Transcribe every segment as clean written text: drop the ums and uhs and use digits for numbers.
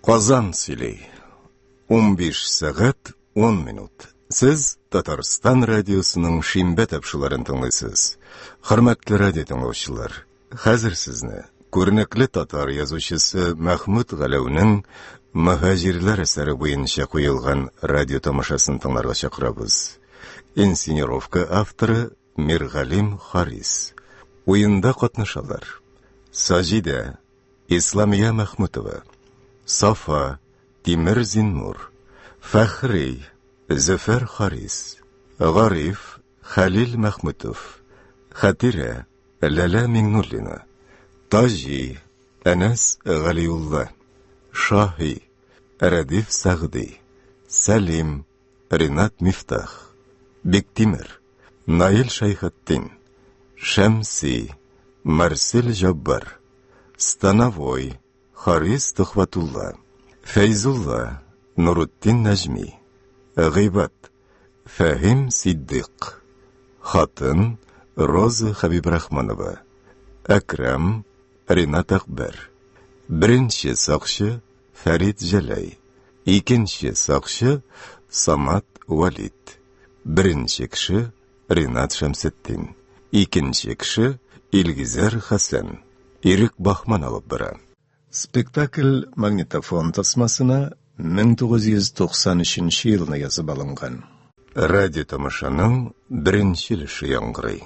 Казан сөйли. 15 сәгать 10 минут. Сез Татарстан радиосының шимбә тапшыруларын тыңлыйсыз. Хөрмәтле радио тыңлаучылар, хәзер сезне күренекле татар язучысы Мәхмүт Галәүнең Мөһаҗирләр әсәре буенча куелган радио тамашасын тыңларга чакырабыз. Инсценировка авторы Миргалим Харис. Уенда катнашалар. Саҗидә Исламия Мәхмүтова, Сафа, Тимер Зиннур, Фәхри, Зөфәр Харис, Гариф, Хәлил Мәхмүтов, Хәтирә, Ләлә Миңнуллина, Таҗи, Әнәс Галиулла, Шаһи, Рәдиф Сәгъди, Сәлим, Ринат Мифтах, Биктимер, Наил Шәйхетдин, Шәмси, Марсель Җаббар, Становой, Харис Төхвәтулла, Фәйзулла, Нурутдин Нәҗми, Гыйбад, Фәһим Сиддыйк, Хатын, Роза Хәбибрахманова, Әкрәм, Ринат Әкбәр, Беренче сакчы, Фәрит Җәләй, Икенче сакчы, Самат Вәлид, Беренче кеше, Ринат Шәмсетдин, икенче кеше, Илгизәр Хәсән. Ирек Баһман алып бара. Спектакль магнитофон тасмасына 1993 елны язып алынган. Радиотамашаның беренче өлеше яңгырый.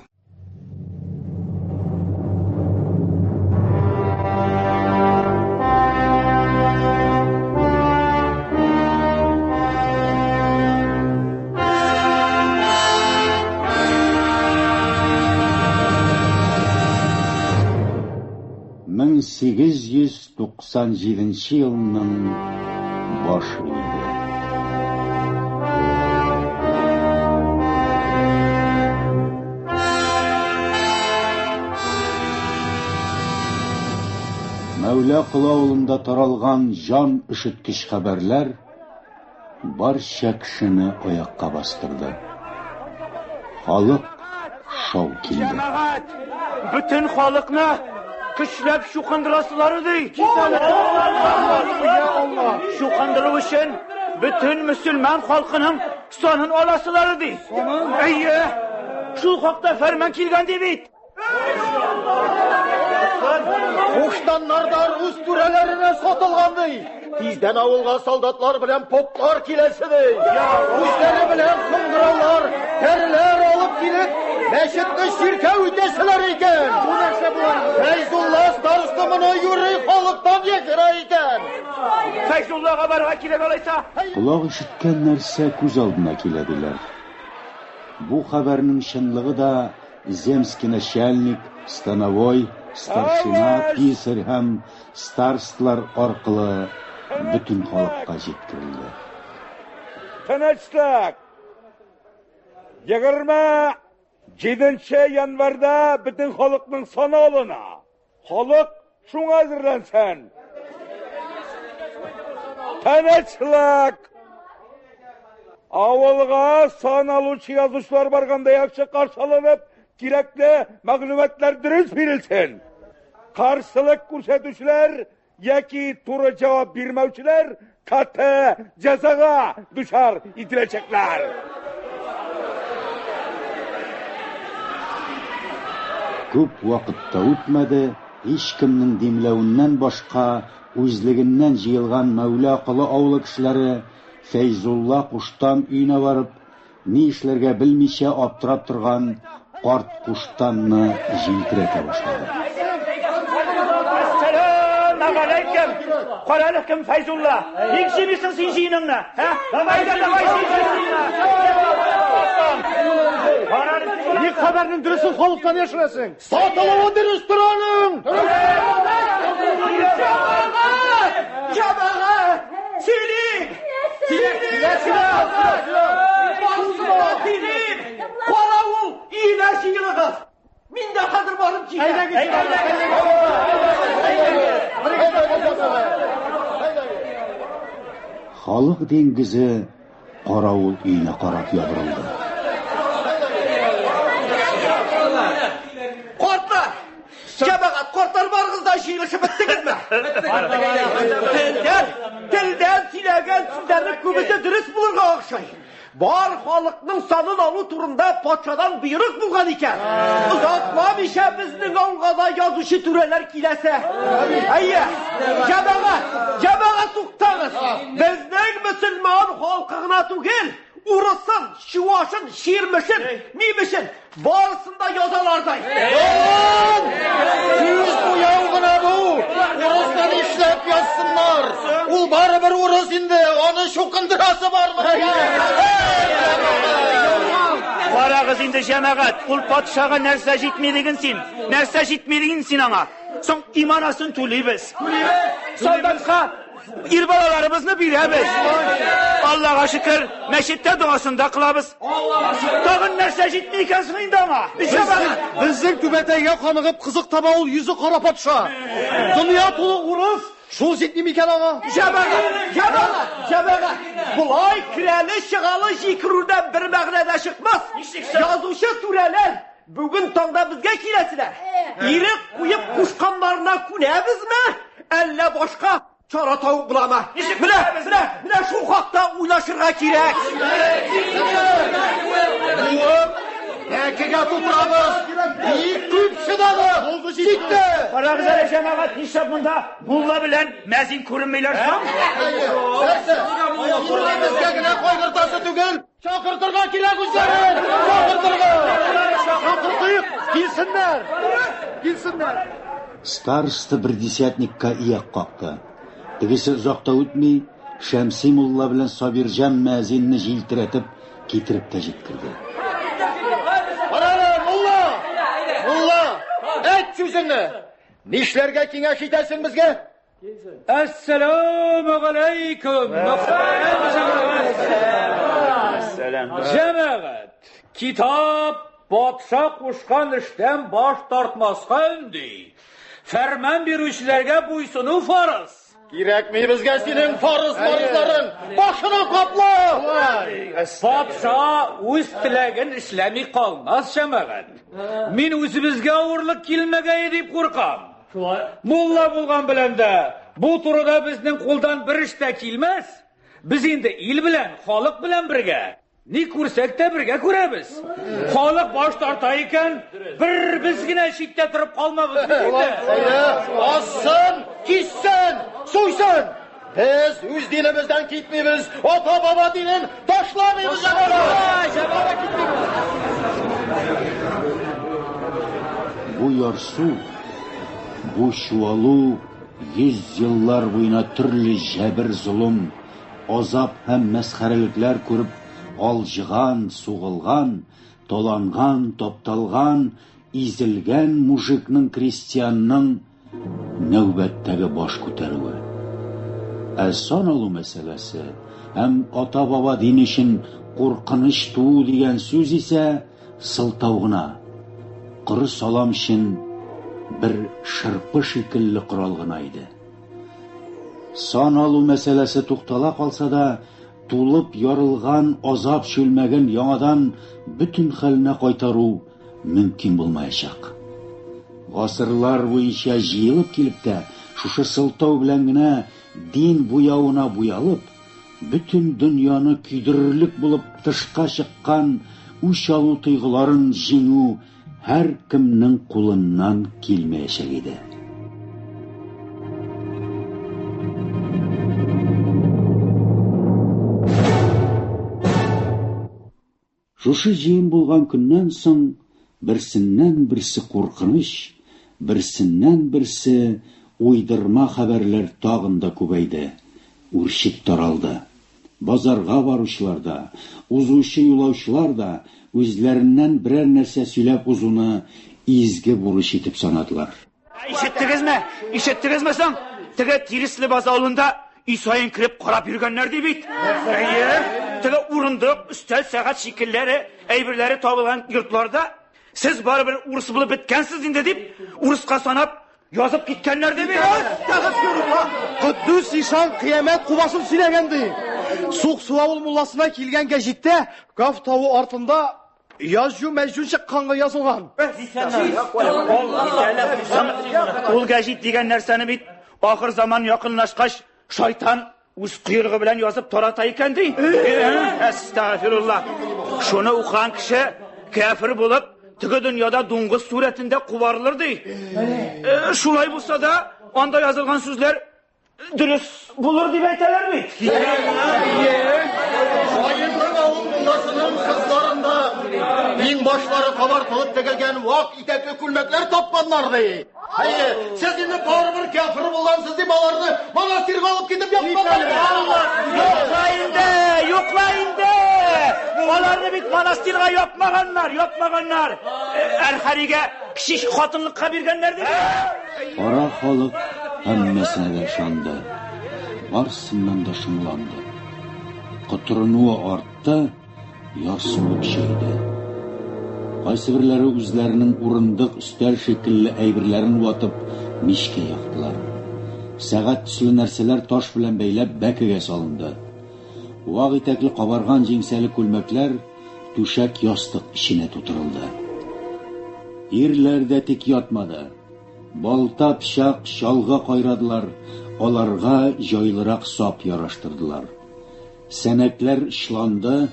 1897 елның башы иде. Мәүлә Колы авылында таралган җан өшеткеч хәбәрләр барча кешене аякка бастырды. Халык шау килде. Җәмәгать, бөтен халыкны көчләп чукындырасылары ди. Чукындыру өчен бөтен мөселман халкының санын аласылары ди. Әйе, шул хакта фәрман килгән ди бит. Куштаннар да рус түрәләренә сатылган ди. Тиздән авылга солдатлар белән поплар киләсе ди. Үзләре белән кыңгыраулар, тәреләр алып килеп, мәчетне чиркәү итәселәр икән. Бу нәрсә болар? Фәйзулла староста моны юри халыктан яшерә икән. Фәйзуллага барырга кирәк алайса. Колак ишеткән нәрсә күз алдына килә диләр. Бу хәбәрнең чынлыгы да земский начальник, становой, старшина, писарь һәм старосталар аркылы бөтен халыкка җиткерелде. Тынычлык! 27 январьда бөтен халыкның саны алына. Халык шуңа әзерләнсен. Тынычлык! Авылга сан алучы язучылар барганда яхшы каршы алынып, кирәкле мәгълүматлар дөрес бирелсен. Каршылык күрсәтүчеләр яки туры җавап бирмәүчеләр каты җәзага дучар ителәчәкләр. Күп вакыт та үтмәде, һичкемнең димләвеннән башка үзлегеннән җыелган Мәүла Колы авылы кешеләре Фәйзулла куштан өенә барып, ни эшләргә белмичә аптырап торган карт куштанны җилтерәтә башлады. Әссәләмәгаләйкем! Карале кем Фәйзулла? Ник җыймыйсың син җыеныңны? Һә? Давай да давай Ник хәбәрнең дөресен халыктан яшерәсең? Сатылуы дөрес тор аның! Җәмәгать! Җәмәгать! Сөйлим! Сөйлим! Каравыл өенә җыелыгыз! Мин дә хәзер барып җитәм. Халык диңгезе каравыл өенә карап ябырылды. Картлар! Җәмәгать, картлар барыгыз да җыелышып беттегезме? Телдән, охшый. Бар халыкның санын алу турында патшадан боерык булган икән. Озакламыйча безнең авылга да язучы түрәләр киләсе. Әйе, җәмәгать, җәмәгать туктагыз. Безнең мөселман халкы гына түгел, урысын, чуашын, чирмешен, мимешен барысын да язалар дай. Ялган! Сүз буяу гына бу. Урысны нишләп язсыннар? Ул барыбер урыс инде, аны чукындырасы бармы? Карагыз инде, җәмәгать, ул патшага нәрсә җитми диген син? Нәрсә җитми диген син аңа? Соң иманасын түлибез. Солдатка ир балаларыбызны бирәбез. Аллага шөкер, мәчеттә догасын да кылабыз. Тагын нәрсә җитми икән соң инде аңа? Җәмәгать! Безнең түбәтәйгә каныгып кызык таба ул йөзе кара патша. Дөнья тулы урыс, шул җитми микән аңа? Җәмәгать, җәмәгать, җәмәгать! Болай керәле-чыгалы җикерүдән бер мәгънә дә чыкмас. Язучы түрәләр бүген таңда безгә киләселәр. Ирек куеп кушканнарына күнәбезме, әллә башка чара табып буламы? Менә, менә, менә шул хакта уйлашырга кирәк. Буып, бәкегә тутырабыз. Бик күп чыдадык. Җитте. Карагыз әле, җәмәгать, нишләп монда мулла белән мәзин күренмиләр соң? Нәрсә? Безгә генә кайгыртасы түгел. Чакыртырга кирәк үзләрен! Чакыртырга! Чакыртыйк! Килсеннәр! Килсеннәр! Староста бер десятникка ияк какты. Тегесе озак та үтми, Шәмси мулла белән Сабирҗан мәзинне җилтерәтеп китереп тә җиткерде. Карале, мулла! Мулла! Әйт сүзеңне! Нишләргә киңәш итәсең безгә? Әссәләмү галәйкүм, мөхтәрәм җәмәгать. Җәмәгать, китап патша кушкан эштән баш тартмаска өнди. Фәрман бирүчеләргә буйсыну фарыз. Кирәкми безгә синең фарыз-марызларың. Башына капла! Патша үз теләген эшләми калмас, җәмәгать. Мин үзебезгә авырлык килмәгәе дип куркам. Шулай. Мулла булган белән дә бу турыда безнең кулдан бер эш тә килмәс. Без инде ил белән, халык белән бергә. Ни күрсәк тә бергә күрәбез. Халык баш тарта икән, бер без генә читтә торып калмабыз бит инде. Ассын, киссен, суйсын. Без үз динебездән китмибез, ата-баба динен ташламыйбыз, җәмәгать. Бу ярсу, бу чуалу йөз еллар буена төрле җәбер-золым, азап һәм мәсхәрәлекләр күреп алҗыган, сугылган, таланган, тапталган, изелгән мужикның, крестьянның нәүбәттәге баш күтәрүе. Ә сан алу мәсьәләсе һәм ата-баба дине өчен куркыныч туу дигән сүз исә сылтау гына, коры салам өчен бер шырпы шикелле корал гына иде. Сан алу мәсьәләсе туктала калса да, тулып ярылган азап чүлмәген яңадан бөтен хәленә кайтару мөмкин булмаячак. Гасырлар буенча җыелып килеп тә, шушы сылтау белән генә дин буявына буялып, бөтен дөньяны көйдерерлек булып тышка чыккан үч алу тойгыларын җиңү һәркемнең кулыннан килмәячәк иде. Шушы җыен булган көннән соң берсеннән-берсе куркыныч, берсеннән-берсе уйдырма хәбәрләр тагын да күбәйде, үрчеп таралды. Базарга баручылар да, узучы юлаучылар да үзләреннән берәр нәрсә сөйләп узуны изге бурыч итеп санадылар. Ишеттегезме? Ишеттегезме соң? Теге Тиресле база авылында өй саен кереп карап йөргәннәр ди бит. Әйе. Теге урындык, өстәл, сәгать шикелләре, әйберләре табылган йортларда сез барыбер урыс булып беткәнсез инде дип, урыска санап язып киткәннәр ди бит. Әстәгъфирулла! Котдус ишан кыямәт кубасын сөйләгән ди. Суксу авыл мулласына килгән гәҗиттә Каф тавы артында Яҗү-мәҗү чыкканга язылган. Ул гәҗит дигән нәрсәне бит ахыр заман якынлашкач шайтан үз койрыгы белән язып тарата икән ди. Әстәгъфирулла. Шуны укыган кеше кәфер булып, теге дөньяда дуңгыз сурәтендә кубарылыр ди. Шулай булса да, анда язылган сүзләр дөрес булыр дип әйтәләр бит. Аенның авыл мулласының кызларында иңбашлары кабартылып тегелгән вак итәкле күлмәкләр тапканнар ди. Әйе, сез инде барыбер кяфер булгансыз дип аларны монастырьга алып китеп япканнар. Юкла инде, юкла инде. Аларны бит монастырьга япмаганнар, япмаганнар. Әрхәригә кече хатынлыкка биргәннәр ди. Кара халык һәммәсенә дә ышанды, барсыннан да шомланды. Котырынуы артты, ярсуы көчәйде. Кайсыберләре үзләренең урындык, өстәл шикелле әйберләрен ватып, мичкә яктылар. Сәгать төсле нәрсәләр таш белән бәйләп бәкегә салынды. Вак итәкле кабарган җиңсәле күлмәкләр түшәк-ястык эченә тутырылды. Ирләр дә тик ятмады. Балта, пычак, чалгы кайрадылар, аларга җайлырак сап яраштырдылар. Сәнәкләр очланды,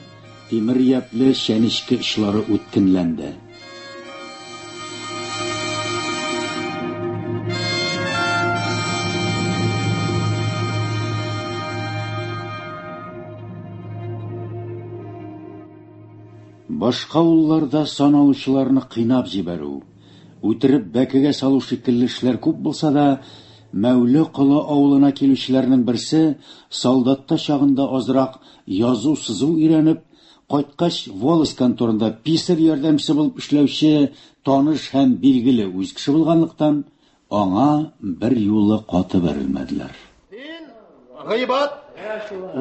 тимер япьле чәнечке очлары үткенләнде. Башка авылларда сан алучыларны кыйнап җибәрү, үтереп бәкегә салу шикелле эшләр күп булса да, Мәүле Колы авылына килүчеләрнең берсе солдатта чагында азрак язу-сызу өйрәнеп, кайткач волость конторында писарь ярдәмчесе булып эшләүче таныш һәм билгеле үз кеше булганлыктан, Аңа берьюлы каты бәрелмәделәр. Син, Гыйбат,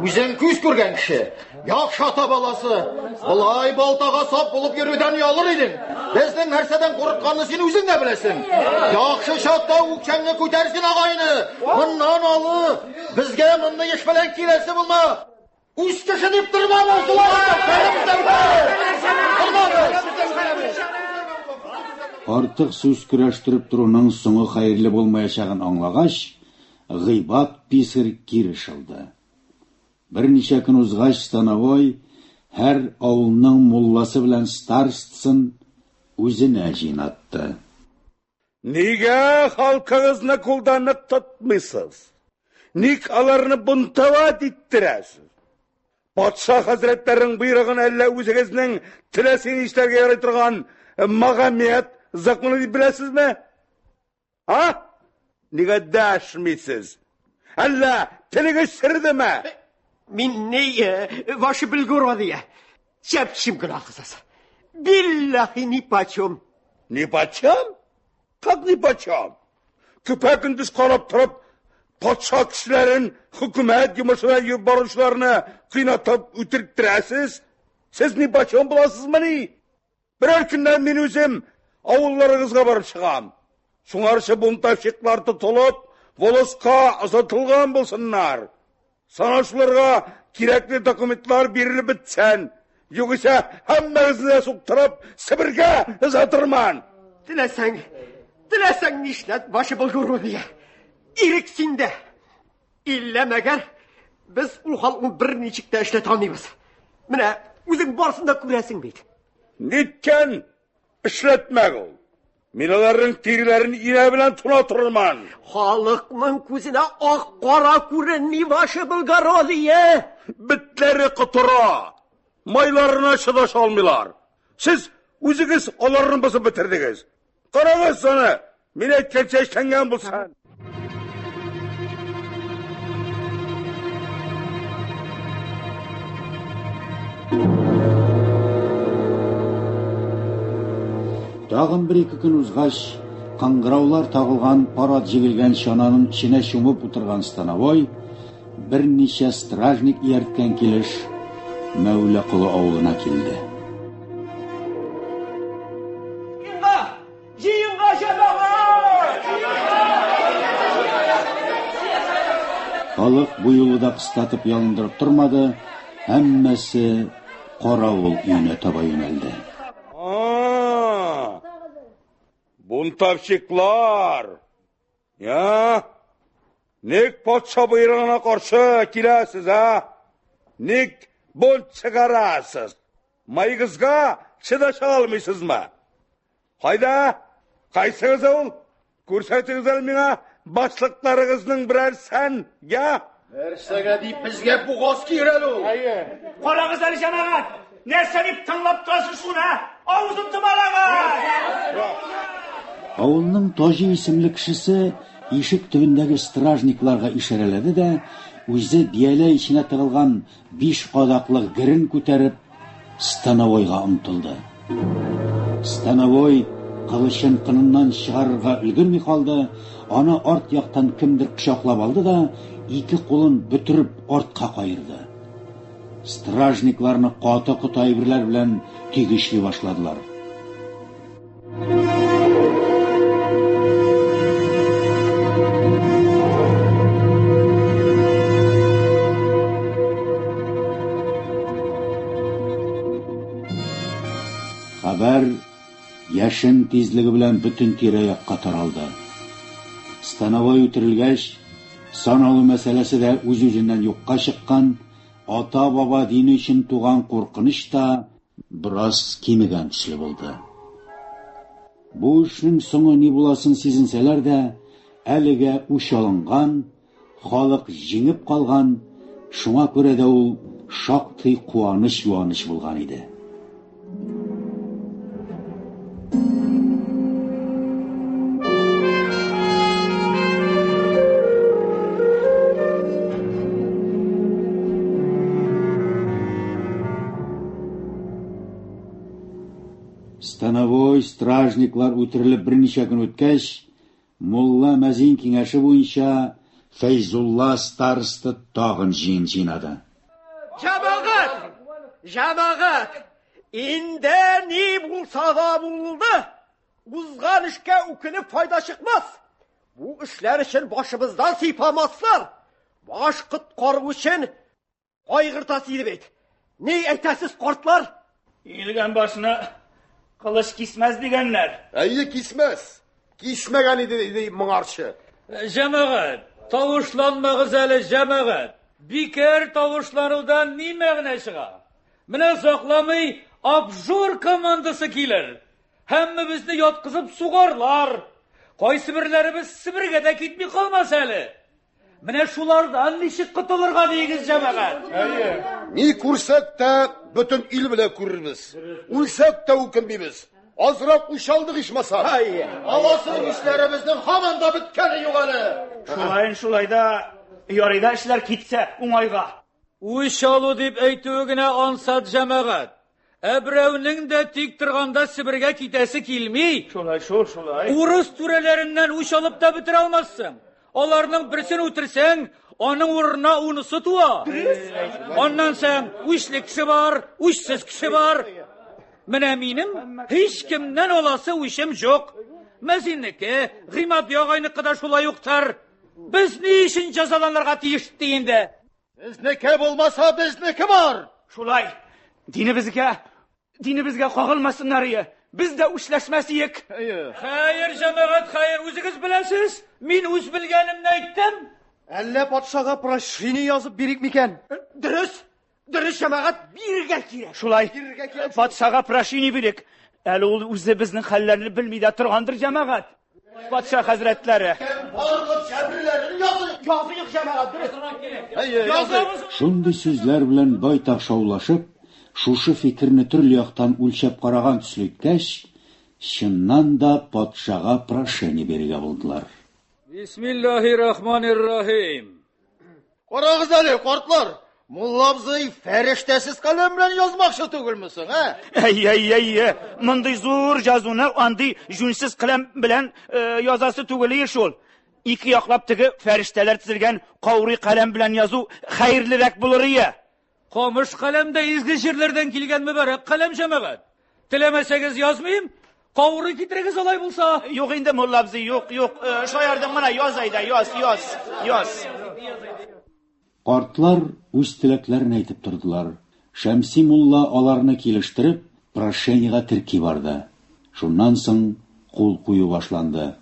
үзең күз күргән кеше, яхшы ата баласы, болай балтага сап булып йөрүдән оялыр идең. Безнең нәрсәдән курыкканны син үзең дә беләсең. Яхшы чакта үкчәңне күтәрсен, агайны. Моннан алы, безгә мондый эш белән киләсе булма. Үз кеше дип тормабыз, Артык сүз көрәштереп торуның соңы хәерле булмаячагын аңлагач, Гыйбад писарь кире шылды. Берничә көн узгач, становой һәр авылның мулласы белән старостасын үзенә җыйнатты. Нигә халкыгызны кулда нык тотмыйсыз? Ник аларны бунтовать иттерәсез? Патша хәзрәтләренең боерыгын әллә үзегезнең теләсә нишләргә ярый торган Магомед законы дип беләсезме? А? Нигә дәшмисез? Әллә телегез чердеме? Мин ни, ваше благородие, чәпчим гөнаһсыз. Билләхи нипочем. Нипочем? Как нипочем? Көпә-көндез карап торып, патша кешеләрен, хөкүмәт йомышы белән йөреп баручыларны кыйнатып үтерттерәсез. Сез нипочем буласызмыни? Берәр көннән мин үзем авылларыгызга барып чыгам. Шуңарчы бунтовщиклар тотылып, волоска озатылган булсыннар. Санаучыларга кирәкле документлар бирелеп бетсен. Югыйсә һәммәгезне дә суктырып, Себергә озатырман. Теләсәң, теләсәң нишләт, ваше благородие. Ирек синдә. Иллә мәгәр без ул халыкны берничек тә эшләтә алмыйбыз. Менә үзең барысын да күрәсең бит. Ниткән эшләтмәк ул? Мин аларның тиреләрен инә белән тона торырман. Халыкның күзенә ак кара күренми, ваше благородие. Бетләре котыра. Майларына чыдаша алмыйлар. Сез үзегез аларны бозып бетердегез. Карагыз аны, мин әйткәнчә эшләнгән булса. Тагын бер-ике көн узгач, кыңгыраулар тагылган пар ат җигелгән чананың эченә чумып утырган становой, берничә стражник иярткән килеш, Мәүлә Колы авылына килде. Җыенга! Җыенга, җәмәгать! Халык бу юлы да кыстатып ялындырып тормады, һәммәсе каравыл өенә таба юнәлде. А, бунтовщиклар! Я? Ник патша боерыгына каршы киләсез, а? Ник бунт чыгарасыз? Маегызга чыдаша алмыйсызмы? Кайда? Кайсыгыз ул? Күрсәтегез әле миңа башлыкларыгызның берәрсен, я? Нәрсәгә дип безгә бугаз киер әле ул? Әйе. Карагыз әле, җәмәгать! Нәрсә дип тыңлап торасыз шуны, ә? Авызын томалагыз! Авылның Таҗи исемле кешесе ишек төбендәге стражникларга ишарәләде дә, үзе бияләй эченә тыгылган биш кадаклы герен күтәреп, становойга омтылды. Становой кылычын кыныннан чыгарырга өлгерми калды, аны арт яктан кемдер кочаклап алды да, ике кулын бөтереп артка каерды. Стражникларны каты-коты әйберләр белән төйгечли башладылар. Хәбәр яшен тизлеге белән бөтен тирә-якка таралды. Становой үтерелгәч, сан алу мәсьәләсе дә үз-үзеннән юкка чыккан, ата-баба дине өчен туган куркыныч та бераз кимегән төсле булды. Бу эшнең соңы ни буласын сизенсәләр дә, әлегә үч алынган, халык җиңеп калган, шуңа күрә дә ул шактый куаныч-юаныч булган иде. Становой, стражниклар үтерелеп берничә көн үткәч, мулла мәзин киңәше буенча Фәйзулла староста тагын җыен җыйнады. Җәмәгать! Җәмәгать! Инде ни булса да булды. Узган эшкә үкенеп файда чыкмас. Бу эшләр өчен башыбыздан сыйпамаслар. Баш коткару өчен Кайгыртасы иде бит. Ни әйтәсез, картлар? Иелгән башны кылыч кисмәс дигәннәр. Әйе, кисмәс. Кисмәгән иде, иде моңарчы. Җәмәгать, тавышланмагыз әле, җәмәгать. Бикәр тавышланудан ни мәгънә чыга? Менә озакламый обжор командасы килер. Һәммәбезне яткызып сугарлар. Кайсыберләребез Себергә дә китми калмас әле. Менә шулардан ничек котылырга диегез, җәмәгать? Әйе. Ни күрсәк тә, бөтен ил белән күрербез. Үлсәк тә үкенмибез. Азрак үч алдык ичмаса. Әйе. Аласы үчләребезнең һаман да беткәне юк әле. Шулаен шулай да ярый да эшләр китсә уңайга. Үч алу дип әйтүе генә ансат, җәмәгать. Ә берәүнең дә тик торганда Себергә китәсе килми. Шулай шул, шулай. Урыс түрәләреннән үч алып та бетерә алмассың. Аларның берсен үтерсәң, аның урынына унысы туа. Аннан соң үчле кеше бар, үчсез кеше бар. Менә минем һичкемнән аласы үчем юк. Мәзиннеке, Гыймади агайныкы да шулай уктыр. Без ни өчен җәзаланырга тиеш ди инде? Безнеке булмаса, безнеке бар. Шулай. Динебезгә, динебезгә кагылмасыннар ие. Без дә үчләшмәс иек. Хәер, җәмәгать, хәер, үзегез беләсез. Мин үз белгәнемне әйттем. Әллә патшага прошение язып бирик микән? Дөрес, дөрес, җәмәгать, бирергә кирәк. Шулай. Бирергә кирәк. Патшага прошение бирик. Әле ул үзе безнең хәлләрне белми дә торгандыр, җәмәгать. Патша хәзрәтләре. Барлык җәберләрен языйк. Языйк, җәмәгать, дөрес. Языйк. Шундый сүзләр белән байтак шаулашып, шушы фикерне төрле яктан үлчәп караган төсле иткәч, чыннан да патшага прошение бирергә булдылар. Бисмиллаһи рахманир рахим. Карагыз әле, картлар, мулла абзый фәрештәсез каләм белән язмакчы түгелме соң, ә? Әй, әй, әй, мондый зур язуны андый җүнсез каләм белән э, язасы түгел ие шул. Ике яклап теге фәрештәләр тезелгән каурый каләм белән язу хәерлерәк булыр ие. Камыш каләм дә изге җирләрдән килгән мөбарәк каләм, җәмәгать. Теләмәсәгез язмыйм, каурый китерегез алай булса. Юк инде, мулла абзый, юк, юк. Э, шаярдым гына, яз әйдә, яз, яз, яз. Картлар үз теләкләрен әйтеп тордылар. Шәмси мулла аларны килештереп, прошениегә терки барды. Шуннан соң кул кую башланды.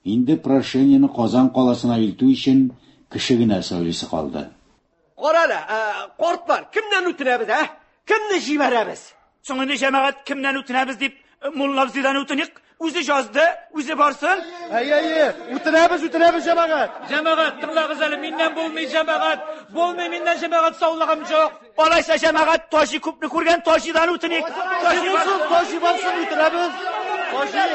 Инде прошениене Казан каласына илтү өчен кеше генә сайлыйсы калды. Кара әле, картлар, кемнән үтенәбез, ә? Кемне җибәрәбез? Соң инде, җәмәгать, кемнән үтенәбез дип, мулла абзыйдан үтеник. Үзе язды, үзе барсын. Әйе, әйе, үтенәбез, үтенәбез, җәмәгать. Җәмәгать, тыңлагыз әле, миннән булмый, җәмәгать. Булмый миннән, җәмәгать, саулыгым юк. Алайса, җәмәгать, Таҗи күпне күргән, Таҗидан үтеник. Таҗи булсын, Таҗи барсын, үтенәбез. Таҗи.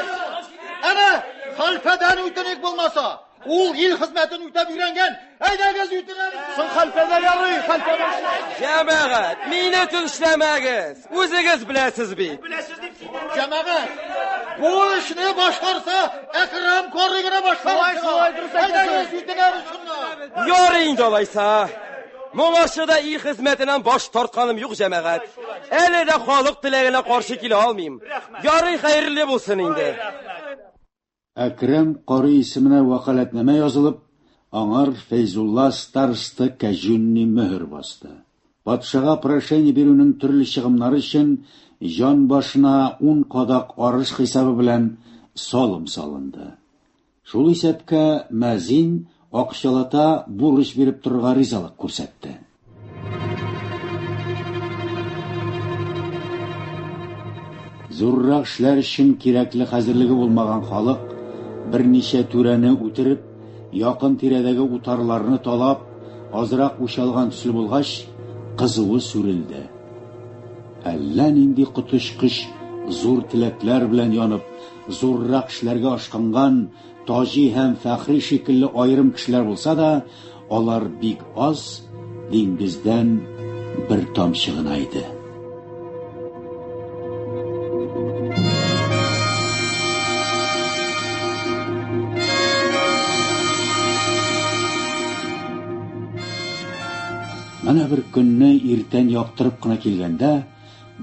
Әнә, хәлфәдән үтеник булмаса. Ул ил хезмәтен үтәп өйрәнгән. Әйдәгез, үтенәбез. Соң хәлфәдә ярый, хәлфә барсын. Җәмәгать, мине төншләмәгез. Үзегез беләсез бит. Беләсез дип синнән. Җәмәгать, бу эшне башкарса, Әкрәм карый гына башкарыр. Шулай, шулай, дөрес әйтәсез. Әйдәгез, үтенәбез шуннан. Ярый инде алайса. Моңарчы да ил хезмәтеннән баш тартканым юк, җәмәгать. Әле дә халык теләгенә каршы килә алмыйм. Ярый, хәерле булсын инде. Әкрәм карый исеменә вәкаләтнамә язылып, аңар Фәйзулла староста кәҗүнни мөһер басты. Патшага прошение бирүнең төрле чыгымнары өчен җан башына ун кадак арыш хисабы белән салым салынды. Шул исәпкә мәзин акчалата бурыч биреп торырга ризалык күрсәтте. Зуррак эшләр өчен кирәкле хәзерлеге булмаган халык берничә түрәне үтереп, якын тирәдәге утарларны талап, азрак үч алган төсле булгач, кызуы сүрелде. Әллә нинди коточкыч зур теләкләр белән янып, зуррак эшләргә ашкынган Таҗи һәм Фәхри шикелле аерым кешеләр булса да, алар бик аз, диңгездән бер тамчы гына иде. Менә бер көнне иртән яктырып кына килгәндә,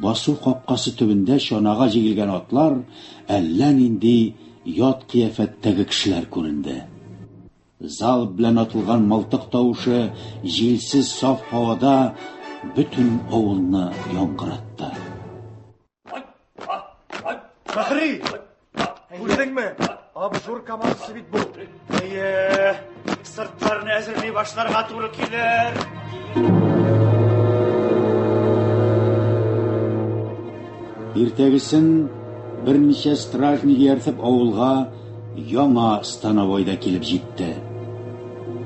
басу капкасы төбендә чанага җигелгән атлар, әллә нинди ят кыяфәттәге кешеләр күренде. Залп белән атылган мылтык тавышы җилсез саф һавада бөтен авылны яңгыратты. Фәхри! Күрдеңме? Обжор командасы бит бу. Әйе, сыртларны әзерли башларга туры килер. Иртәгесен берничә стражник ияртеп авылга яңа становой да килеп җитте.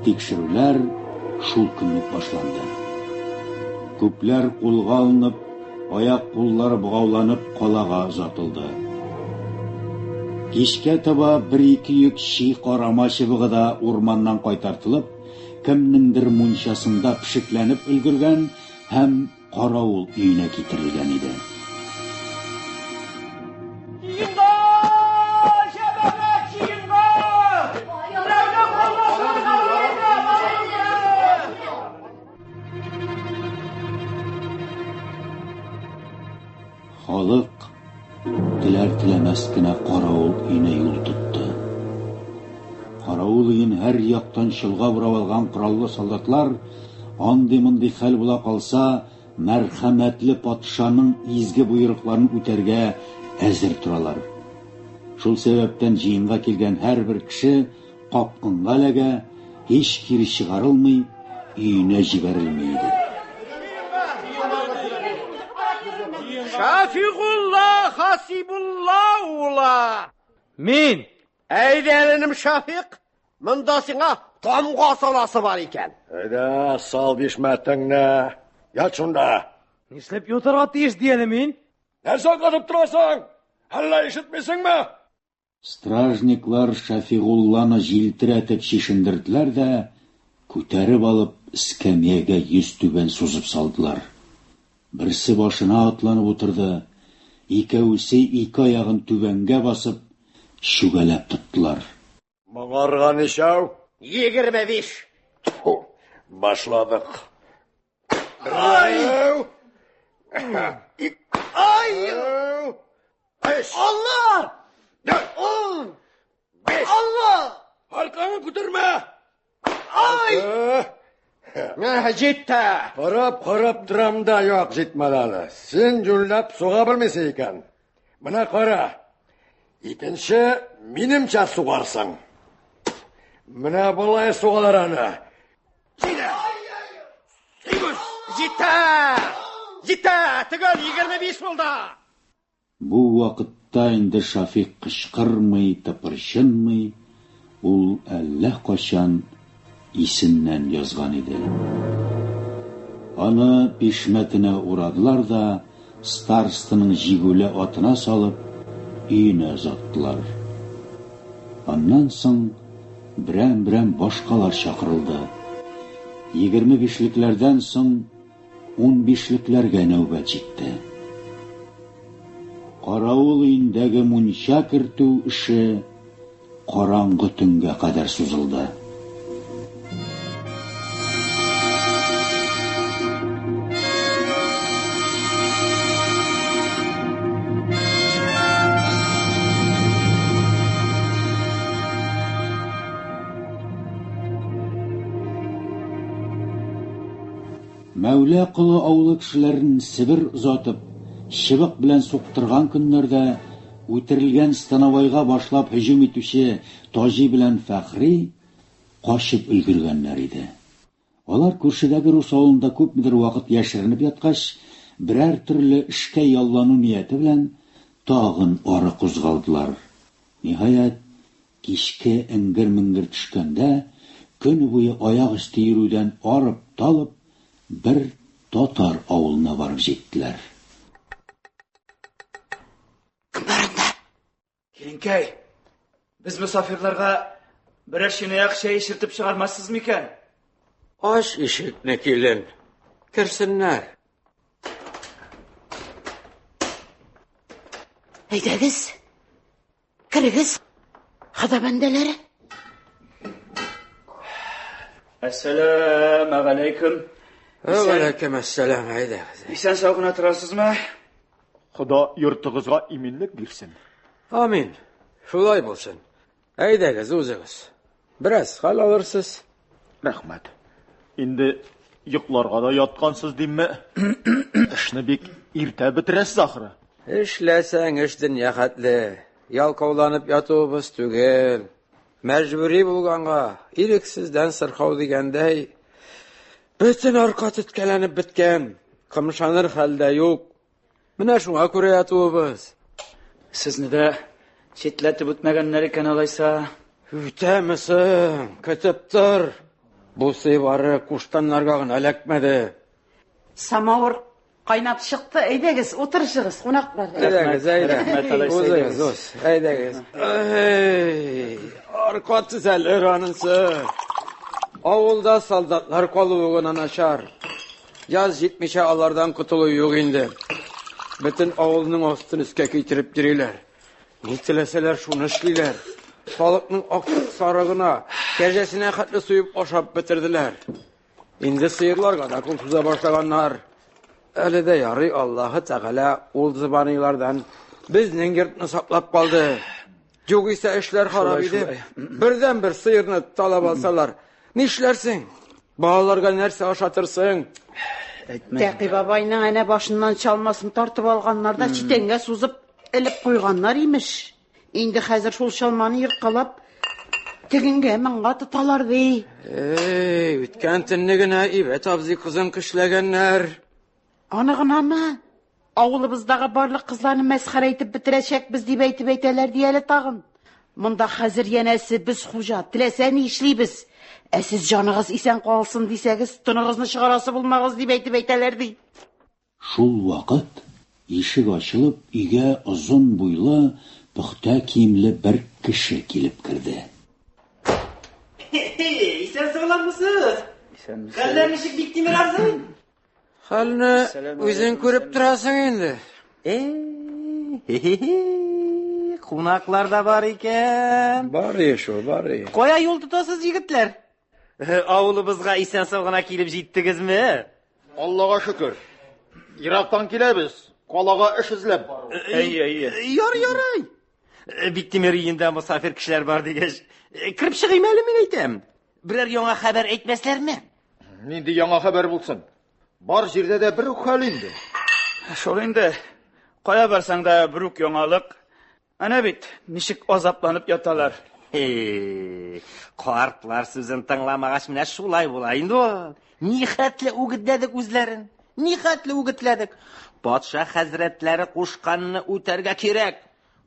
Тикшерүләр шул көнне үк башланды. Күпләр кулга алынып, аяк-куллары богауланып калага озатылды. Кичкә таба бер-ике йөк чи карама чыбыгы да урманнан кайтартылып, кемнеңдер мунчасында пешекләнеп өлгергән һәм каравыл өенә китерелгән иде. Җыенга! Җәмәгать, җыенга! Берәү калмасын! Халык теләр-теләмәс кенә каравыл өенә юл тотты. Каравыл өен һәр яктан чолгап урап алган кораллы солдатлар, андый-мондый хәл була калса, мәрхәмәтле патшаның изге боерыкларын үтәргә әзер торалар. Шул сәбәптән җыенга килгән һәрбер кеше капкынга эләгә, һич кире чыгарылмый, өенә җибәрелми иде. Шафигулла Хасибулла ула. Мин! Әйдә, энем Шафик, монда сиңа тамга саласы бар икән. Әйдә, сал бишмәтеңне. Ят шунда. Нишләп ятарга тиеш ди әле мин? Нәрсә аңлатып торасың? Әллә ишетмисеңме? Стражниклар Шәфигулланы җилтерәтеп чишендерделәр дә, күтәреп алып, эскәмиягә йөзтүбән сузып салдылар. Берсе башына атланып утырды, икәвесе ике аягын түбәнгә басып, чүгәләп тоттылар. Моңарга ничәү? 25. Тьфу, башладык. Ай! Ай! Өч! Алла! Дүрт! Ун! Биш! Алла! Аркаңны күтәрмә! Ай! Җитте! Карап-карап торам да, юк, җитмәде әле. Син юньләп суга белмисең икән. Менә кара. Икенче минемчә сугарсың. Менә болай сугалар аны. Җитә! Җитә! Төгәл 25 булды! Бу вакытта инде Шафик кычкырмый, тыпырчынмый, ул әллә кайчан исеннән язган иде. Аны бишмәтенә урадылар да, старостаның җигүле атына салып, өенә озаттылар. Аннан соң берәм-берәм башкалар чакырылды. 25 лекләрдән соң 15 лекләргә нәүбәт җитте. Каравыл өендәге мунча кертү эше караңгы төнгә кадәр сузылды. Мәүлә Колы авылы кешеләрен Себер озатып, чыбык белән суктырган көннәрдә үтерелгән становойга башлап һөҗүм итүче Таҗи белән Фәхри качып өлгергәннәр иде. Алар күршедәге рус авылында күпмедер вакыт яшеренеп яткач, берәр төрле эшкә яллану нияте белән тагын ары кузгалдылар. Ниһаять, кичке эңгер-меңгер төшкәндә, көне буе аяк өсте йөрүдән арып-талып, бер татар авылына барып җиттеләр. Кем бар анда? Киленкәй, без мосафирларга берәр чынаяк чәй эчертеп чыгармассыз микән? Ач ишекне, килен. Керсеннәр. Әйдәгез, керегез, Хода бәндәләре. Әссәламегаләйкем. Вәгаләйкем әссәлам, әйдәгез. Исән сау гына торасызмы? Хода йортыгызга иминлек бирсен. Амин. Шулай булсын. Әйдәгез, узыгыз. Бераз хәл алырсыз. Рәхмәт. Инде йокларга да яткансыз димме? Эшне бик иртә бетерәсез ахры. Эшләсәң, эш дөнья хәтле. Ялкауланып ятуыбыз түгел. Мәҗбүри булганга, ирексездән сырхау дигәндәй, бөтен арка теткәләнеп беткән, кымшаныр хәлдә юк. Менә шуңа күрә ятуыбыз. Сезне дә читләтеп үтмәгәннәр икән алайса. Үтәме соң? Көтеп тор. Бу сыйбары куштаннарга гына эләкмәде. Самавыр кайнап чыкты. Әйдәгез, утырышыгыз, кунаклар. Әйдәгез, әйдә. Узыгыз, уз. Әйдәгез. Эй, арка төзәлер анысы. Авылда солдатлар калуы гына начар. Яз җитмичә алардан котылу юк инде. Бөтен авылның астын өскә китереп йөриләр. Ни теләсәләр шуны эшлиләр. Халыкның актык сарыгына, кәҗәсенә хәтле суеп ашап бетерделәр. Инде сыерларга да кул суза башлаганнар. Әле дә ярый Аллаһы Тәгалә ул зыбаныйлардан безнең йортны саклап калды. Югыйсә эшләр харап иде. Бердән-бер сыерны талап алсалар, нишләрсең? Балаларга нәрсә ашатырсың? Тәкый бабайның әнә башыннан чалмасын тартып алганнар да читәнгә сузып элеп куйганнар имеш. Инде хәзер шул чалманы ерткалап тегеңгә моңа тоталар ди. Эй, үткән төнне генә Ибәт абзый кызын көчләгәннәр. Аны гынамы? Авылыбыздагы барлык кызларны мәсхәрә итеп бетерәчәкбез дип әйтеп әйтәләр ди әле тагын. Монда хәзер янәсе без хуҗа, теләсә ни эшлибез. Ә сез җаныгыз исән калсын дисәгез, тыныгызны чыгарасы булмагыз дип әйтеп әйтәләр ди. Шул вакыт ишек ачылып, өйгә озын буйлы, пөхтә киемле бер кеше килеп керде. Исән сауламмысыз? Исәнмесез. Хәлләр ничек, Биктимер абзый? Хәлне үзең күреп торасың инде. Э, кунаклар да бар икән. Бар шул, бар. Кая юл тотасыз, егетләр? Авылыбызга исән сау гына килеп җиттегезме? Аллага шөкер. Ерактан киләбез. Калага эш эзләп. Әйе, әйе. Ярый, ярый. Биктимер өендә мосафир кешеләр бар дигәч, кереп чыгыйм әле мин әйтәм. Берәр яңа хәбәр әйтмәсләрме? Нинди яңа хәбәр булсын? Бар җирдә дә бер үк хәл инде. Шул инде. Кая барсаң да бер үк яңалык. Әнә бит ничек азапланып яталар. Картлар сүзен тыңламагач, менә шулай була инде ул. Ни хәтле үгетләдек үзләрен. Ни хәтле үгетләдек. Патша хәзрәтләре кушканны үтәргә кирәк.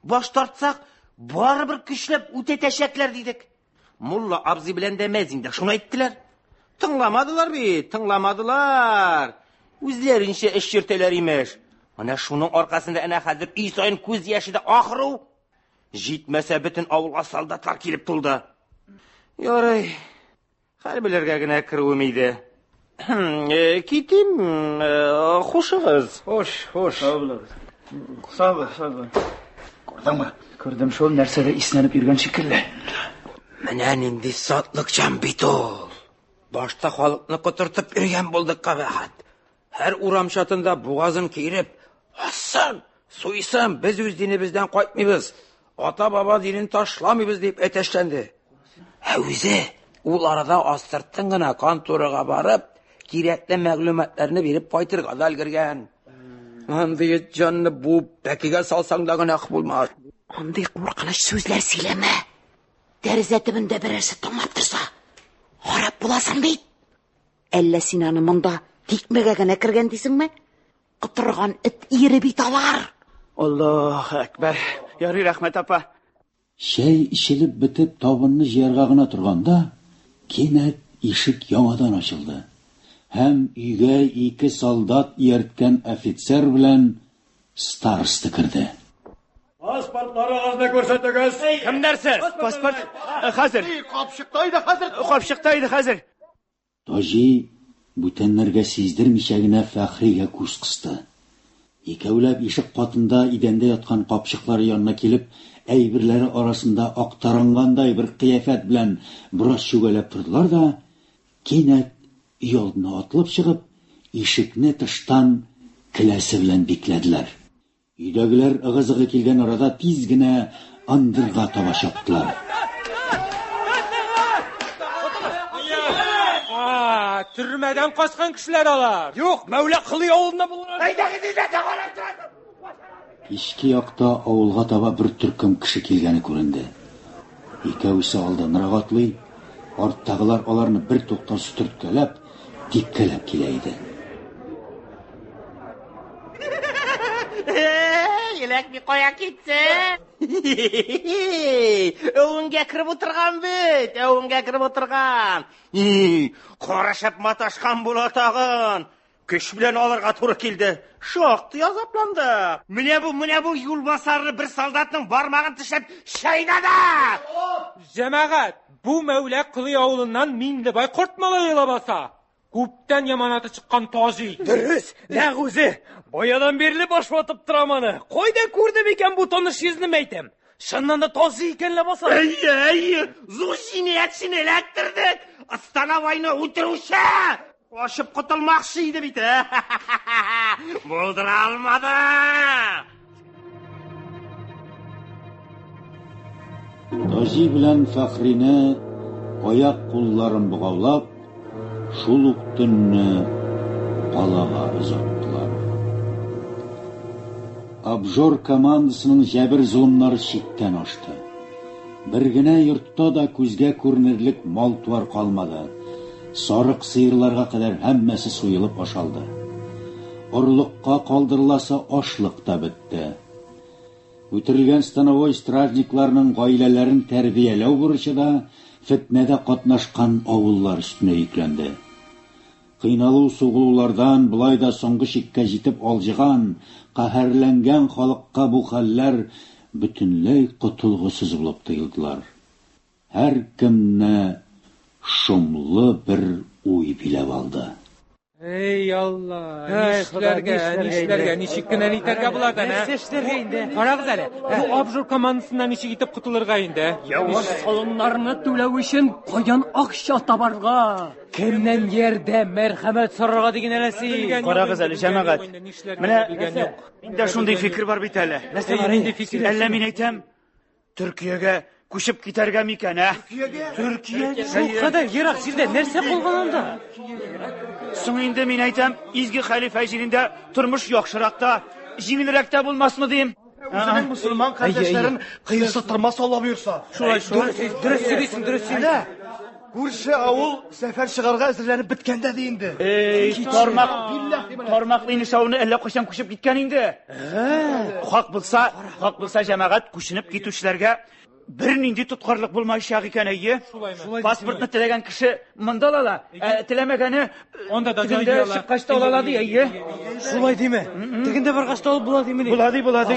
Баш тартсак, барыбер көчләп үтәтәчәкләр дидек. Мулла абзый белән дә мәзин дә шуны әйттеләр. Тыңламадылар бит, тыңламадылар. Үзләренчә эш йөртәләр имеш. Менә шуның аркасында әнә хәзер өй саен күз яше дә ахыру. Җитмәсә бөтен авылга солдатлар килеп тулды. Ярый, хәл белергә генә керүем иде. Э, китим, э, хушыгыз. Хуш, хуш. Сау булыгыз. Сау бул, сау бул. Күрдеңме? Күрдем шул нәрсәдә иснәнеп йөргән шикелле. Менә нинди сатлыкҗан бит ул. Башта халыкны котыртып йөргән булды кабахәт. Һәр урам чатында бугазын киереп, ассын, суйсын, без үз динебездән кайтмыйбыз, ата-баба динен ташламыйбыз дип әтәчләнде. Ә үзе ул арада астыртын гына конторага барып, кирәкле мәгълүматларны биреп кайтырга да өлгергән. Андый җанны буып бәкегә салсаң да гөнаһ булмас. Андый куркыныч сүзләр сөйләмә. Тәрәзә төбендә берәрсе тыңлап торса, харап буласың бит. Әллә син аны монда тикмәгә генә кергән дисеңме? Котырган эт ире бит алар. Аллаһу әкбәр. Ярый, рәхмәт, апа. Чәй эчелеп бетеп, табынны җыярга гына торганда, кинәт ишек яңадан ачылды һәм өйгә ике солдат иярткән офицер белән староста керде. Паспортларыгызны күрсәтегез. Кемнәр сез? Паспорт хәзер. Капчыкта иде хәзер. Капчыкта иде хәзер. Таҗи бүтәннәргә сиздермичә генә Фәхригә күз кысты. Икәүләп ишек катында идәндә яткан капчыклары янына килеп, әйберләре арасында актарынгандай бер кыяфәт белән бераз чүгәләп тордылар да, кинәт өйалдына атылып чыгып, ишекне тыштан келәсе белән бикләделәр. Өйдәгеләр ыгы-зыгы килгән арада тиз генә ындырга таба чаптылар. Төрмәдән качкан кешеләр алар. Юк, Мәүлә Колый авылында булган. Әйдәгез, әйдәгез, карап торасың. Кичке якта авылга таба бер төркем кеше килгәне күренде. Икәвесе алданрак атлый, арттагылар аларны бертуктаусыз төрткәләп, типкәләп килә иде. Еләкми кая китсен? Әвенгә кереп утырган бит, әвенгә кереп утырган. Карышып маташкан була тагын. Көч белән алырга туры килде. Шактый азапланды. Менә бу, менә бу юлбасарны бер солдатның бармагын тешләп чәйнәде. Җәмәгать, бу Мәүлә Колый авылыннан Миңлебай карт малае лабаса. Күптән яманаты чыккан Таҗи. Дөрес, нәкъ үзе. Баядан бирле баш ватып торам аны. Кайда күрдем икән бу таныш йөзне мәйтәм. Чыннан да Таҗи икән ләбаса. Әйе, әйе, зур җинаятьчене эләктердек. Становойны үтерүче! Качып котылмакчы иде бит, ә? Булдыра алмады! Таҗи белән Фәхрине аяк-кулларын богаулап, шул ук төнне калага озаттылар. Обжор командасының җәбер-золымнары чиктән ашты. Бер генә йортта да күзгә күренерлек мал-туар калмады. Сарык-сыерларга кадәр һәммәсе суелып ашалды. Орлыкка калдырыласы ашлык та бетте. Үтерелгән становой стражникларның гаиләләрен тәрбияләү бурычы да фетнәдә катнашкан авыллар өстенә йөкләнде. Кыйналу-сугылулардан болай да соңгы чиккә җитеп алҗыган, каһәрләнгән халыкка бу хәлләр бөтенләй котылгысыз булып тоелдылар. Һәркемне шомлы бер уй биләп алды. Эй, Алла, нишләргә, нишләргә, ничек кенә нитәргә була да, Нәрсә эшләргә инде? Карагыз әле, бу обжор командасыннан ничек итеп котылырга инде? Явыз салымнарны түләү өчен каян акча табарга? Кемнән ярдәм, мәрхәмәт сорарга диген әле син? Карагыз әле, җәмәгать. Менә миндә шундый фикер бар бит әле. Нәрсә бар инде? Әллә мин әйтәм, Төркиягә күчеп китәргә микән, ә? Төркиягә? Төркиягә? Шул кадәр ерак җирдә нәрсә калган анда? Соң инде мин әйтәм, изге хәлифә җирендә тормыш яхшырак та, җиңелрәк тә булмасмы дим. Үзенең мөселман кардәшләрен кыерсыттырмас Алла боерса. Шулай, шулай. Дөрес сөйлисең, дөрес сөйлисең. Күрше авыл сәфәр чыгарга әзерләнеп беткән дә ди инде. Эй, тармак, тармаклы инеш авылына әллә кайчан күчеп киткән инде. Хак булса, хак булса җәмәгать күченеп китүчеләргә бернинди тоткарлык булмаячак икән, әйе. Паспортны теләгән кеше монда ала ала, ә теләмәгәне анда да тегендә чыккач та ала ала ди, әйе. Шулай диме? Тегендә баргач та алып була димени? Була ди, була ди.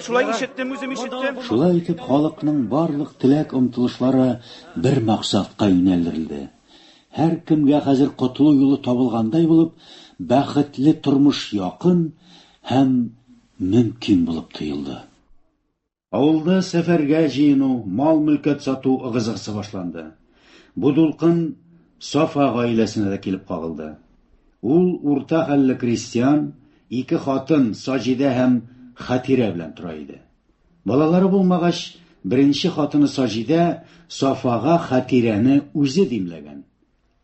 Шулай ишеттем, үзем ишеттем. Шулай итеп, халыкның барлык теләк-омтылышлары бер максатка юнәлдерелде. Һәркемгә хәзер котылу юлы табылгандай булып, бәхетле тормыш якын һәм мөмкин булып тоелды. Авылда сәфәргә җыену, мал-мөлкәт сату ыгы-зыгысы башланды. Бу дулкын Сафа гаиләсенә дә килеп кагылды. Ул урта хәлле крестьян, ике хатын Саҗидә һәм Хәтирә белән тора иде. Балалары булмагач, беренче хатыны Саҗидә Сафага Хәтирәне үзе димләгән.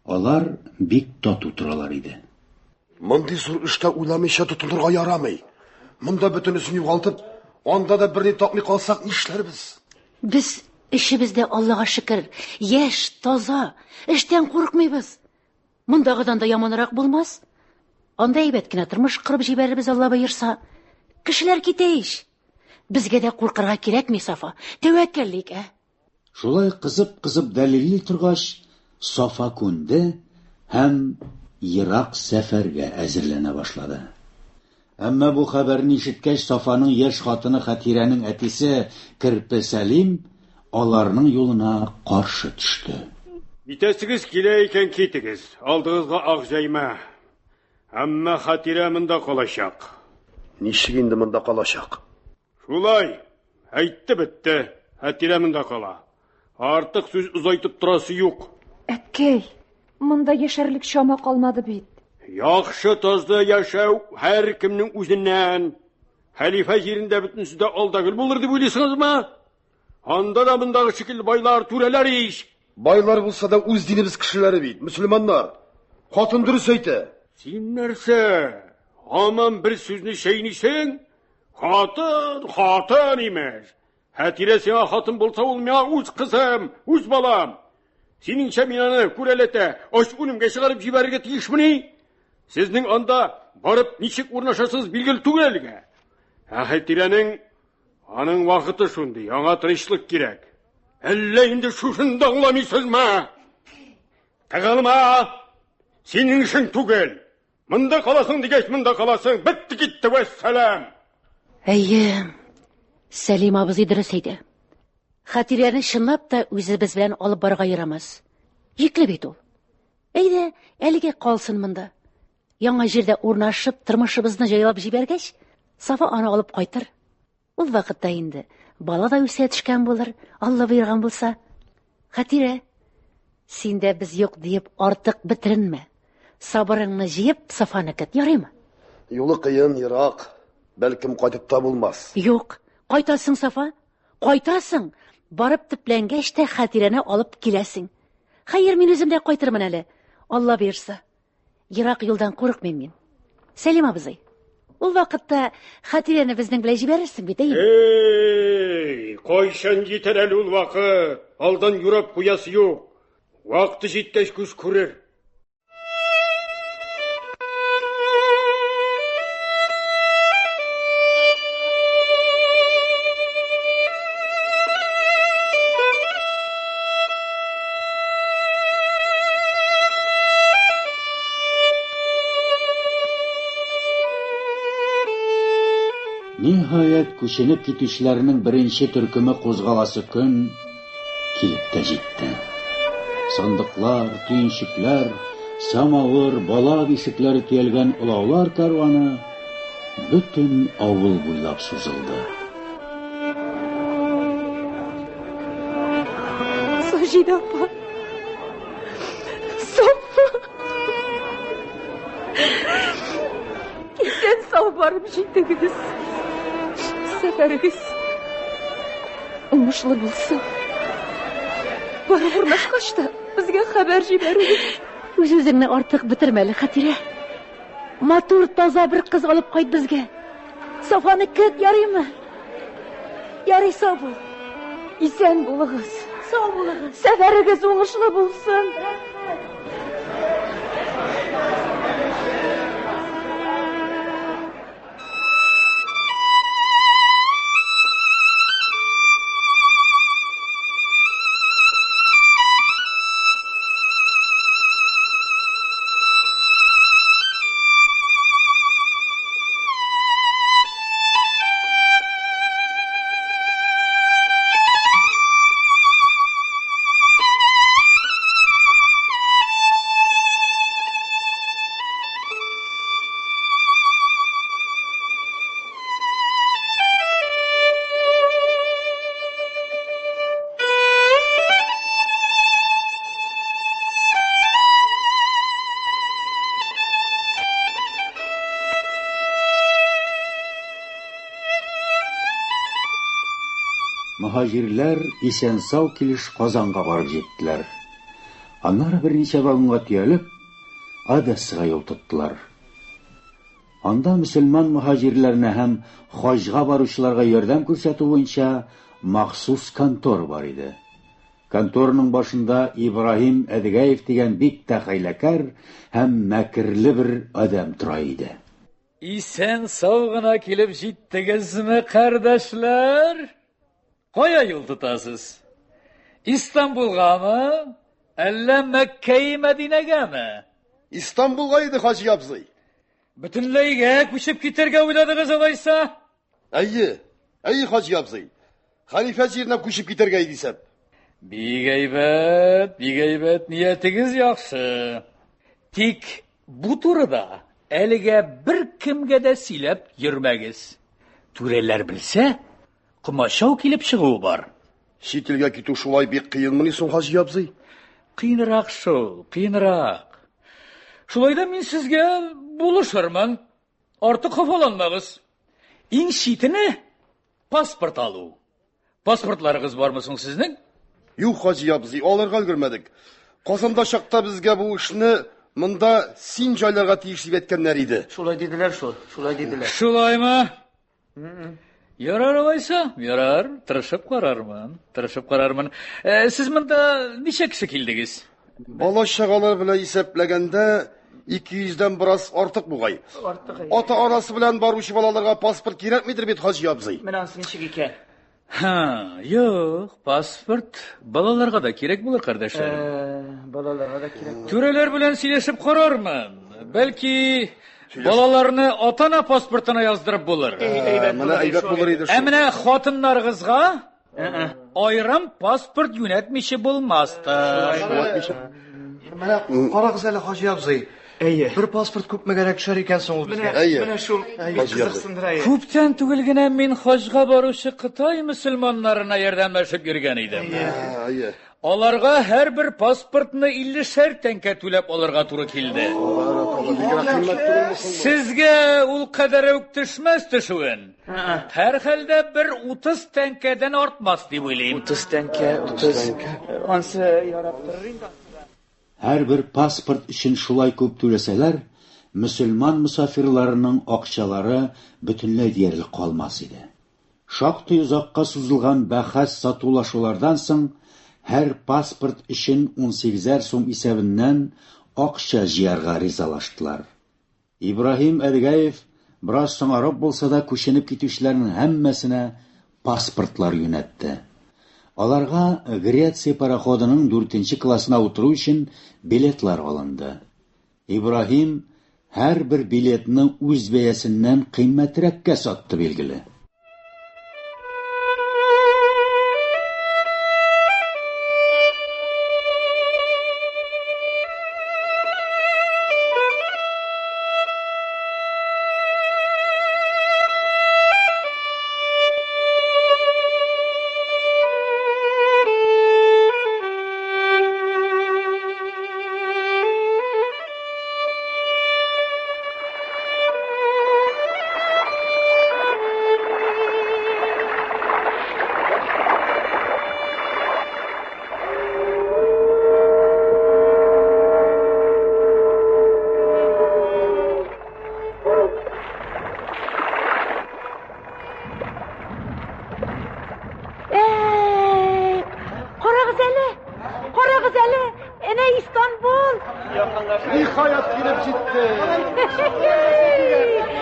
Алар бик тату торалар иде. Мондый зур эшкә уйламыйча тотынырга ярамый. Монда бөтенесен югалтып, анда да берни тапмый калсак нишләрбез? Без эшебездә Аллага шөкер, яшь, таза, эштән курыкмыйбыз. Мондагыдан да яманрак булмас. Анда әйбәт кенә тормыш корып җибәрербез, Алла боерса. Кешеләр китә ич. Безгә дә куркырга кирәкми, Сафа. Тәвәккәллик, ә? Шулай кызып-кызып дәлилли торгач, Сафа күнде һәм ерак сәфәргә әзерләнә башлады. Әмма бу хәбәрне ишеткәч, Сафаның яшь хатыны Хәтирәнең әтисе Керпе Сәлим аларның юлына каршы төште. Китәсегез килә икән, китегез. Алдыгызга ак җәймә. Әмма Хәтирә монда калачак. Ничек инде монда калачак? Шулай, әйтте бетте, Хәтирә монда кала. Артык сүз озайтып торасы юк. Әткәй, монда яшәрлек чама калмады бит. Яхшы тазда яшәү һәркемнең үзеннән. Хәлифә җирендә бөтенесе дә ал да гөл булыр дип уйлыйсыңызмы? Анда да мондагы шикелле байлар, түрәләр ич. Байлар булса да үз динебез кешеләре бит, мөселманнар. Хатын дөрес әйтә. Син нәрсә? Һаман бер сүзне чәйнисең? Хатын, хатын имеш. Хәтирә сиңа хатын булса, ул миңа үз кызым, үз балам. Синеңчә мин аны күрәләтә ач үлемгә чыгарып җибәрергә тиешмени? Сезнең анда барып ничек урнашасыз билгеле түгел әлегә. Ә Хәтирәнең аның вакыты шундый, аңа тынычлык кирәк. Әллә инде шушын да аңламыйсызмы? Тыгылма! Синең эшең түгел. Монда каласың дигәч, монда каласың. Бетте китте, вәссәлам. Әйе, Сәлим абзый дөрес әйтә. Хәтирәне чынлап та үзебез белән алып барырга ярамас. Йөкле бит ул. Әйдә, әлегә калсын монда. Яңа җирдә урнашып, тормышыбызны җайлап җибәргәч, Сафа аны алып кайтыр. Ул вакытта инде бала да үсә төшкән булыр, Алла боерган булса. Хәтирә, син дә без юк диеп артык бетеренмә. Сабырыңны җыеп, Сафаны көт, ярыймы? Юлы кыен, ерак. Бәлкем кайтып та булмас. Юк, кайтасың, Сафа. Кайтасың. Барып төпләнгәч тә Хәтирәне алып киләсең. Хәер, мин үзем дә кайтырмын әле. Алла боерса. Ерак юлдан курыкмыйм мин. Сәлим абзый, ул вакытта Хәтирәне безнең белән җибәрерсең бит, әйеме? Эй, кайчан җитәр әле ул вакыт? Алдан юрап куясы юк. Вакыты җиткәч күз күрер. Ниһаять, күченеп китүчеләрнең беренче төркеме кузгаласы көн килеп тә җитте. Сандыклар, төенчекләр, самавыр, бала бишекләре төялгән олаулар кәрваны бөтен авыл буйлап сузылды. Саҗидә апа. Сафа. Исән сау барып җитегез. Сәфәрегез уңышлы булсын. Барып урнашкач та безгә хәбәр җибәрегез. Үз-үзеңне артык бетермә әле, Хәтирә. Матур, таза бер кыз алып кайт безгә. Сафаны көт, ярыймы? Ярый, сау бул. Исән булыгыз. Сау булыгыз. Сәфәрегез уңышлы булсын. Мөһаҗирләр исән-сау килеш Казанга барып җиттеләр. Аннары берничә вагонга төялеп, Одессага юл тоттылар. Анда мөселман мөһаҗирләренә һәм хаҗга баручыларга ярдәм күрсәтү буенча махсус контора бар иде. Контораның башында Ибраһим Әдгәев дигән бик тә хәйләкәр һәм мәкерле бер адәм тора иде. Исән-сау гына килеп җиттегезме, кардәшләр? Кая юл тотасыз? Истанбулгамы, әллә Мәккәи Мәдинәгәме? Истанбулга иде, хаҗи абзый. Бөтенләйгә күчеп китәргә уйладыгыз алайса? Әйе, әйе, хаҗи абзый. Хәлифә җиренә күчеп китәргә иде исәп. Бик әйбәт, бик әйбәт, ниятегез яхшы. Тик бу турыда әлегә беркемгә дә сөйләп йөрмәгез. Түрәләр белсә, комачау килеп чыгуы бар. Чит илгә китү шулай бик кыенмыни соң, хаҗи абзый? Кыенрак шул, кыенрак. Шулай да мин сезгә булышырмын. Артык хафаланмагыз. Иң читене паспорт алу. Паспортларыгыз бармы соң сезнең? Юк, хаҗи абзый, алырга өлгермәдек. Казанда чакта безгә бу эшне монда син җайларга тиеш дип әйткәннәр иде. Шулай диделәр шул, шулай диделәр. Шулаймы? Ярар алайса, ярар, тырышып карармын, тырышып карармын. Э, сез монда ничә кеше килдегез? Бала чагалар белән исәпләгәндә 200дән бераз артык бугай. Артык. Ата-анасы белән баручы балаларга паспорт кирәкмидер бит, хаҗи абзый. Менә анысы ничек икән? Ха, юк, паспорт балаларга да кирәк булыр, кардәшләрем. Э, балаларга да кирәк. Түрәләр белән сөйләшеп карармын. Бәлки балаларны ата-ана паспортына яздырып булыр. Э, менә әйбәт булыр иде Ә шул. менә хатыннарыгызга аерым паспорт юнәтмичә булмастыр. Менә карагыз әле, хаҗи абзый. Әйе. Бер паспорт күпмегәрәк төшәр икән соң ул безгә? Менә, менә шул бик кызыксындыра. Күптән түгел генә мин хаҗга баручы Кытай мөселманнарына ярдәмләшеп йөргән идем. Әйе. Аларга һәрбер паспортны 50шәр тәңкә түләп алырга туры килде. Сезгә ул кадәр үк төшмәс төшүен. Һәрхәлдә бер 30 тәңкәдән артмас дип уйлыйм. 30 тәңкә, 30. Ансы ярап торыр инде. Һәрбер паспорт өчен шулай күп түләсәләр, мөселман мосафирларының акчалары бөтенләй диярлек калмас иде. Шактый озакка сузылган бәхәс-сатулашулардан соң, һәр паспорт өчен унсигезәр сум исәбеннән акча җыярга ризалаштылар. Ибраһим Әдгәев бераз соңарып булса да күченеп китүчеләрнең һәммәсенә паспортлар юнәтте. Аларга Греция пароходының дүртенче классына утыру өчен билетлар алынды. Ибраһим һәрбер билетны үз бәясеннән кыйммәтрәккә сатты, билгеле.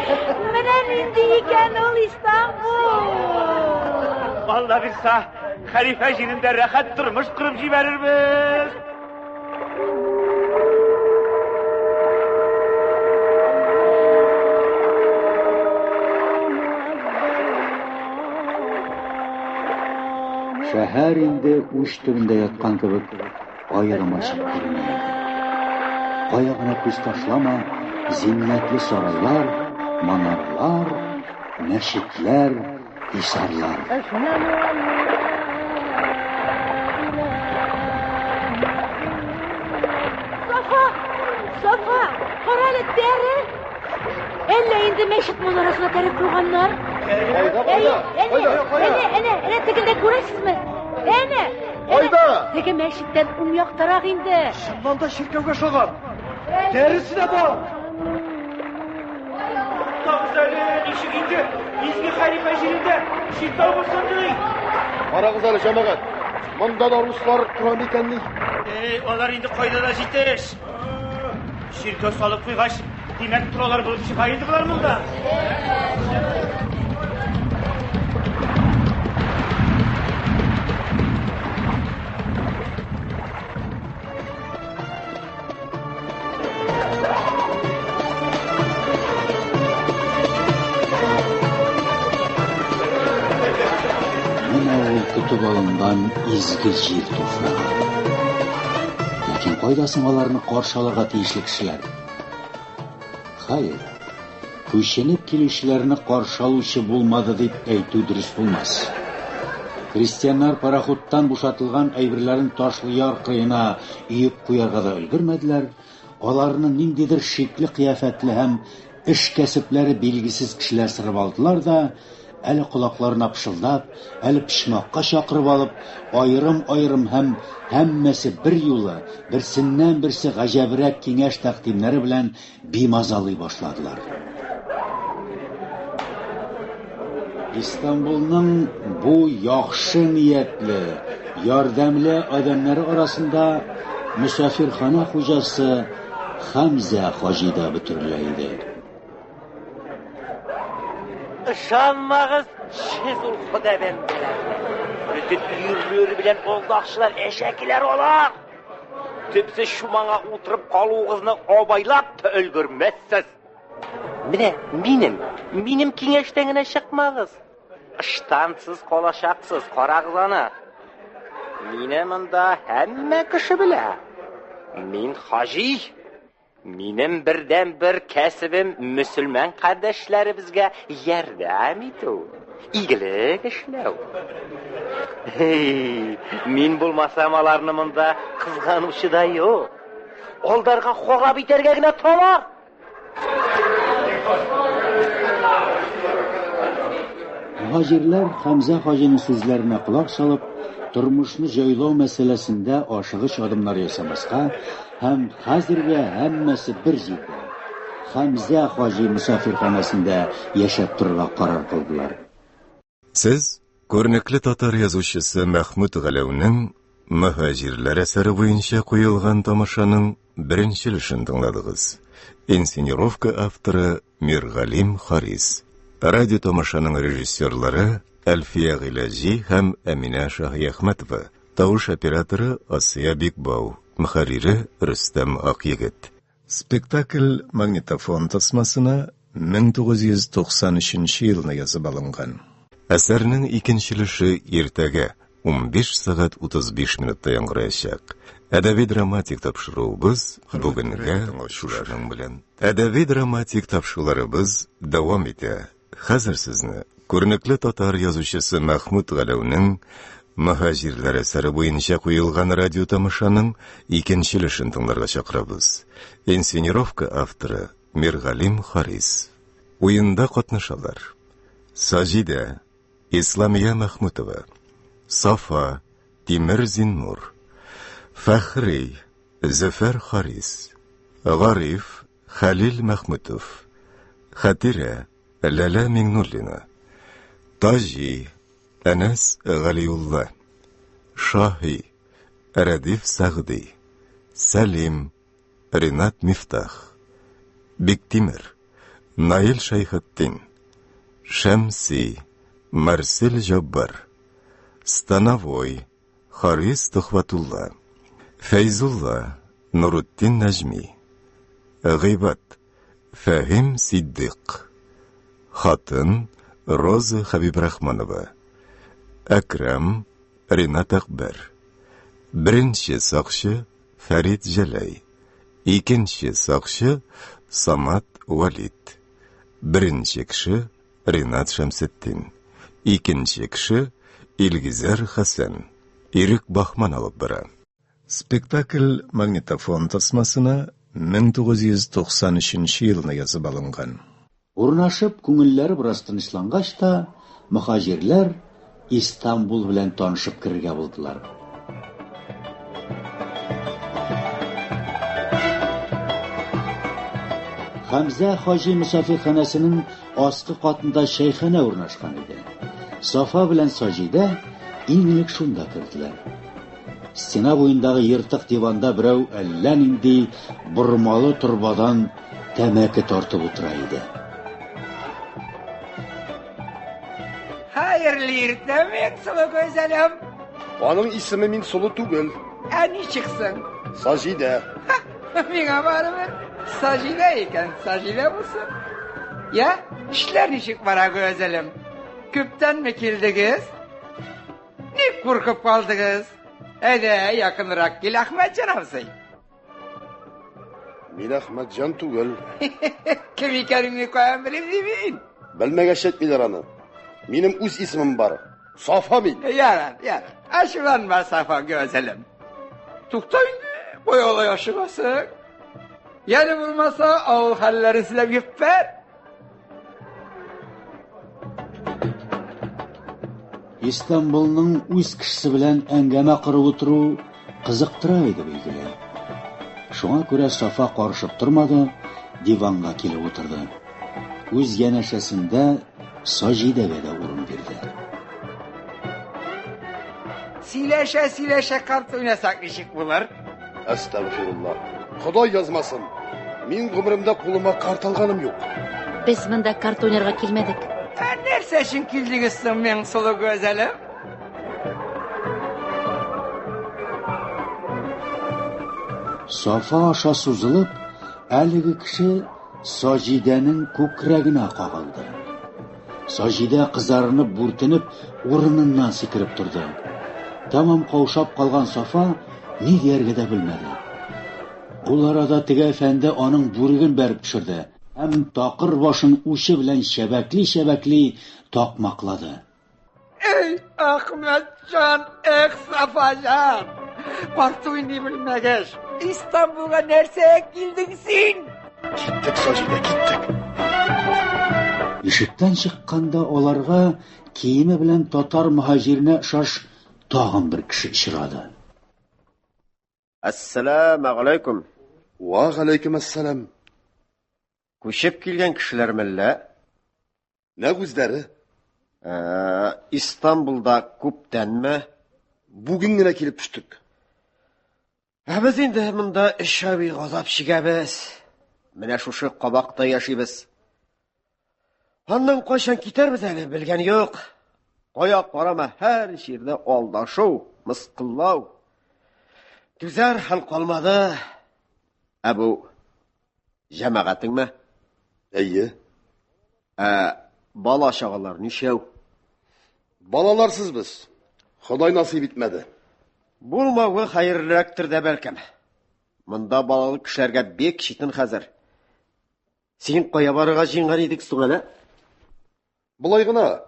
Менә нинди икән ул Истанбул! Алла бирса, хәлифә җирендә рәхәт тормыш корып җибәрербез. Шәһәр инде уч төбендә яткан кебек аерым ачык күренә иде. Кая гына күз ташлама, зиннәтле сарайлар, манаралар, мәчетләр, һисарлар. Сафа! Сафа! Кара әле, тәре! Әллә инде мәчет манарасына тәре куйганнар? Кайда, кайда? Әнә, әнә, әнә, әнә тегендә күрәсезме? Әнә! Кайда? Теге мәчеттән уң яктарак инде. Чыннан да чиркәүгә ошаган. Тәресе дә бар. Туктагыз әле, ничек инде изге хәлифә җирендә чиркәү булсын ди? Карагыз әле, җәмәгать. Монда да руслар тора микәнни? Эй, алар инде кайда да җитеш. Чиркәү салып куйгач, димәк, торалар булып чыга инде болар монда. Менә ул көтеп алынган изге җир туфрагы. Ләкин кайда соң аларны каршы алырга тиешле кешеләр? Хәер, күченеп килүчеләрне каршы алучы булмады дип әйтү дөрес булмас. Крестьяннар пароходтан бушатылган әйберләрен ташлы яр кырыена өеп куярга да өлгермәделәр, аларны ниндидер шикле кыяфәтле һәм эш кәсепләре билгесез кешеләр сырып алдылар да, әле колакларына пышылдап, әле почмакка чакырып алып, аерым-аерым һәм һәммәсе берьюлы, берсеннән-берсе гаҗәбрәк киңәш-тәкъдимнәре белән бимазалый башладылар. Истанбулның бу яхшы ниятле, ярдәмле адәмнәре арасында мөсафирханә хуҗасы Хәмзә хаҗи да бөтерелә иде. Ышанмагыз сез ул Хода бәндәләренә. Бөтен өерләре белән алдакчылар, әшәкеләр алар. Төпсез чумаңа утырып калуыгызны абайлап та өлгермәссез. Менә минем, минем киңәштән генә чыкмагыз. Ыштансыз калачаксыз, карагыз аны. Мине монда һәммә кеше белә. Мин хаҗи. Минем бердәнбер кәсебем мөселман кардәшләребезгә ярдәм итү, игелек эшләү. Һей, мин булмасам аларны монда кызганучы да юк. Алдарга харап итәргә генә торалар. Мөһаҗирләр Хәмзә хаҗиның сүзләренә колак салып, тормышны җайлау мәсьәләсендә ашыгыч адымнар ясамаска һәм хәзергә һәммәсе бер җирдә, Хәмзә хаҗи мөсафирханәсендә яшәп торырга карар кылдылар. Сез күренекле татар язучысы Мәхмүт Галәүнең Мөһаҗирләр әсәре буенча куелган тамашаның беренче өлешен тыңладыгыз. Инсценировка авторы Миргалим Харис. Радио тамашаның режиссерлары Әлфия Гыйләҗи һәм Әминә Шаһиәхмәтова. Тавыш операторы Асия Бикбау, мөхәррире Рөстәм Акъегет. Спектакль магнитофон тасмасына 1993 елны язып алынган. Әсәрнең икенче өлеше иртәгә 15 сәгать 35 минутта яңгыраячак. Әдәби-драматик тапшыруыбыз бүгенгә шушының белән. Әдәби-драматик тапшыруларыбыз дәвам итә. Хәзер сезне күренекле татар язучысы Мәхмүт Галәүнең Мөһаҗирләр әсәре буенча куелган радиотамашаның икенче өлешен тыңларга чакырабыз. Инсценировка авторы Миргалим Харис. Уенда катнашалар: Саҗидә, Исламия Мәхмүтова, Сафа, Тимер Зиннур, Фәхри, Зөфәр Харис, Гариф, Хәлил Мәхмүтов, Хәтирә, Ләлә Миңнуллина, Таҗи, Әнәс Галиулла, Шаһи, Рәдиф Сәгъди, Сәлим, Ринат Мифтах, Биктимер, Наил Шәйхетдин, Шәмси, Марсель Җаббар, Становой, Харис Төхвәтулла, Фәйзулла, Нурутдин Нәҗми, Гыйбад, Фәһим Сиддыйк, Хатын, Роза Хәбибрахманова, Әкрәм, Ринат Әкбәр, Беренче сакчы, Фәрит Җәләй, Икенче сакчы, Самат Вәлид, Беренче кеше, Ринат Шәмсетдин, Икенче кеше, Илгизәр Хәсән, Ирек Баһман алып бара. Спектакль магнитофон тасмасына 1993 елны язып алынган. Урнашып, күңелләре бераз тынычлангач та, мөһаҗирләр Истанбул белән танышып керергә булдылар. Хәмзә хаҗи мөсафирханәсенең аскы катында чәйханә урнашкан иде. Сафа белән Саҗидә иң элек шунда керделәр. Стена буендагы ертык диванда берәү әллә нинди бормалы торбадан тәмәке тартып утыра иде. Хәерле иртә, Миңсылу гүзәлем. Аның исеме Миңсылу түгел. Ә ничек соң? Саҗидә. Миңа барыбер. Саҗидә икән, Саҗидә булсын. Я, эшләр ничек бара, гүзәлем? Күптәнме килдегез? Ник куркып калдыгыз? Әйдә, якынрак кил, Әхмәтҗан абзый. Мин Әхмәтҗан түгел. Кем икәнеңне каян белим ди мин? Белмәгәч әйтмиләр аны. Минем үз исемем бар. Сафа мин. Ярар, ярар. Ачуланма, Сафа гүзәлем. Тукта инде, кая алай ашыгасың? Әле булмаса, авыл хәлләрен сөйләп җибәр. Истанбулның үз кешесе белән әңгәмә корып утыру кызыктыра иде билгеле. Шуңа күрә Сафа карышып тормады, диванга килеп утырды. Үз янәшәсендә Саҗидәгә дә урын бирде. Сөйләшә-сөйләшә карта уйнасак ничек булыр? Әстәгъфирулла. Ходай язмасын. Мин гомеремдә кулыма карта алганым юк. Без монда карта уйнарга килмәдек. Ә нәрсә өчен килдегез соң, Миңсылу гүзәлем? Сафа аша сузылып, әлеге кеше Саҗидәнең күкрәгенә кагылды. Саҗидә кызарынып, бүртенеп, урыныннан сикереп торды. Тәмам каушап калган Сафа ни дияргә дә белмәде. Ул арада теге әфәнде аның бүреген бәреп төшерде һәм такыр башын учы белән чәбәкли-чәбәкли такмаклады. Эй, Әхмәтҗан, эх, Сафаҗан! Карт уйный белмәгәч, Истанбулга нәрсәгә килдең син? Киттек, Саҗидә, киттек. Ишектән чыкканда аларга киеме белән татар мөһаҗиренә ошаш тагын бер кеше очрады. Әссәламә галәйкүм. Ва галәйкүм әссәлам. Күчеп килгән кешеләр мәллә? Нәкъ үзләре. Ә, Истанбулда күптәнме? Бүген генә килеп төштек. Ә без инде монда өч ай газап чигәбез. Менә шушы кабакта яшибез. Аннан кайчан китәрбез әле, белгән юк. Кая карама, һәр җирдә алдашу, мыскыллау. Түзәр хәл калмады. Ә бу җәмәгатеңме? Әйе. Ә бала чагалар ничәү? Балаларсыз без. Ходай насыйп итмәде. Булмавы хәерлерәктер дә бәлкем. Монда балалы кешеләргә бик читен хәзер. Син кая барырга җыенган идек соң әле? Болай гына,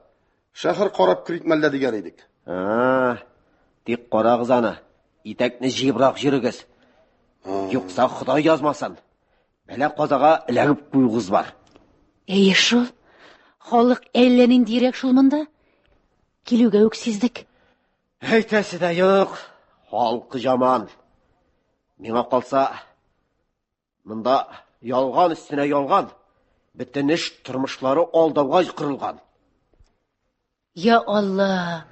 шәһәр карап керик мәллә дигән идек. А, тик карагыз аны. Итәкне җыебрак йөрегез. Юкса Ходай язмасын. Бәла казага эләгеп куюыгыз бар. Әйе шул. Халык әллә ниндирәк шул монда. Килүгә үк сиздек. Әйтәсе дә юк. Халкы жаман. Миңа калса, Монда ялган өстенә ялган. Бөтен эш тормышлары алдауга корылган. Я Алла!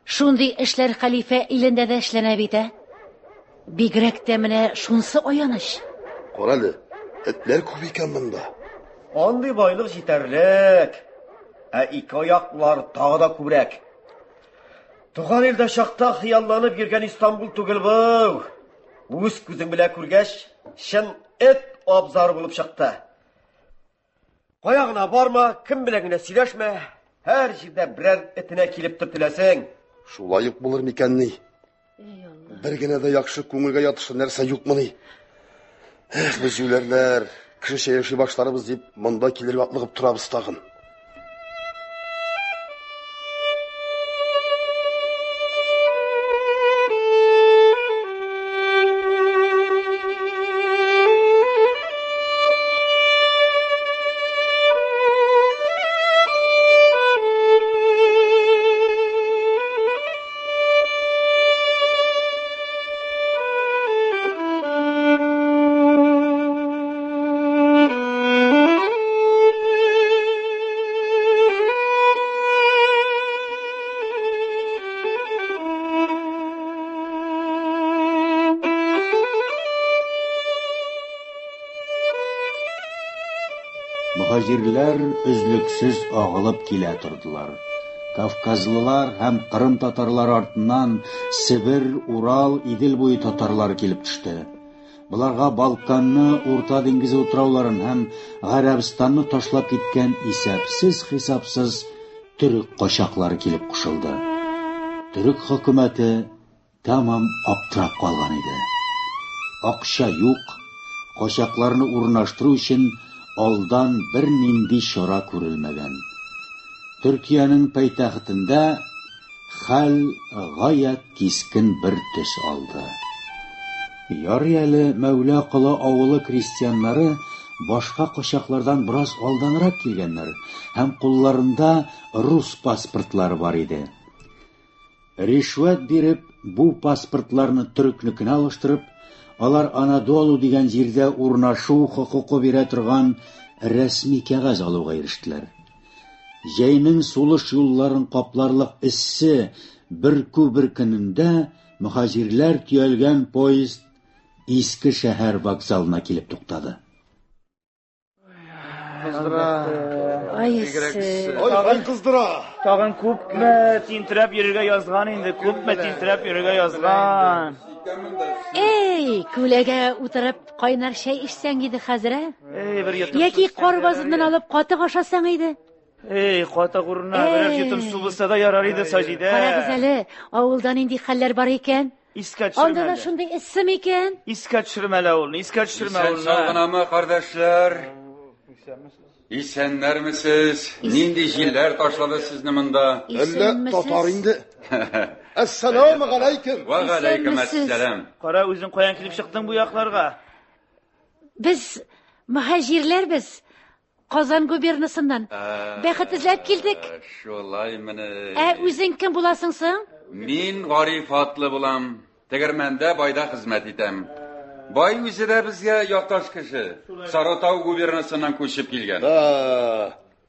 Шундый эшләр хәлифә илендә дә эшләнә бит, ә? Бигрәк тә менә шунсы аяныч. Карале, этләр күп икән монда. Андый байлык җитәрлек. Ә ике аяклар тагы да күбрәк. Туган илдә чакта хыялланып йөргән Истанбул түгел бу. Үз күзең белән күргәч, чын эт абзары булып чыкты. Кая гына барма, кем белән генә сөйләшмә, һәр җирдә берәр этенә килеп төртеләсең. Шулай ук булыр микәнни? Бер генә дә яхшы күңелгә ятышлы нәрсә юкмыни? Эх, без юләрләр, кешечә яши башларбыз дип, монда килергә атлыгып торабыз тагын. Мөһаҗирләр өзлексез агылып килә тордылар. Кавказлылар һәм Кырым татарлары артыннан Себер, Урал, Идел буе татарлары килеп төште. Боларга Балканны, Урта диңгезе утрауларын һәм Гарәбстанны ташлап киткән исәпсез-хисапсыз төрек качаклары килеп кушылды. Төрек хөкүмәте тәмам аптырап калган иде. Акча юк, качакларны урнаштыру өчен алдан бернинди чара күрелмәгән. Төркиянең пайтәхетендә хәл гаять кискен бер төс алды. Ярый әле Мәүлә Колы авылы крестьяннары башка качаклардан бераз алданрак килгәннәр һәм кулларында рус паспортлары бар иде. Ришвәт биреп, бу паспортларны төрекнекенә алыштырып, алар Анадолу дигән җирдә урнашу хокукы бирә торган рәсми кәгазь алуга ирештеләр. Җәйнең сулыш юлларын капларлык эссе, бөркү бер көнендә мөһаҗирләр төялгән поезд Иске шәһәр вокзалына килеп туктады. Кыздыра. Ай, эссе. Ай, кыздыра. Тагын күпме тинтерәп йөрергә язган инде, күпме тинтерәп йөрергә язган. Эй, күләгә утырып кайнар чәй эчсәң иде хәзер, ә? Эй, бер йотым. Яки кар базыннан алып катык ашасаң иде. Эй, катык урынына берәр йотым су булса да ярар иде, Саҗидә. Карагыз әле, авылда нинди хәлләр бар икән? Искә төшермә. Анда да шундый эссе микән? Искә төшермә әле ул, искә төшермә Исән ул. сау гынамы, кардәшләр? Исәннәрмесез? Нинди җилләр ташлады сезне монда? Әллә татар инде? Әссәләмү галәйкем. Ва галәйкем әссәлам. Кара, үзең каян килеп чыктың бу якларга? Без мөһаҗирләр без. Казан губернасыннан. Бәхет эзләп килдек. Шулай мени. Ә үзең кем буласың соң? Мин Гариф атлы булам. Тегермәндә байда хезмәт итәм. Бай үзе дә безгә якташ кеше. Сарытау губернасыннан күчеп килгән.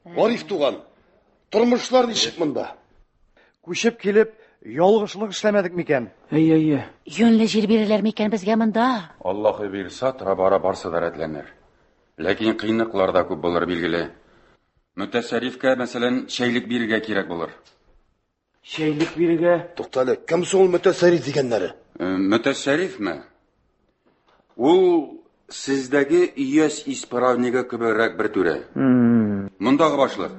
Гариф туган, тормышлар ничек монда? Күчеп килеп, ялгышлык эшләмәдек микән? Әйе, әйе. Юньле җир бирерләр микән безгә монда? Аллаһы бирса, тора-бара барсы да рәтләнер. Ләкин кыенлыклар да күп булыр, билгеле. Мөтәсәррифкә, мәсәлән, чәйлек бирергә кирәк булыр. Чәйлек бирергә? Туктале, кем соң ул мөтәсәрриф дигәннәре? Мөтәсәррифме? Ул сездәге өяз исправнигы кебегрәк бер түрә. Мондагы башлык.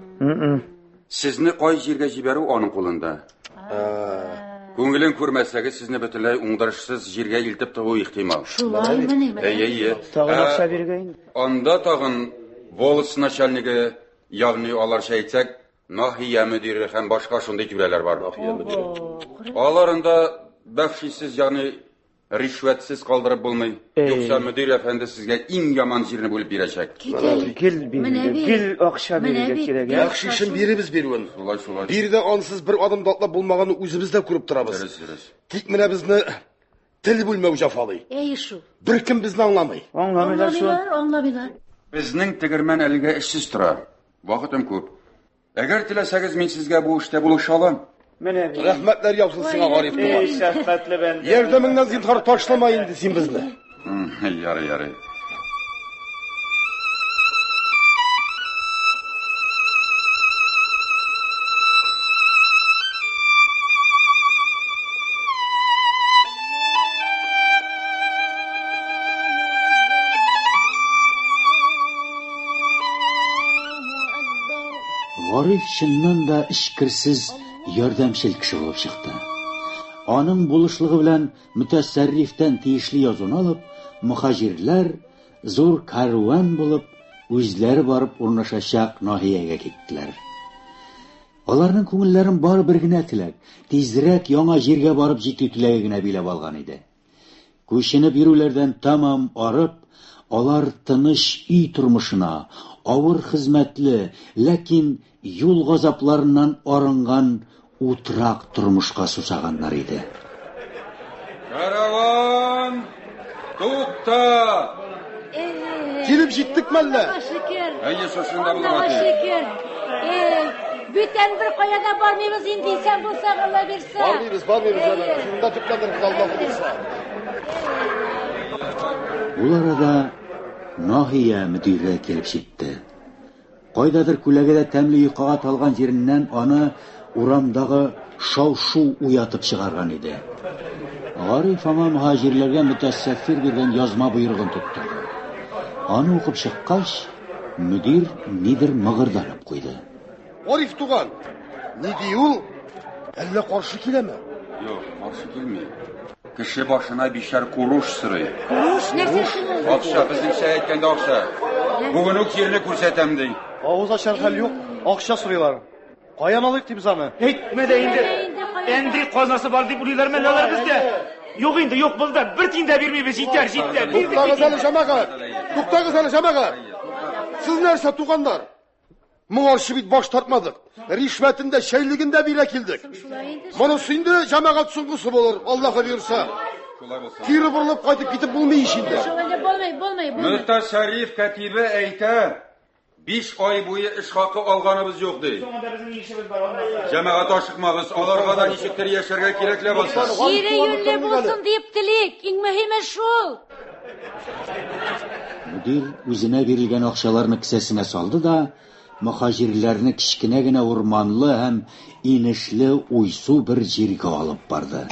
Сезне кай җиргә җибәрү аның кулында. Күңелен күрмәсәгез, сезне бөтенләй уңдырышсыз җиргә илтеп тыгу ихтимал. Шулаймыни? Әйе, әйе. Тагын Ә, акча бирергә инде. Анда тагын волость начальнигы, ягъни аларча әйтсәк, наһия мөдире һәм башка шундый түрәләр бар. Наһия мөдире. Аларында бәхшисез, ягъни ришвәтсез калдырып булмый. Юкса мөдир әфәнде сезгә иң яман җирне бүлеп бирәчәк. Гел бирергә, гел акча бирергә кирәк. ә? Бәхшишен биребез бирүен. Шулай, шулай. Биредә ансыз бер адым да атлап булмаганны үзебез дә күреп торабыз. Дөрес, дөрес. Тик менә безне тел бүлмәү җәфалый. Әй шул. Беркем безне аңламый. Аңламыйлар шул. Аңламыйлар, аңламыйлар. Безнең тегермән әлегә эшсез тора. Вакытым күп. Әгәр теләсәгез, мин сезгә бу эштә булыша алам. Менә бит. Рәхмәтләр яусын сиңа, Гариф Эй, туган. шәфкатьле бәндә. Ярдәмеңнән зинһар ташлама инде син безне. Ярый, ярый. Гариф чыннан да эчкерсез, ярдәмчел кеше булып чыкты. Аның булышлыгы белән мөтәсәррифтән тиешле язуны алып, мөхаҗирләр зур кәрван булып үзләре барып урнашачак наһиягә киттеләр. Аларның күңелләрен бары бер генә теләк, тизрәк яңа җиргә барып җитү теләге генә биләп алган иде. Күченеп йөрүләрдән тәмам арып, алар тыныч өй тормышына, авыр хезмәтле, ләкин юл газапларыннан арынган утрак тормышка сусаганнар иде. Караван, тукта! Килеп җиттек мәллә? Шөкер. Әйе, шушында булырга Аллага тиеш. шөкер. Эй, бүтән бер кая да бармыйбыз инде, исән булсак, Алла бирсә. Бармыйбыз, бармыйбыз, җәмәгать. Шунда төпләнербез, Алла боерса. Ул арада наһия мөдире килеп җитте. Кайдадыр күләгәдә тәмле йокыга талган җиреннән аны урамдагы шау-шу уятып чыгарган иде. Гариф аңа мөһаҗирләргә мөтәсәффир биргән язма боерыгын тоттырды. Аны укып чыккач, мөдир нидер мыгырданып куйды. Гариф туган, ни ди ул? Әллә каршы киләме? Юк, каршы килми. Кеше башына бишәр куруш сорый. Куруш нәрсә соң ул? Акча, безнеңчә әйткәндә акча. Бүген үк җирне күрсәтәм ди. Авыз ачар хәл юк, акча сорыйлар. Каян алыйк ди без аны? Әйтмә дә инде. Әндри казнасы бар дип уйлыйлармы әллә алар бездә? Юк инде, юк, булды. Бер тиен дә бирмибез, җитәр, җитәр. Бирдек Туктагыз бит әле, җәмәгать! Туктагыз әле, җәмәгать! Сез нәрсә, туганнар? Моңарчы бит баш тартмадык. Ришвәтен дә, чәйлеген дә бирә килдек. Монысы инде җәмәгать соңгысы булыр, Аллаһы боерса. Кире борылып кайтып китеп булмый ич инде. Шулай да булмый, булмый, булмый. Мөтәсәрриф кәтибе әйтә, биш ай буе эш хакы алганыбыз юк ди. Җәмәгать ашыкмагыз, аларга да ничектер яшәргә кирәк ләбаса. Җире юньле булсын дип телик, иң мөһиме шул. Мөдир үзенә бирелгән акчаларны кесәсенә салды да, мөхаҗирләрне кечкенә генә урманлы һәм инешле уйсу бер җиргә алып барды.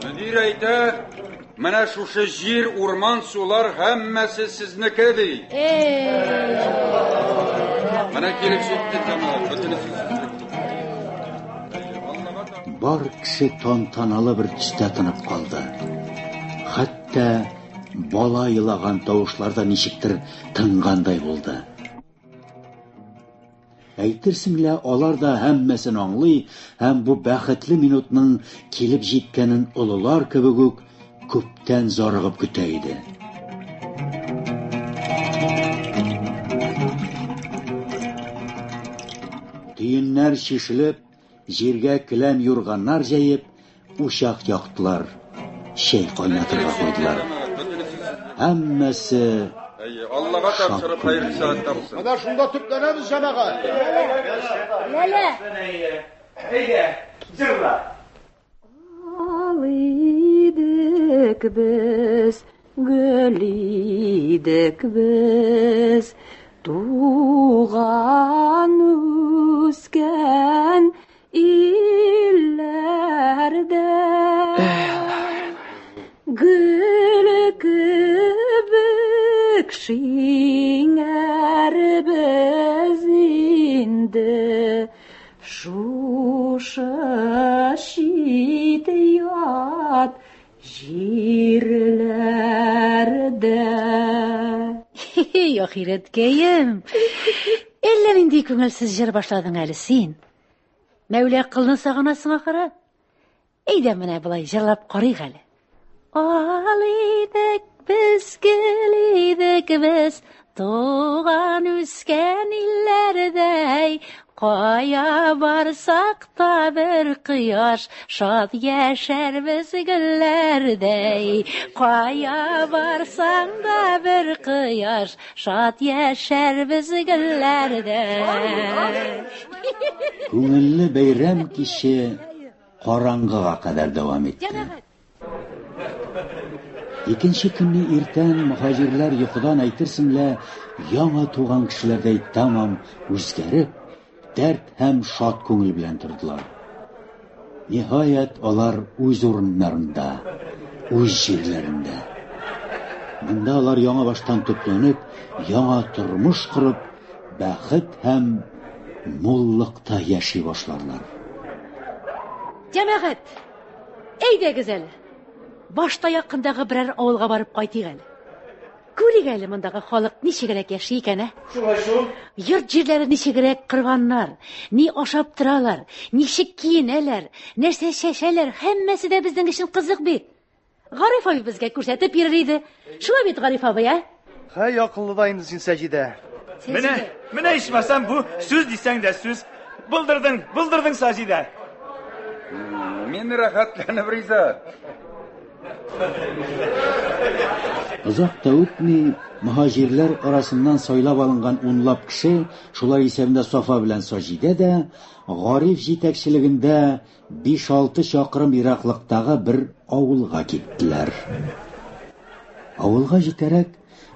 Мөдир әйтә, менә шушы җир, урман, сулар һәммәсе сезнеке ди. Менә килеп җиттек, җәмәгать, бөтенесе сезнеке. Бар кеше тантаналы бер төстә тынып калды. Хәтта бала елаган тавышлар да ничектер тынгандай булды. Әйтерсең лә алар да һәммәсен аңлый һәм бу бәхетле минутның килеп җиткәнен олылар кебек үк күптән зарыгып көтә иде. Төеннәр чишелеп, җиргә келәм юрганнар җәеп, учак яктылар, чәй кайнатырга куйдылар. Һәммәсе Әйе, Аллага тапшырып хәерле сәгатьтә булсын. Менә шунда төпләнәбез, җәмәгать. Ләлә. Әйдә, җырла. Ал идек без, гөл идек без, туган үскән илләрдә. Гөл кебек шиңәрбез инде, шушы чит ят җирләрдә. Хи-хи, ахирәткәем. Әллә нинди күңелсез җыр башладың әле син. Мәүлә кылны сагынасың ахыры. Әйдә менә болай җырлап карыйк әле. Ал идек без, гөл идек без, туган үскән илләрдәй, кая барсак та бер кояш, шат яшәрбез гөлләрдәй. Кая барсаң да бер кояш, шат яшәрбез гөлләрдәй. Күңелле бәйрәм киче караңгыга кадәр дәвам итте. Икенче көнне иртән мөһаҗирләр йокыдан әйтерсең лә яңа туган кешеләрдәй тәмам үзгәреп, дәрт һәм шат күңел белән тордылар. Ниһаять, алар үз урыннарында, үз җирләрендә. Монда алар яңа баштан төпләнеп, яңа тормыш корып, бәхет һәм муллыкта яши башларлар. Җәмәгать, әйдәгез әле. Башта якындагы берәр авылга барып кайтыйк әле. Күрик әле мондагы халык ничегрәк яши икән, ә? Шулай шул. Йорт җирләре ничегрәк корганнар, ни ашап торалар, ничек киенәләр, нәрсә чәчәләр, һәммәсе дә безнең өчен кызык бит. Гариф абый безгә күрсәтеп йөрер иде. Шулай бит, Гариф абый, ә? Хәй, акыллы да инде син, Саҗидә. Менә, менә ичмасам бу сүз дисәң дә сүз. Булдырдың, булдырдың, Саҗидә. Мин рәхәтләнеп риза. Озак та үтми, мөһаҗирләр арасыннан сайлап алынган унлап кеше, шулар исәбендә Сафа белән Саҗидә дә, Гариф җитәкчелегендә биш-алты чакрым ераклыктагы бер авылга киттеләр. Авылга җитәрәк,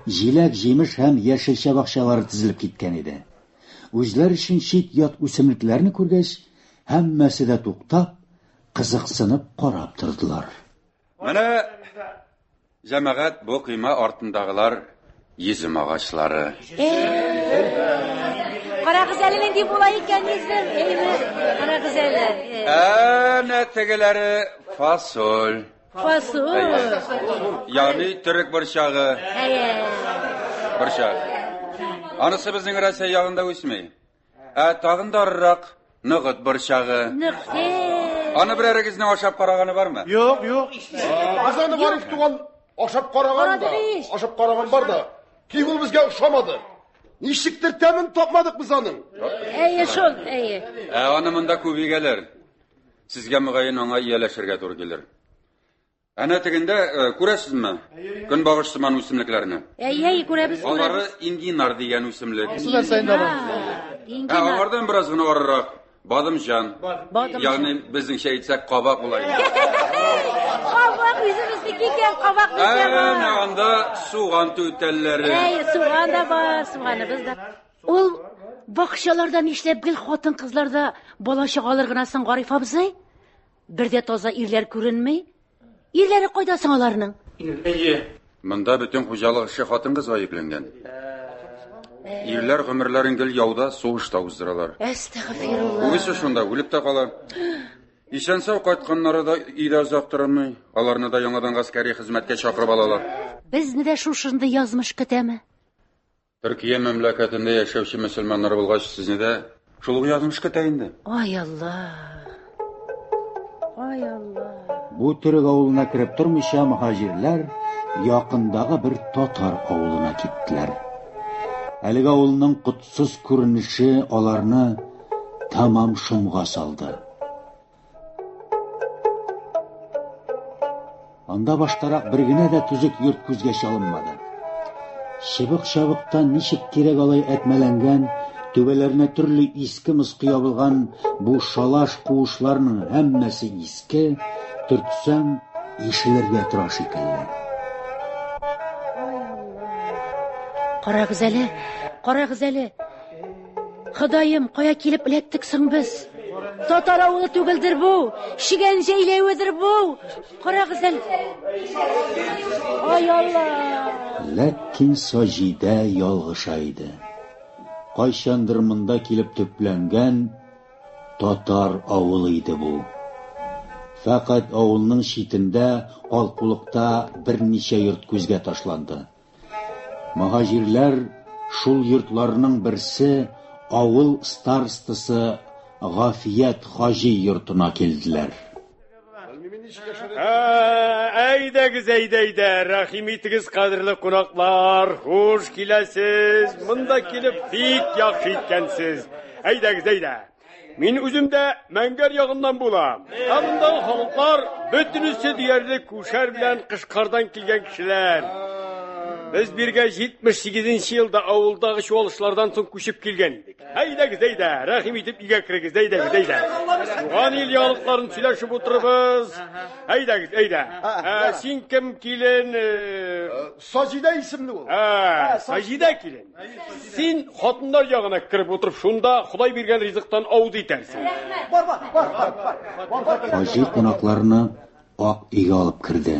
җиләк-җимеш һәм яшелчә бакчалары тезелеп киткән иде. Үзләре өчен чит-ят үсемлекләрне күргәч, һәммәсе дә туктап, кызыксынып карап тордылар. Менә, җәмәгать, бу койма артындагылар йөзем агачлары. Карагыз әле нинди була икән йөзем, әйме? Карагыз әле. Әнә тегеләре фасоль. Фасоль. Ягъни төрек борчагы. Әйе. Борчак. Анысы безнең Россия ягында үсми. Ә тагын да арырак ногыт борчагы. Ногыт. Аны берәрегезнең ашап караганы бармы? Юк, юк. Без аны Гариф туган ашап караган да, ашап караган бар да. Тик ул безгә ошамады. Ничектер тәмен тапмадык без аның. Әйе шул, әйе. Ә аны монда күп игәләр. Сезгә мөгаен аңа ияләшергә туры килер. Әнә тегендә, э, күрәсезме? Көнбагыш сыман үсемлекләрне. Әйе, әйе, күрәбез, Алары күрәбез. ингинар дигән үсемлек. Анысы нәрсә инде аның? Ә Ингинар. аңардан бераз гына арырак бадымҗан. Бадымҗан. Ягъни безнеңчә әйтсәк, кабак була инде. Кабак үзебезнеке икән, кабак бездә Әнә бар. анда суган түтәлләре. Әй, суган да бар, суганыбыз да. Ул бакчаларда нишләп гел хатын-кызлар да бала-чагалар гына соң, Гариф абзый? Бер дә таза ирләр күренми. Ирләре кайда соң аларның? Әйе. Монда бөтен хуҗалык эше хатын-кызга йөкләнгән. Ирләр гомерләрен гел яуда, сугышта уздыралар. Әстәгъфирулла. Күбесе шунда үлеп тә кала. Исән-сау кайтканнары да өйдә озак тормый. Аларны да яңадан гаскәри хезмәткә чакырып алалар. Безне дә шушындый язмыш көтәме? Төркия мәмләкәтендә яшәүче мөселманнар булгач, сезне дә шул ук язмыш көтә инде. Ай Алла. Ай Алла. Бу төрек авылына кереп тормыйча, мөһаҗирләр якындагы бер татар авылына киттеләр. Әлеге авылның котсыз күренеше аларны тәмам шомга салды. Анда баштарак бер генә дә төзек йорт күзгә чалынмады. Чыбык-чабыктан ничек кирәк алай әтмәләнгән, түбәләренә төрле иске-москы ябылган бу шалаш куышларның һәммәсе иске, төртсәң, ишелергә тора шикелле. Карагыз әле, карагыз әле. Ходаем, кая килеп эләктек соң без? Татар авылы түгелдер бу, чегән җәйләведер бу. Карагыз әле. Ай Алла! Ләкин Саҗидә ялгыша иде. Кайчандыр монда килеп төпләнгән татар авылы иде бу. Фәкать авылның читендә, калкулыкта берничә йорт күзгә ташланды. Мөһаҗирләр шул йортларның берсе авыл старостасы Гафият хаҗи йортына килделәр. Әйдәгез, әйдә, әйдә, рәхим итегез, кадерле кунаклар, хуш киләсез, монда килеп бик яхшы иткәнсез. Әйдәгез, әйдә. Мин үзем дә Мәңгәр ягыннан булам. Ә мондагы халыклар бөтенесе диярлек Күшәр белән Кышкардан килгән кешеләр. Без биргә 78 нче елда авылдагы чуалышлардан соң күчеп килгән идек. Әйдәгез, әйдә, рәхим итеп өйгә керегез, әйдәгез, әйдә. Туган ил яңалыкларын сөйләшеп утырыбыз. Әйдәгез, әйдә. Ә, син кем килен? Саҗидә исемле ул. Ә, Саҗидә килен. Син хатыннар ягына кереп утырып, шунда Ходай биргән ризыктан авыз итәрсең. Бар, бар, бар, бар, бар, бар. Хаҗи кунакларны ак өйгә алып керде.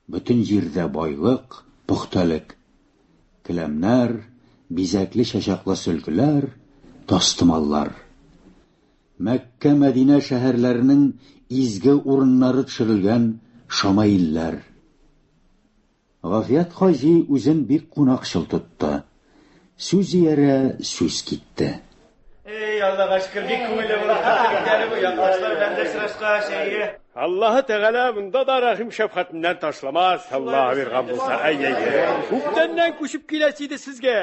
Бөтен җирдә байлык, пөхтәлек. Келәмнәр, бизәкле чачаклы сөлгеләр, тастымаллар. Мәккә, Мәдинә шәһәрләренең изге урыннары төшерелгән шамаилләр. Гафият хаҗи үзен бик кунакчыл тотты. Сүз иярә сүз китте. Эй, Аллага шөкер, бик күңелле була. Әле бу якташлар белән дә очрашкач, әйе. Аллаһы Тәгалә монда да рәхим шәфкатеннән ташламас, Аллаһы биргән булса, әй, әй, әй. Күптәннән күчеп киләсе иде сезгә.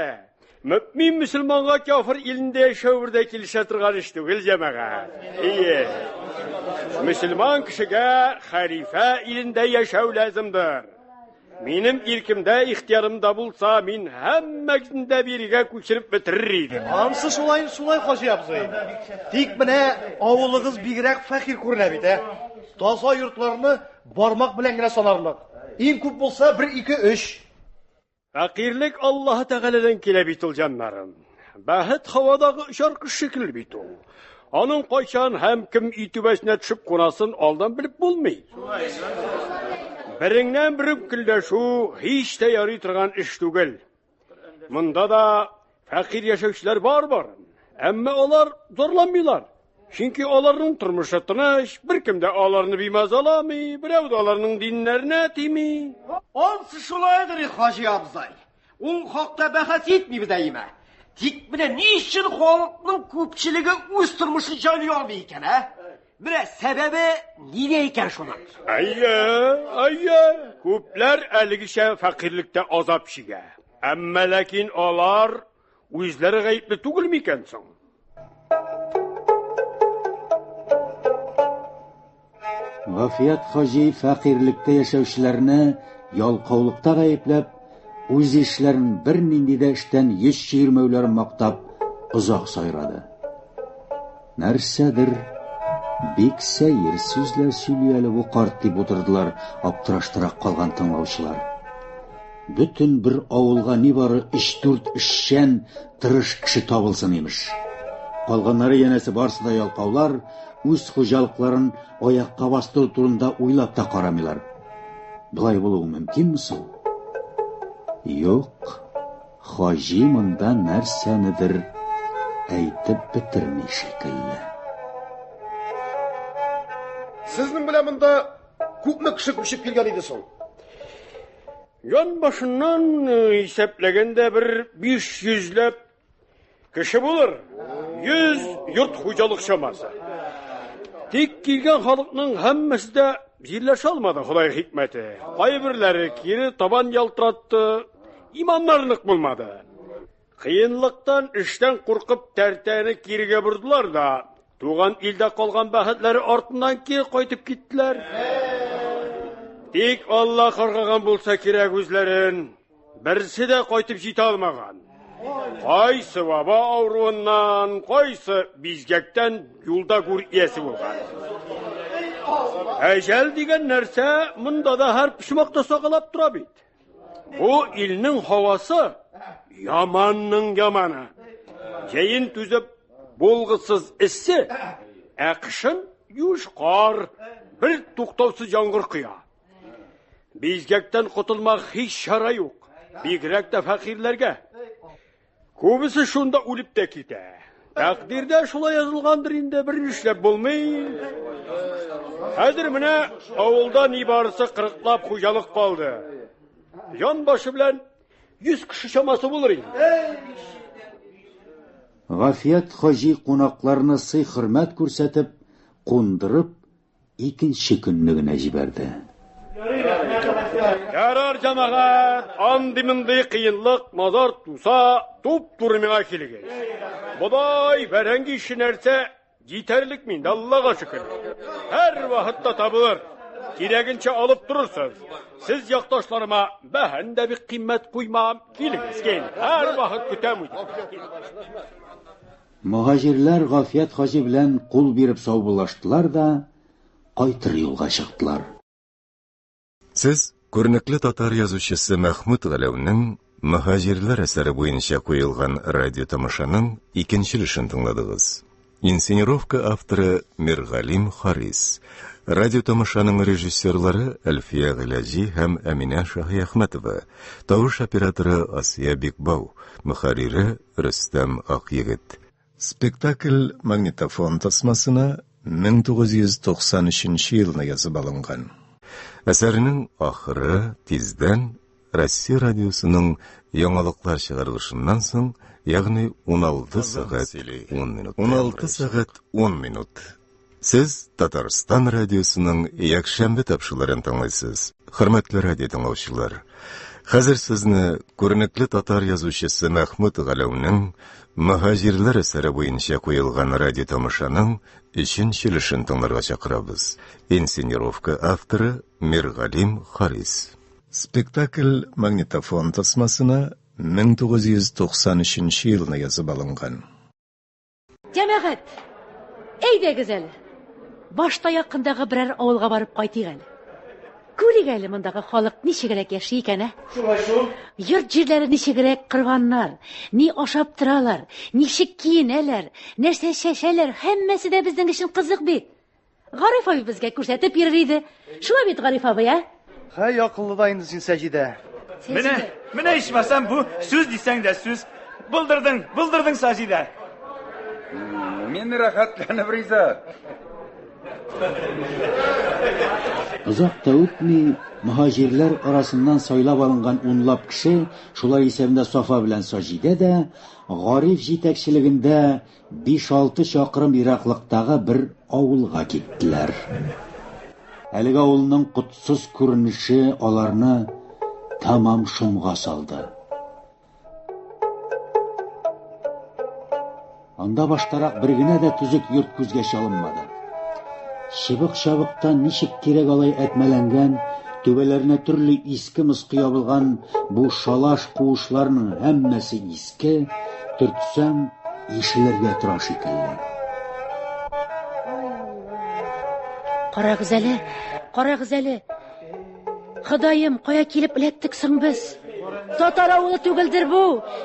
Мөэмин мөселманга кяфер илендә яшәү бер дә килешә торган эш түгел, җәмәгать. Әйе. Мөселман кешегә хәлифә илендә яшәү ләзимдер. Минем иркемдә, ихтыярымда булса, мин һәммәсен дә бирегә күчереп бетерер идем. Ансы шулай, шулай, Хаҗи абзый. Тик менә авылыгыз бигрәк фәкыйрь күренә бит, ә? Таза йортларны бармак белән генә санарлык. Иң күп булса, бер, ике, өч. Фәкыйрьлек Аллаһы Тәгаләдән килә бит ул, җаннарым. Бәхет һавадагы очар кош шикелле бит ул. Аның кайчан һәм кем өй түбәсенә төшеп кунасын алдан белеп булмый. Береңнән берең көнләшү һич тә ярый торган эш түгел. Монда да фәкыйрь яшәүчеләр бар бар. Әмма алар зарланмыйлар. Чөнки аларның тормышы тыныч, беркем дә аларны бимазаламый, берәү дә аларның диннәренә тими. Ансы шулайдыр, Хаҗи абзый. Ул хакта бәхәс итмибез, әйеме? Тик менә ни өчен халыкның күпчелеге үз тормышын җайлый алмый икән, ә? Менә сәбәбе нидә икән шуның? Әйе, әйе, күпләр әлегечә фәкыйрьлектә азап чигә. Әмма ләкин алар үзләре гаепле түгел микән соң? Гафият хаҗи фәкыйрьлектә яшәүчеләрне ялкаулыкта гаепләп, үз ишләрен бернинди дә эштән йөз чөермәүләрен мактап озак сайрады. Нәрсәдер бик сәер сүзләр сөйли әле бу карт дип утырдылар аптыраштырак калган тыңлаучылар. Бөтен бер авылга нибары өч-дүрт эшчән, тырыш кеше табылсын, имеш. Калганнары янәсе барсы да ялкаулар, үз хуҗалыкларын аякка бастыру турында уйлап та карамыйлар. Болай булуы мөмкинме соң? Юк, хаҗи монда нәрсәнедер әйтеп бетерми шикелле. Сезнең белән монда күпме кеше күчеп килгән иде соң? Ян башыннан исәпләгәндә бер 500 ләп кеше булыр. 100 йорт хуҗалык чамасы. Тик килгән халыкның һәммәсе дә җирләшә алмады, Ходай хикмәте. Кайберләре кире табан ялтыратты, иманнары нык булмады. Кыенлыктан, эштән куркып, тәртәне кирегә бордылар да, туган илдә калган бәхетләре артыннан кире кайтып киттеләр. Тик Алла каргаган булса кирәк үзләрен, берсе дә кайтып җитә алмаган. Кайсы ваба авыруыннан, кайсы бизгәктән юлда гүр иясе булган. Әҗәл дигән нәрсә монда да һәр почмакта сагалап тора бит. Бу илнең һавасы яманның яманы. Җәен түзеп булгысыз эссе, ә кышын юш кар, бер туктаусыз яңгыр коя. Бизгәктән котылмак һич чара юк. Бигрәк тә фәкыйрьләргә. Күбесе шунда үлеп тә китә. Тәкъдирдә шулай язылгандыр инде, бер нишләп булмый. Хәзер менә авылда нибарысы кырыклап хуҗалык калды. Ян башы белән 100 кеше чамасы булыр инде. Гафият хаҗи кунакларны сый-хөрмәт күрсәтеп, кундырып, икенче көнне генә җибәрде. Ярар, җәмәгать, андый-мондый кыенлык, мазар туса, туп-туры миңа килегез. Бодай, бәрәңге ише нәрсә җитәрлек миндә, Аллага шөкер. Һәр вакытта табылыр. Кирәгенчә алып торырсыз. Сез якташларыма бәһән дә бик кыйммәт куймам. Килегез, кил. Һәр вакыт көтәм үзен. Мөһаҗирләр Гафият хаҗи белән кул биреп саубуллаштылар да кайтыр юлга чыктылар. Сез күренекле татар язучысы Мәхмүт Галәүнең Мөһаҗирләр әсәре буенча куелган радиотамашаның икенче өлешен тыңладыгыз. Инсценировка авторы Миргалим Харис. Радиотамашаның режиссерлары Әлфия Гыйләҗи һәм Әминә Шаһиәхмәтова. Тавыш операторы Асия Бикбау, мөхәррире Рөстәм Акъегет. Спектакль магнитофон тасмасына 1993 елны язып алынган. Әсәрнең ахыры тиздән Россия радиосының яңалыклар чыгарылышыннан соң, ягъни 16 сәгать 10 минут. 16 сәгать 10 минут. Сез Татарстан радиосының якшәмбе тапшыруларын тыңлыйсыз. Хөрмәтле радио тыңлаучылар, хәзер сезне күренекле татар язучысы Мәхмүт Галәүнең Мөһаҗирләр әсәре буенча куелган радио тамашаның өченче өлешен тыңларга чакырабыз. Инсценировка авторы Миргалим Харис. Спектакль магнитофон тасмасына 1993 елны язып алынган. Җәмәгать, әйдәгез әле. Башта якындагы берәр авылга барып кайтыйк әле. Күрик әле мондагы халык ничегрәк яши икән, ә? Шулай шул. Йорт җирләре ничегрәк корганнар, ни ашап торалар, ничек киенәләр, нәрсә чәчәләр, һәммәсе дә безнең өчен кызык бит. Гариф абый безгә күрсәтеп йөрер иде. Шулай бит, Гариф абый, ә? Хәй, акыллы да инде син, Саҗидә. Менә, менә ичмасам бу сүз дисәң дә сүз. Булдырдың, булдырдың, Саҗидә. Мин рәхәтләнеп риза. Озак та үтми, мөһаҗирләр арасыннан сайлап алынган унлап кеше, шулар исәбендә Сафа белән Саҗидә дә, Гариф җитәкчелегендә Биш-алты чакрым ераклыктагы бер авылга киттеләр. Әлеге авылның котсыз күренеше аларны тәмам шомга салды. Анда баштарак бер генә дә төзек йорт күзгә чалынмады. Чыбык-чабыктан ничек кирәк алай әтмәләнгән, түбәләренә төрле иске-москы ябылган бу шалаш-куышларның һәммәсе иске, төртсәң, ишелергә тора шикелле. Карагыз әле, карагыз әле. Ходаем, кая килеп эләктек соң без? Татар авылы түгелдер бу,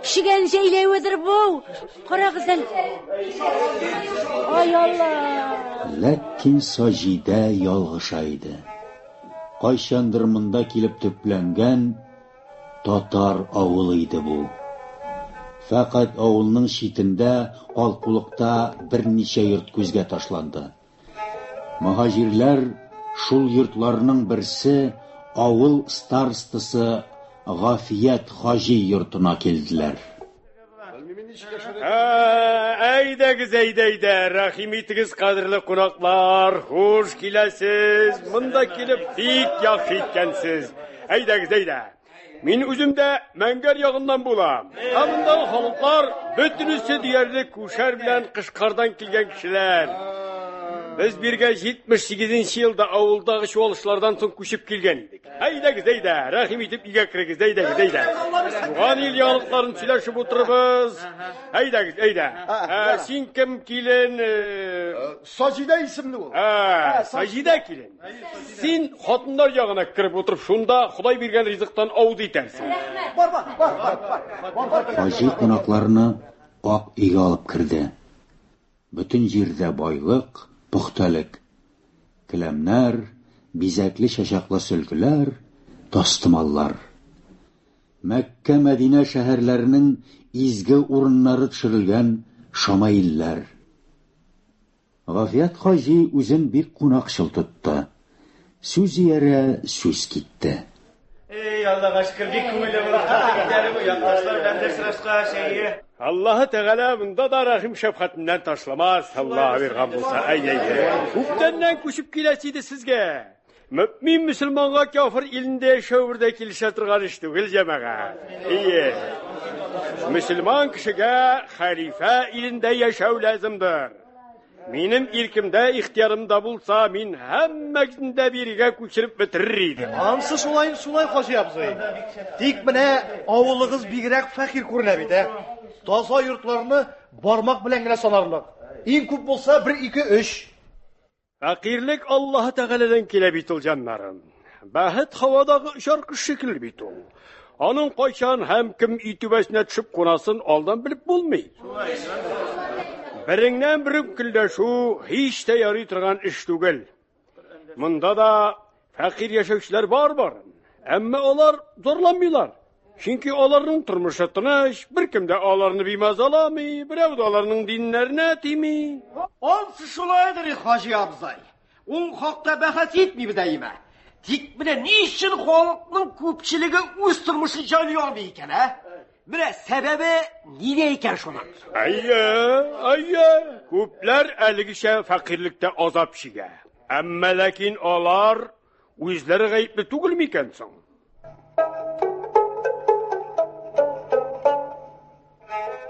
чегән җәйләведер бу. Карагыз әле. Ай Алла! Ләкин Саҗидә ялгыша иде. Кайчандыр монда килеп төпләнгән татар авылы иде бу. Фәкать авылның читендә, калкулыкта берничә йорт күзгә ташланды. Мөһаҗирләр шул йортларның берсе авыл старостасы Гафият хаҗи йортына килделәр. Әйдәгез, әйдә, әйдә, рәхим итегез, кадерле кунаклар, хуш киләсез, монда килеп бик яхшы иткәнсез. Әйдәгез, әйдә. Мин үзем дә Мәңгәр ягыннан булам. Ә мондагы халыклар бөтенесе диярлек Күшәр белән Кышкардан килгән кешеләр. Без биргә 78 елда авылдагы чуалышлардан соң күчеп килгән идек. Әйдәгез, әйдә, рәхим итеп өйгә керегез, әйдәгез, әйдә. Туган ил яңалыкларын сөйләшеп утырыбыз. Әйдәгез, әйдә. Ә, син кем килен? Саҗидә исемле ул. Ә, Саҗидә килен. Син хатыннар ягына кереп утырып, шунда Ходай биргән ризыктан авыз итәрсең. Бар, бар, бар, бар, бар, бар. Хаҗи кунакларны ак өйгә алып керде. Бөтен җирдә байлык, пөхтәлек. Келәмнәр, бизәкле чачаклы сөлгеләр, тастымаллар. Мәккә-Мәдинә шәһәрләренең изге урыннары төшерелгән шамаилләр. Гафият хаҗи үзен бик кунакчыл тотты. Сүз иярә сүз китте. Эй, Аллага шөкер, бик күңелле булып китте әле бу якташлар белән дә очрашкач, әйе. Аллаһы Тәгалә монда да рәхим шәфкатеннән ташламас, Аллаһы биргән булса, әй, әй, әй. Күптәннән күчеп киләсе иде сезгә. Мөэмин мөселманга кяфер илендә яшәү бер дә килешә торган эш түгел, җәмәгать. Әйе. Мөселман кешегә хәлифә илендә яшәү ләземдер. Минем иркемдә, ихтыярымда булса, мин һәммәсен дә бирегә күчереп бетерер идем. Ансы шулай, шулай, Хаҗи абзый. Тик менә авылыгыз бигрәк фәкыйрь күренә бит, ә? Таза йортларны бармак белән генә санарлык. Иң күп булса бер, ике, өч. Фәкыйрьлек Аллаһы Тәгаләдән килә бит ул, җаннарым. Бәхет һавадагы очар кош шикелле бит ул. Аның кайчан һәм кем өй түбәсенә төшеп кунасын алдан белеп булмый. Береңнән берең көнләшү һич тә ярый торган эш түгел. Монда да фәкыйрь яшәүчеләр бар барын. Әмма алар зарланмыйлар. Чөнки аларның тормышы тыныч, беркем дә аларны бимазаламый, берәү дә аларның диннәренә тими. Ансы шулайдыр, Хаҗи абзай. Ул хакта бәхәс итмибез әйеме? Тик менә ни өчен халыкның күпчелеге үз тормышын җайлый алмый икән, ә? Менә сәбәбе нидә икән шуның? Әйе, әйе, күпләр әлегечә фәкыйрьлектә азап чигә. Әмма ләкин алар Үзләре гаепле түгел микән соң?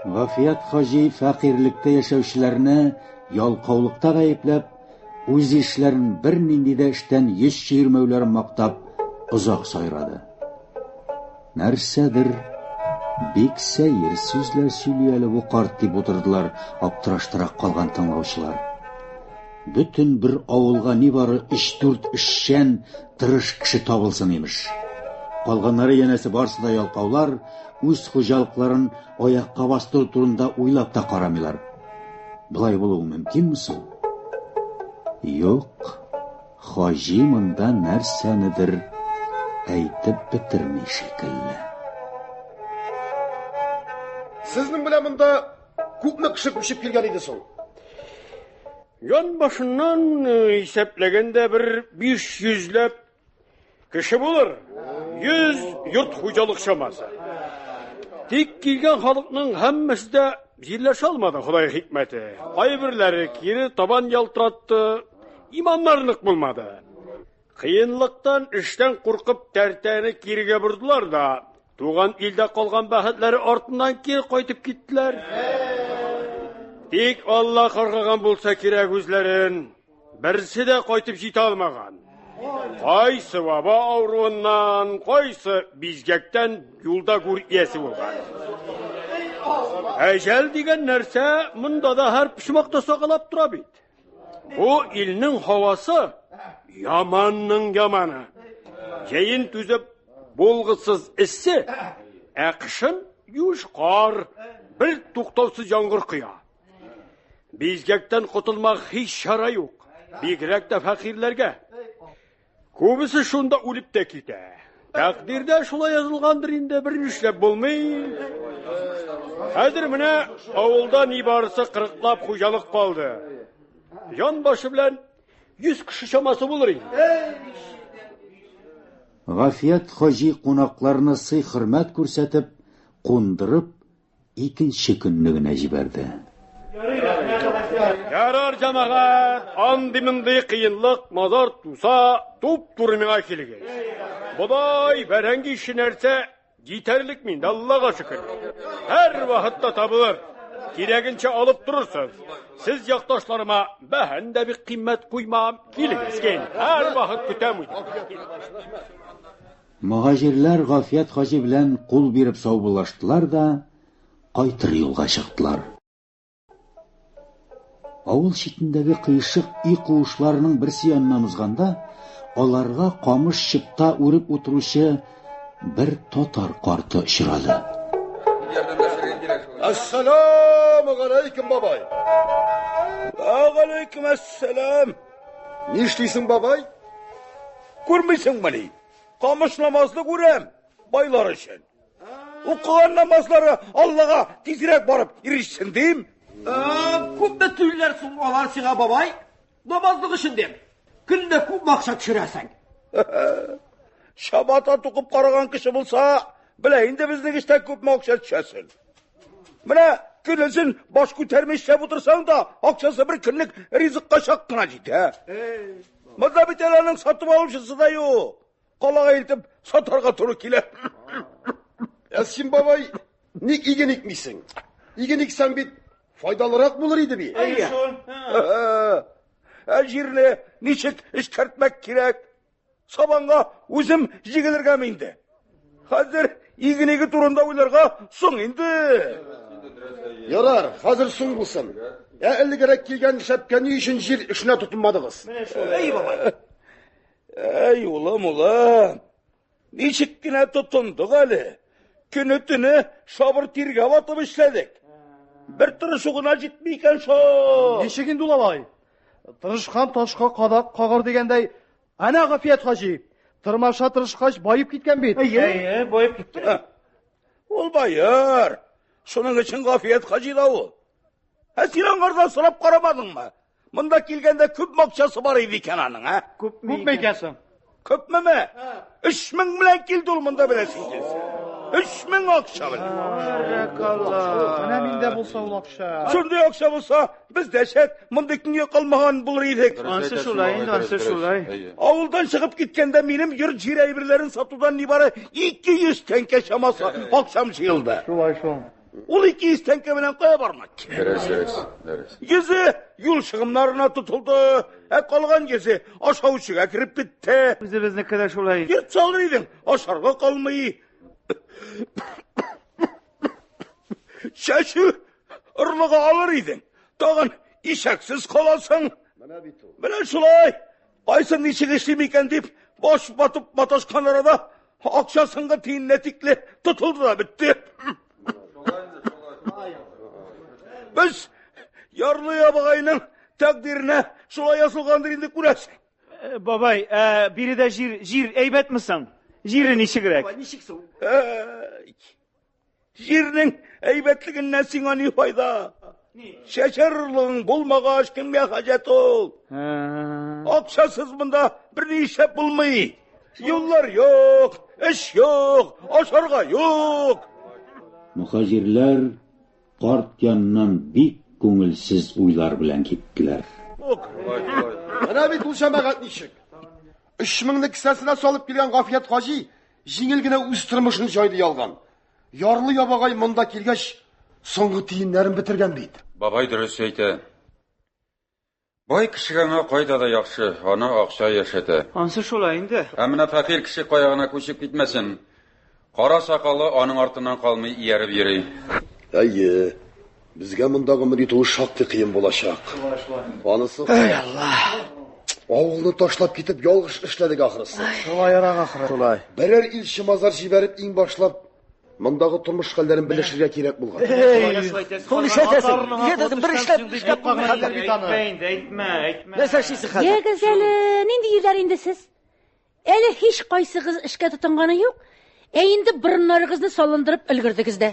Гафият хаҗи фәкыйрьлектә яшәүчеләрне ялкаулыкта гаепләп, үз ишләрен бернинди дә эштән йөз чөермәүләрен мактап озак сайрады. Нәрсәдер бик сәер сүзләр сөйли әле бу карт дип утырдылар аптыраштырак калган тыңлаучылар. Бөтен бер авылга нибары өч-дүрт эшчән, тырыш кеше табылсын, имеш. Калганнары янәсе барсы да ялкаулар, үз хуҗалыкларын аякка бастыру турында уйлап та карамыйлар. Болай булуы мөмкинме соң? Юк, Хаҗи монда нәрсәнедер әйтеп бетерми шикелле. Сезнең белән монда күпме кеше күчеп килгән иде соң? Ян башыннан исәпләгәндә бер 500 ләп кеше булыр. 100 йорт хуҗалык чамасы. Тик килгән халыкның һәммәсе дә җирләшә алмады, Ходай хикмәте. Кайберләре кире табан ялтыратты, иманнары нык булмады. Кыенлыктан, эштән куркып, тәртәне кирегә бордылар да, туган илдә калган бәхетләре артыннан кире кайтып киттеләр. Тик Алла каргаган булса кирәк үзләрен, берсе дә кайтып җитә алмаган. Кайсы ваба авыруыннан, кайсы бизгәктән юлда гүр иясе булган. Әҗәл дигән нәрсә монда да һәр почмакта сагалап тора бит. Бу илнең һавасы яманның яманы. Җәен түзеп булгысыз эссе, ә кышын юш кар, бер туктаусыз яңгыр коя. Бизгәктән котылмак һич чара юк. Бигрәк тә фәкыйрьләргә. Күбесе шунда үлеп тә китә. Тәкъдирдә шулай язылгандыр инде, бер нишләп булмый. Хәзер менә авылда нибарысы кырыклап хуҗалык калды. Җан башы белән 100 кеше чамасы булыр инде. Гафият хаҗи кунакларны сый-хөрмәт күрсәтеп, кундырып, икенче көнне генә җибәрде. Ярар, җәмәгать, андый-мондый кыенлык, мазар туса, туп-туры миңа килегез. Бодай, бәрәңге ише нәрсә җитәрлек миндә, Аллага шөкер. Һәр вакытта табылыр. Кирәгенчә алып торырсыз. Сез якташларыма бәһән дә бик кыйммәт куймам. Килегез, кил. Һәр вакыт көтәм үзем. Мөһаҗирләр Гафият хаҗи белән кул биреп саубуллаштылар да кайтыр юлга чыктылар. Авыл читендәге кыйшык өй куышларының берсе яныннан узганда, аларга камыш чыпта үреп утыручы бер татар карты очрады. Әссәламу галәйкем, бабай. Вәгаләйкем әссәлам. Нишлисең, бабай? Күрмисеңмени? Камыш намазлык үрәм, байлар өчен. Укыган намазлары Аллага тизрәк барып ирешсен дим. Күпме түлиләр соң алар сиңа, бабай? Намазлык өчен дим. Көненә күпме акча төшерәсең? Чабата тукып караган кеше булса, белә инде безнең эштә күпме акча төшәсен. Менә көнозын баш күтәрми эшләп утырсаң да, акчасы бер көнлек ризыкка чак кына җитә. Монда бит әле аның сатып алучысы да юк. Калага илтеп сатарга туры килә. Ә син, бабай, ник иген икмисең? Иген иксәң бит файдалырак булыр иде бит. Әйе шул. Ә җирне ничек эшкәртмәк кирәк? Сабанга үзем җигелергәме инде? Хәзер иген игү турында уйларга соң инде. Ярар, хәзер соң булсын. Ә элегрәк килгән шәпкә ни өчен җир эшенә тотынмадыгыз? Әй, бабай. Әй, улым, улым. Ничек кенә тотындык әле. Көне-төне шабыр тиргә батып эшләдек. Бер тырышу гына җитми икән шул. Ничек инде ул алай? Тырышкан ташка кадак кагар дигәндәй, әнә Гафият хаҗи, тырмаша тырышкач баеп киткән бит. Әйе, баеп китте. Ул баер. Шуның өчен Гафият хаҗи да ул. Ә син аңардан сорап карамадыңмы? Монда килгәндә күпме акчасы бар иде икән аның, ә? Күпме икән соң? Күпмеме? 3000 белән килде ул монда беләсең килсә. 3000 акча белән. Менә миндә булса ул акча. Шундый акча булса, без дә шәт мондый көнгә калмаган булыр идек. Ансы шулай инде, ансы шулай. Авылдан чыгып киткәндә минем йорт-җир әйберләрен сатудан нибары 200 тәңкә чамасы акчам җыелды. Шулай шул. Ул 200 тәңкә белән кая бармак кирәк? Дөрес, дөрес, дөрес. Йөзе юл чыгымнарына тотылды, ә калган йөзе ашау-эчүгә кереп бетте. Үзебезнеке дә шулай. Йорт салыр идең, ашарга калмый. Чәчү орлыгы алыр идең, тагын ишәксез каласың. Менә бит ул. Менә шулай. Кайсын ничек эшлим икән дип, баш батып маташкан арада акча соңгы тиененә тикле тотылды да бетте. Без ярлы ябагайның тәкъдиренә шулай язылгандыр инде күрәсең. Бабай, ә, биредә җир, җир әйбәтме соң? Җире ничегрәк? Ничек соң? Әй, Җирнең әйбәтлегеннән сиңа ни файда? Чәчәр орлыгың булмагач, кемгә хаҗәт ул? Акчасыз монда берни эшләп булмый. Юллар юк, эш юк, ашарга юк. Мөхаҗирләр карт яныннан бик күңелсез уйлар белән киттеләр. Менә бит ул җәмәгать ничек. 3000-не кесәсенә салып килгән Гафият хаҗи җиңел генә үз тормышын җайлый алган. Ярлы ябагай монда килгәч, соңгы тиеннәрен бетергән бит. Бабай дөрес әйтә. Бай кешегә аңа кайда да яхшы, аны акча яшәтә. Ансы шулай инде. Ә менә фәкыйрь кеше кая гына күчеп китмәсен, кара сакалы аның артыннан калмый ияреп йөри. Әйе, безгә монда гомер итүе шактый кыен булачак. Анысы Эй, Алла! Авылны ташлап китеп ялгыш эшләдек ахрысы. Шулайрак ахры. Шулай. Берәр илче мазар җибәреп иң башлап мондагы тормыш хәлләрен белешергә кирәк булган. Шул нишләтәсең? Нишләтәсең? Бер эшләп, эшләп булмый хәзер бит аны. Әйтмә инде, әйтмә, әйтмә. Нәрсә эшлисең хәзер? Ягез әле, нинди ирләр инде сез? Әле һич кайсыгыз эшкә тотынганы юк, ә инде борыннарыгызны салындырып өлгердегез дә.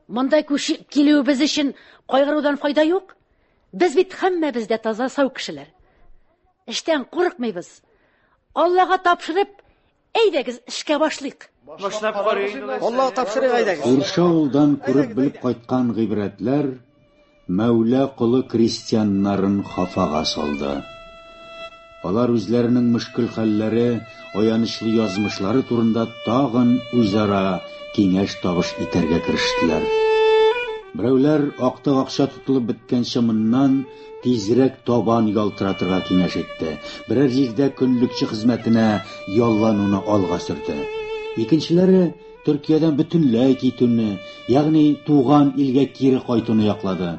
Монда күчеп килүебез өчен кайгырудан файда юк. Без бит һәммәбез дә таза сау кешеләр. Эштән курыкмыйбыз. Аллага тапшырып, әйдәгез эшкә башлыйк. Башлап карыйк. Аллага тапшырыйк әйдәгез. Күрше авылдан күреп белеп кайткан гыйбрәтләр Мәүлә колы крестьяннарын хафага салды. Алар үзләренең мөшкел хәлләре, аянычлы язмышлары турында тагын үзара киңәш-табыш итәргә керештеләр. Берәүләр актык акча тотылып беткәнче моннан тизрәк табан ялтыратырга киңәш итте, берәр җирдә көнлекче хезмәтенә яллануны алга сөрде. Икенчеләре Төркиядән бөтенләй китүне, ягъни туган илгә кире кайтуны яклады.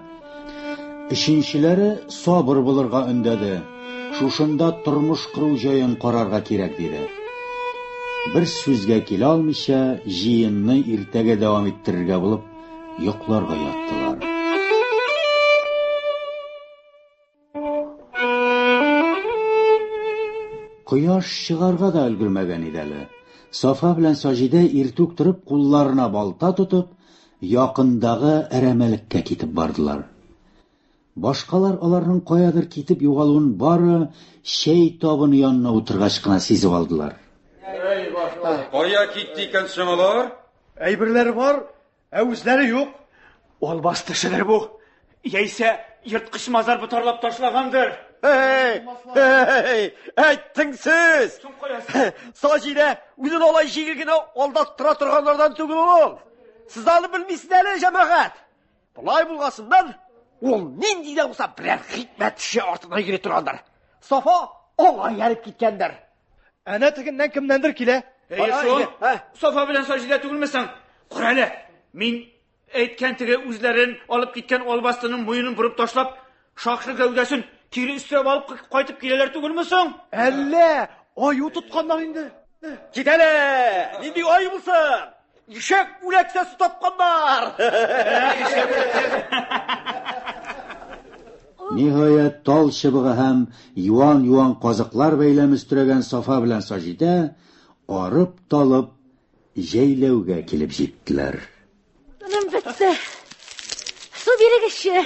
Өченчеләре сабыр булырга өндәде. Шушында тормыш кору җаен карарга кирәк, диде. Бер сүзгә килә алмыйча, җыенны иртәгә дәвам иттерергә булып, йокларга яттылар. Кояш чыгарга да өлгермәгән иде әле. Сафа белән Саҗидә иртүк торып, кулларына балта тотып, якындагы әрәмәлеккә китеп бардылар. Башкалар аларның каядыр китеп югалуын бары чәй табыны янына утыргач кына сизеп алдылар. Кая китте икән соң алар? Әйберләре бар, ә үзләре юк. Албасты эшедер бу. Яисә ерткыч мазар ботарлап ташлагандыр. Эй, эй, әйттең сез. Саҗидә үзен алай җиңел генә алдаттыра торганнардан түгел ул. Сез аны белмисез әле, җәмәгать. Болай булгасыннан Ул нинди дә булса берәр хикмәт эше артыннан йөри торгандыр. Сафа аңа ияреп киткәндер. Әнә тегеннән кемнәндер килә. Әйе шул. Сафа белән Саҗидә түгелме соң? Кара әле, мин әйткән теге үзләрен алып киткән албастының муенын борып ташлап, шакшы гәүдәсен кире өстерәп алып кайтып киләләр түгелме соң? Әллә аю тотканнар инде? Кит әле! Нинди аю булсын? Ишәк үләксәсе тапканнар! Ниһаять, тал чыбыгы һәм юан-юан казыклар бәйләме өстерәгән Сафа белән Саҗидә арып-талып җәйләүгә килеп җиттеләр. Тыным бетте. Су бирегезче.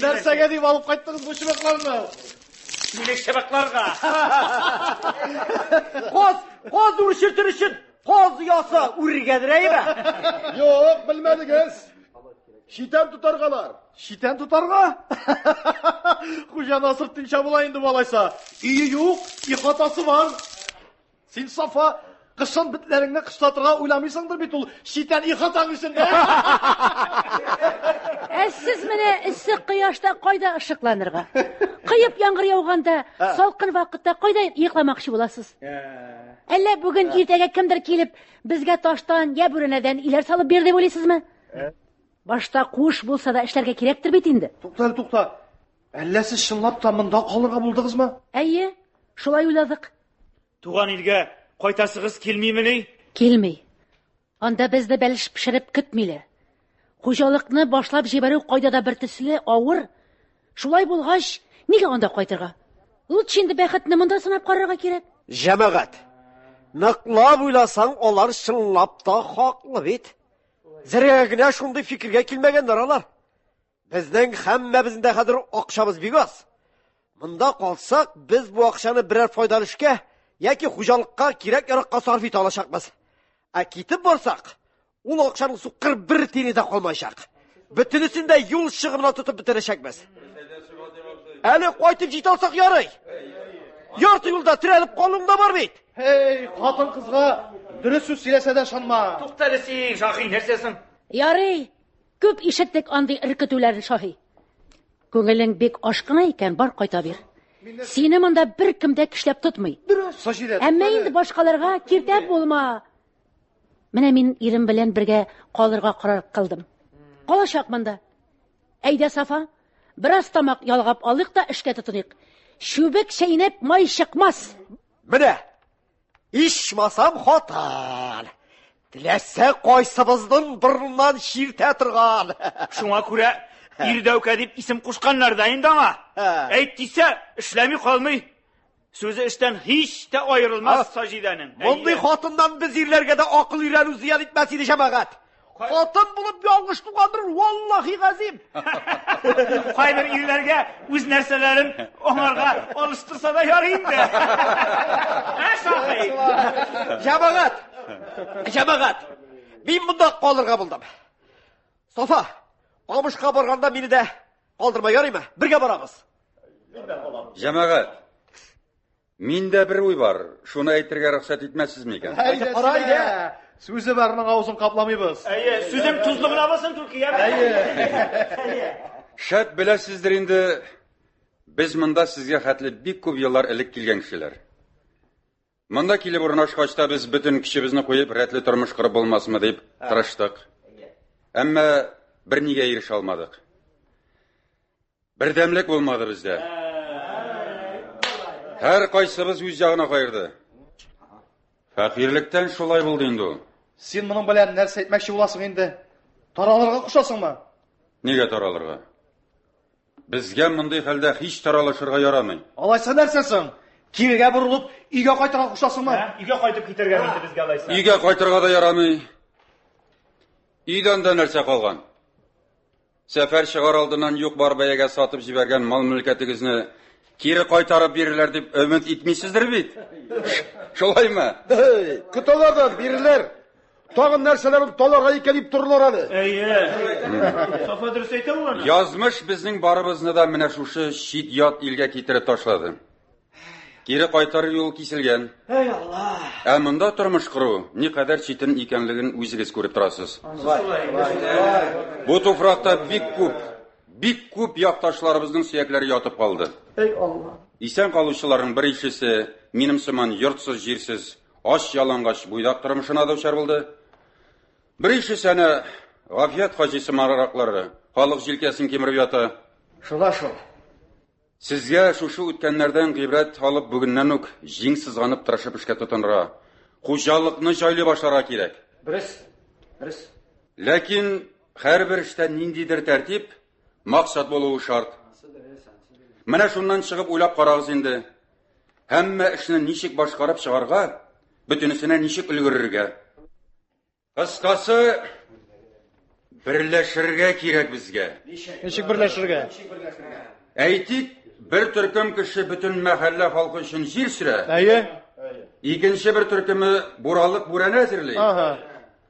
Нәрсәгә дип алып кайттыгыз бу чыбыкларны? Мине чыбыкларга. Каз, каз үрчетер өчен каз оясы үрергәдер, әйеме? Юк, белмәдегез. Читән тотаргалар. Читән тотарга? Хуҗа Насретдинча була инде бу алайса. Өе юк, ихатасы бар. Син, Сафа, кышын бетләреңне кышлатырга уйламыйсыңдыр бит ул читән ихатаң эчендә. Ә сез менә эссе кояшта кайда ышыкланырга? Коеп яңгыр яуганда, салкын вакытта кайда йокламакчы буласыз? Әллә бүген иртәгә кемдер килеп, безгә таштан я бүрәнәдән өйләр салып бирер дип уйлыйсызмы? Башта куыш булса да эшләргә кирәктер бит инде. Тукта әле, тукта. Әллә сез чынлап та монда калырга булдыгызмы? Әйе, шулай уйладык. Туган илгә кайтасыгыз килмимени? Килми. Анда безне бәлеш пешереп көтмиләр. Хуҗалыкны башлап җибәрү кайда да бер төсле авыр. Шулай булгач, нигә анда кайтырга? Лучше инде бәхетне монда сынап карарга кирәк. Җәмәгать, ныклап уйласаң, алар чынлап та хаклы бит. Зря генә шундый фикергә килмәгәннәр алар. Безнең һәммәбезнең дә хәзер акчабыз бик аз. Монда калсак, без бу акчаны берәр файдалы эшкә яки хуҗалыкка кирәк-яракка сарыф итә алачакбыз. Ә китеп барсак, ул акчаның сукыр бер тиене дә калмаячак. Бөтенесен дә юл чыгымына тотып бетерәчәкбез. Әле кайтып җитә алсак ярый. Ярты юлда терәлеп калуың да бар бит. Һей, хатын-кызга дөрес сүз сөйләсә дә ышанма. Тукта әле син, Шаһи, нәрсә соң? Ярый, күп ишеттек андый өркетүләрне, Шаһи. Күңелең бик ашкына икән, бар кайта бир. Сине монда беркем дә көчләп тотмый. Саҗидә, Әмма инде башкаларга киртә булма. Менә мин ирем белән бергә калырга карар кылдым. Калачакмын да. Әйдә, Сафа, бераз тамак ялгап алыйк та эшкә тотыныйк. Чүбек чәйнәп май чыкмас. Менә, ичмасам хатын. Теләсә кайсыбызның борыннан чиртә торган. Шуңа күрә Ирдәүкә дип исем кушканнар да инде аңа. Әйт дисә, эшләми калмый. Сүзе эштән һич тә аерылмас Саҗидәнең. Мондый хатыннан без ирләргә дә акыл өйрәнү зыян итмәс иде, җәмәгать. Хатын булып ялгыш тугандыр, валлаһи газим. Кайбер ирләргә үз нәрсәләрен аңарга алыштырса да ярый инде. Ә, Шаһи? Җәмәгать, җәмәгать, мин монда калырга булдым. Сафа, камышка барганда мине дә калдырма, ярыймы? Бергә барабыз. Җәмәгать, миндә бер уй бар, шуны әйтергә рөхсәт итмәссезме икән? Әйдә, кара, әйдә. Сүзе барның авызын капламыйбыз. Әйе, сүзем тозлы гына булсын түлке, яме. Шәт беләсездер инде, без монда сезгә хәтле бик күп еллар элек килгән кешеләр. Монда килеп урнашкач та без бөтен көчебезне куеп рәтле тормыш корып булмасмы дип тырыштык. Әмма бернигә ирешә алмадык. Бердәмлек булмады бездә. Һәр кайсыбыз үз ягына каерды. Фәкыйрьлектән шулай булды инде ул. Син моның белән нәрсә әйтмәкче буласың инде? Таралырга кушасыңмы? Нигә таралырга? Безгә мондый хәлдә һич таралышырга ярамый. Алайса нәрсә соң? Кирегә борылып, өйгә кайтырга кушасыңмы? Өйгә кайтып китәргә инде безгә алайса. Өйгә кайтырга да ярамый. Өйдә анда нәрсә калган? Сәфәр чыгар алдыннан юк бар бәягә сатып җибәргән мал-мөлкәтегезне кире кайтарып бирерләр дип өмет итмисездер бит? Шулаймы? Көтәләр дә бирерләр. Тагын нәрсәләрен таларга икән дип торырлар әле. Әйе. Сафа дөрес әйтә ул аны. Язмыш безнең барыбызны да менә шушы чит-ят илгә китереп ташлады. Кире кайтыр юл киселгән. Әй Алла. Ә монда тормыш кору никадәр читен икәнлеген үзегез күреп торасыз. Бу туфракта бик күп, бик күп якташларыбызның сөякләре ятып калды. Эй Алла. Исән калучыларның бер ишесе минем сыман йортсыз-җирсез, ач-ялангач буйдак тормышына дучар булды. Бер ишесе әнә Гафият хаҗи сыманраклары халык җилкәсен кимереп ята. Шула шул. Сезгә шушы үткәннәрдән гыйбрәт алып, бүгеннән үк җиң сызганып тырышып эшкә тотынырга, хуҗалыкны җайлый башларга кирәк. Дөрес. Дөрес. Ләкин һәрбер эштә ниндидер тәртип, максат булуы шарт. Менә шуннан чыгып уйлап карагыз инде. Һәммә эшне ничек башкарып чыгарга, бөтенесенә ничек өлгерергә. Кыскасы, берләшергә кирәк безгә. Ничек берләшергә? Әйтик, бер төркем кеше бөтен мәхәллә халкы өчен җир сөрә. Әйе. Икенче бер төркеме буралык бүрәнә әзерли. Ага.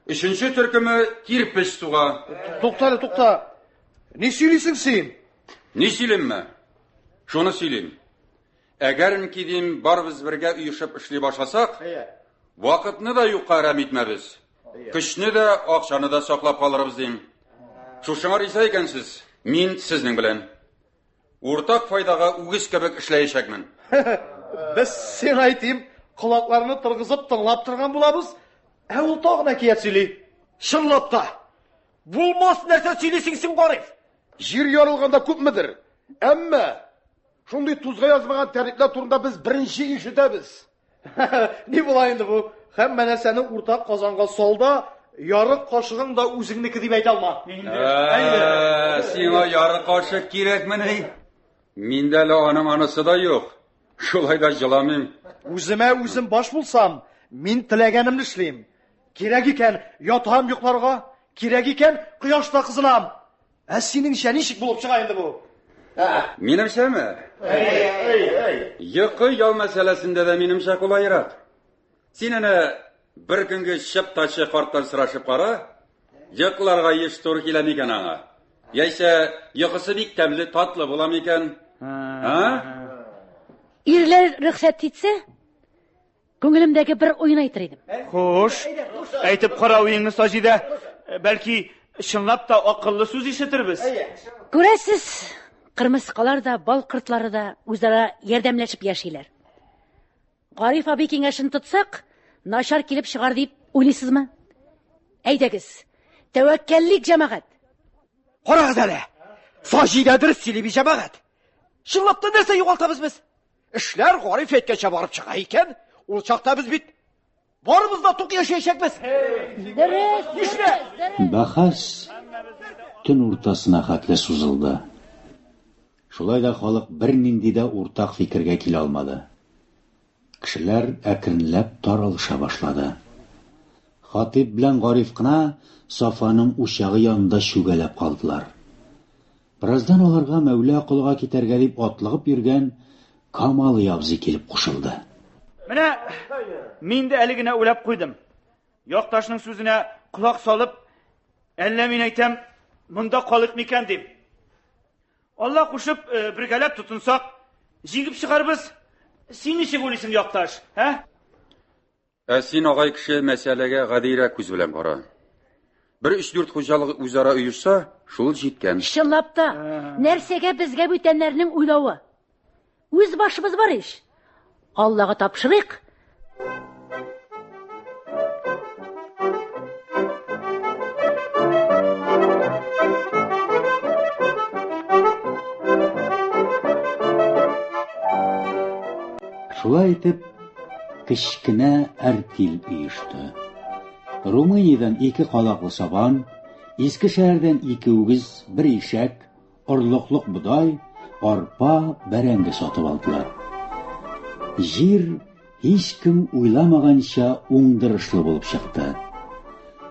Өченче төркеме кирпеч суга. Тукта әле, тукта. Ни сөйлисең син? Ни сөйлимме? Шуны сөйлим. Әгәренки дим, барыбыз бергә оешып эшли башласак, вакытны да юкка әрәм итмәбез. Көчне дә, акчаны да саклап калырбыз дим. Шушыңа риза икәнсез, мин сезнең белән. Уртак файдага үгез кебек эшләячәкмен. Без сиңа әйтим, колакларны торгызып тыңлап торган булабыз, ә ул тагын әкият сөйли. Чынлап та, булмас нәрсә сөйлисең син, Гариф. Җир ярылганда күпмедер. Әмма шундый тузга язмаган тәртипләр турында без беренче ишетәбез. Ни була инде бу? Һәммә нәрсәне уртак казанга сал да, ярык кашыгың да үзеңнеке дип әйтә алма. Ә, Сиңа яры кашык кирәкмени? Миндә әле аның анысы да юк. Шулай да җыламыйм. Үземә үзем баш булсам, мин теләгәнемне эшлим. Кирәк икән, ятам йокларга, кирәк икән, кояшта кызынам. Ә синеңчә ничек булып чыга инде бу? Минемчәме? Йокы ял мәсьәләсендә дә минемчә кулайрак. Син әнә бер көнге чыптачы карттан сорашып кара, йокларга еш туры килә микән аңа? Яисә йокысы бик тәмле, татлы була микән? А? Ирләр рөхсәт итсә, күңелемдәге бер уен әйтер идем. Хуш. Әйтеп кара уеңны, Саҗидә. Бәлки, чынлап та акыллы сүз ишетербез. Күрәсез, кырмыскалар да, бал кортлары да үзара ярдәмләшеп яшиләр. Гариф абый киңәшен тотсак, начар килеп чыгар дип уйлыйсызмы? Әйдәгез, тәвәккәллик, җәмәгать. Карагыз әле. Саҗидә дөрес сөйли бит, җәмәгать. Чынлап та нәрсә югалтабыз без? Эшләр Гариф әйткәнчә барып чыга икән, ул чакта без бит барыбыз да тук яшәячәкбез. Дөрес, Нишлә? Бәхәс төн уртасына хәтле сузылды. Шулай да халык бернинди дә уртак фикергә килә алмады. Кешеләр әкренләп таралыша башлады. Хатип белән Гариф кына Сафаның учагы янында чүгәләп калдылар. Бераздан аларга Мәүлә Колыга китәргә дип атлыгып йөргән Камалый абзый килеп кушылды. Менә мин дә әле генә уйлап куйдым. Якташның сүзенә колак салып, әллә мин әйтәм, монда калыйк микән дип. Алла кушып, бергәләп тотынсак, җиңеп чыгарбыз. Син ничек уйлыйсың, якташ, ә? Ә син, агай кеше, мәсьәләгә гадирәк күз белән кара. Бер өч-дүрт хуҗалык үзара оешса, шул җиткән. Чынлап та, нәрсәгә безгә бүтәннәрнең уйлавы? Үз башыбыз бар ич. Аллага тапшырыйк. Шулай итеп, кечкенә әртил оешты. Румыниядән ике калаклы сабан, Иске шәһәрдән ике үгез, бер ишәк, орлыклык бодай, арпа, бәрәңге сатып алдылар. Җир һичкем уйламаганча уңдырышлы булып чыкты.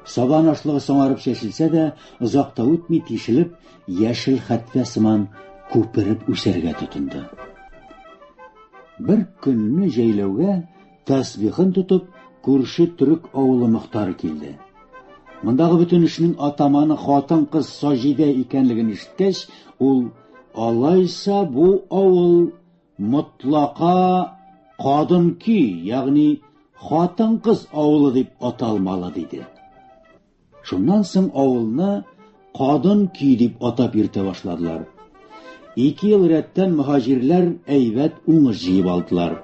Сабан ашлыгы соңарып чәчелсә дә, озак та үтми тишелеп, яшел хәтфә сыман күпереп үсәргә тотынды. Бер көнне җәйләүгә тәсбихын тотып, күрше төрек авылы мохтары килде. Мондагы бөтен эшнең атаманы хатын-кыз Саҗидә икәнлеген ишеткәч, ул алайса бу авыл мотлака Кадын-көй, ягъни хатын-кыз авылы дип аталмалы диде. Шуннан соң авылны Кадын көй дип атап йөртә башладылар. Ике ел рәттән мөһаҗирләр әйбәт уңыш җыеп алдылар.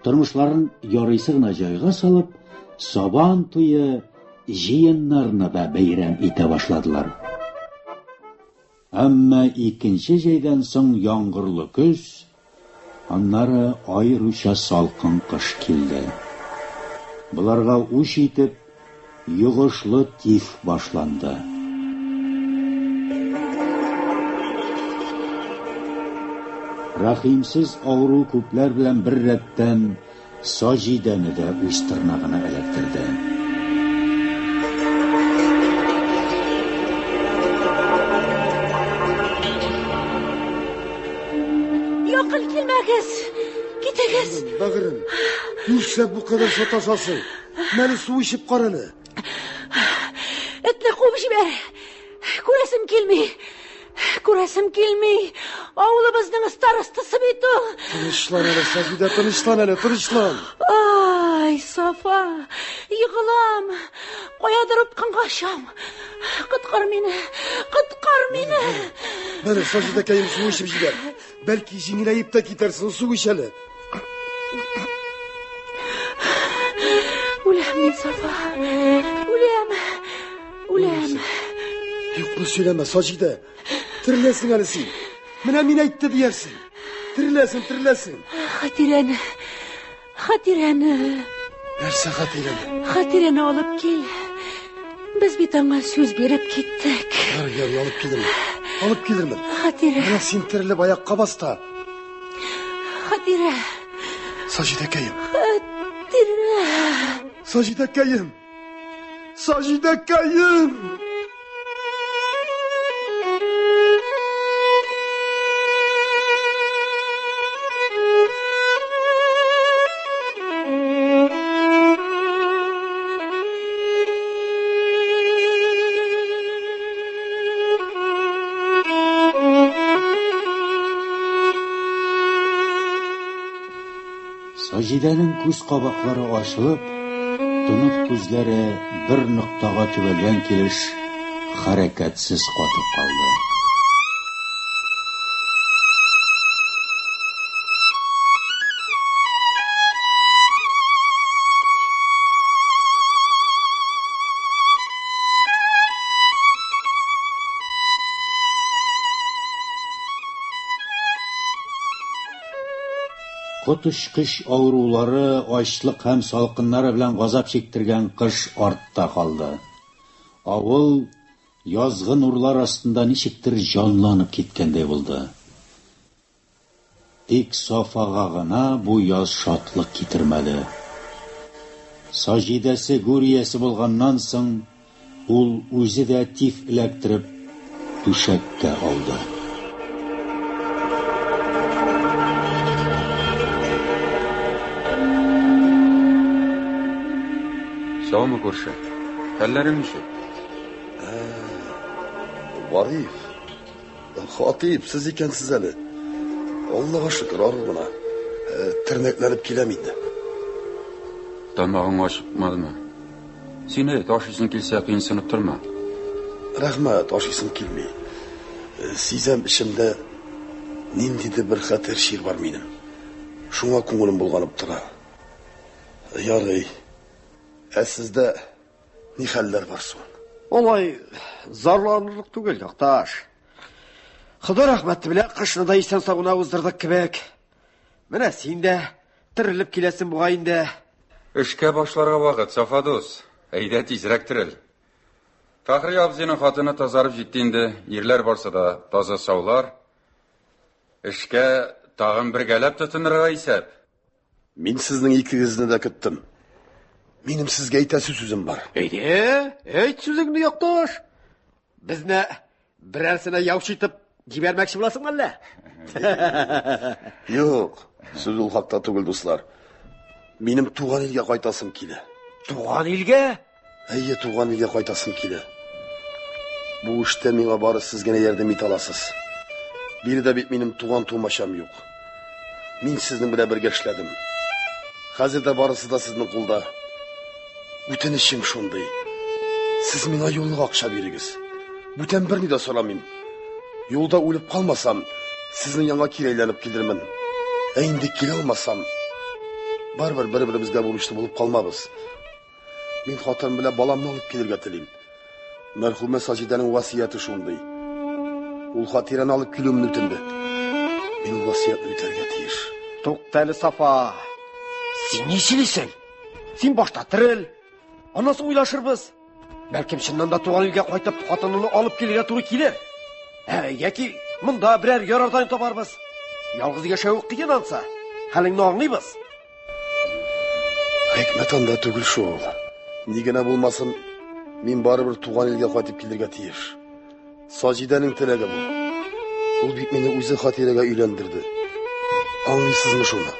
Тормышларын ярыйсы гына җайга салып, Сабан туе җыеннарны да бәйрәм итә башладылар. Әмма икенче җәйдән соң яңгырлы көз, аннары аеруча салкын кыш килде. Боларга үч итеп, йогышлы тиф башланды. Рәхимсез авыру күпләр белән бер рәттән Саҗидәне дә үз тырнагына эләктерде. Якын килмәгез! Китегез! Бәгырем, нишләп бу кадәр саташасың? Мәне су эчеп кара әле. Этне куып җибәр. Күрәсем килми. Күрәсем килми. Авылыбызның старостасы бит ул. Тынычлан әле, Саҗидә, тынычлан әле, тынычлан. Ай, Сафа, егылам. Каядыр упкынга очам. Коткар мине, коткар мине. Менә, Саҗидәкәем, су эчеп җибәр. Бәлки җиңеләеп тә китәрсең, су эч әле. Үләм мин, Сафа. Үләм. Үләм. Юкны сөйләмә, Саҗидә. Тереләсең әле син. Менә мин әйтте диярсең. Тереләсең, тереләсең. Хатирәне. Хатирәне. Нәрсә Хатирәне? Хатирәне алып кил. Без бит аңа сүз биреп киттек. Ярый, ярый, алып килермен. Алып килермен. Хатирә. Менә син терелеп аякка бас та. Хатирә. Саҗидәкәем. Хатирә. Саҗидәкәем. Саҗидәкәем. Саҗидәнең күз кабаклары ачылып, тонык күзләре бер ноктага төбәлгән килеш хәрәкәтсез катып калды. Коточкыч авырулары, ачлык һәм салкыннары белән газап чиктергән кыш артта калды. Авыл язгы нурлар астында ничектер җанланып киткәндәй булды. Тик Сафага гына бу яз шатлык китермәде. Саҗидәсе гүр иясе булганнан соң, ул үзе дә тиф эләктереп, түшәккә ауды. Саумы, күрше? Хәлләрең ничек? Вариф, Хатип, сез икәнсез әле. Аллага шөкер, ару гына. Э, тернәкләнеп киләм инде. Тамагың ачыкмадымы? Син әйт, ашыйсың килсә, кыенсынып торма. Рәхмәт, ашыйсым килми. Э, сизәм эчемдә ниндидер бер хәтер чир бар минем. Шуңа күңелем булганып тора. Ярый. Ә сездә Ни хәлләр бар соң? Алай зарланырлык түгел, якташ. Хода рәхмәте белән кышны да исән сау гына уздырдык кебек. Менә син дә терелеп киләсең бугай инде. Эшкә башларга вакыт, Сафа дус. Әйдә тизрәк терел. Фәхри абзыйның хатыны тазарып җитте инде. Ирләр барсы да таза саулар. Эшкә тагын бергәләп тотынырга исәп. Мин сезнең икегезне дә көттем. Минем сезгә әйтәсе сүзем бар. Әйдә, әйт сүзеңне, якташ. Безне берәрсенә яучы итеп җибәрмәкче буласыңмы әллә? Юк, сүз ул хакта түгел, дуслар. Минем туган илгә кайтасым килә. Туган илгә? Әйе, туган илгә кайтасым килә. Бу эштә миңа бары сез генә ярдәм итә аласыз. Биредә бит минем туган тумачам юк. Мин сезнең белән бергә эшләдем. Хәзер дә барысы да сезнең кулда. Үтенечем шундый. Сез миңа юллык акча бирегез. Бүтән берни дә сорамыйм. Юлда үлеп калмасам, сезнең янга кире әйләнеп килермен. Ә инде килә алмасам, барыбер бер-беребезгә бурычлы булып калмабыз. Мин хатын белән баламны алып килергә телим. Мәрхүмә Саҗидәнең васыяте шундый. Ул Хатирәне алып килүемне үтенде. Мин ул васыятьне үтәргә тиеш. Тукта әле, Сафа. Син ни сөйлисең? Син башта терел, аннан соң уйлашырбыз. Бәлкем чыннан да туган илгә кайтып, хатыныңны алып килергә туры килер. Ә, яки монда берәр ярардан табарбыз. Ялгыз яшәве кыен ансы. Хәлеңне аңлыйбыз. Хикмәт анда түгел шул. Ни генә булмасын, мин барыбер туган илгә кайтып килергә тиеш. Саҗидәнең теләге бу. Ул бит мине үзе Хатирәгә өйләндерде. Аңлыйсызмы шуны?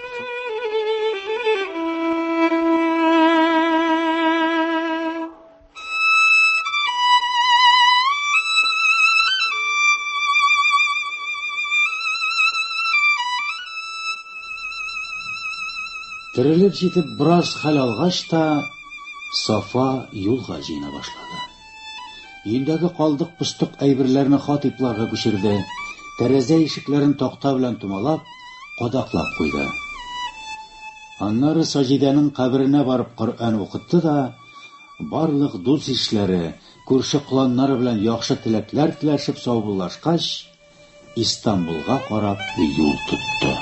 Терелеп җитеп бераз хәл алгач та, Сафа юлга җыена башлады. Өендәге калдык-постык әйберләрне хатипларга күчерде, тәрәзә ишекләрен такта белән томалап, кадаклап куйды. Аннары Саҗидәнең каберенә барып Коръән укытты да, барлык дус-ишләре, күрше-коланнары белән яхшы теләкләр теләшеп саубуллашкач, Истанбулга карап юл тотты.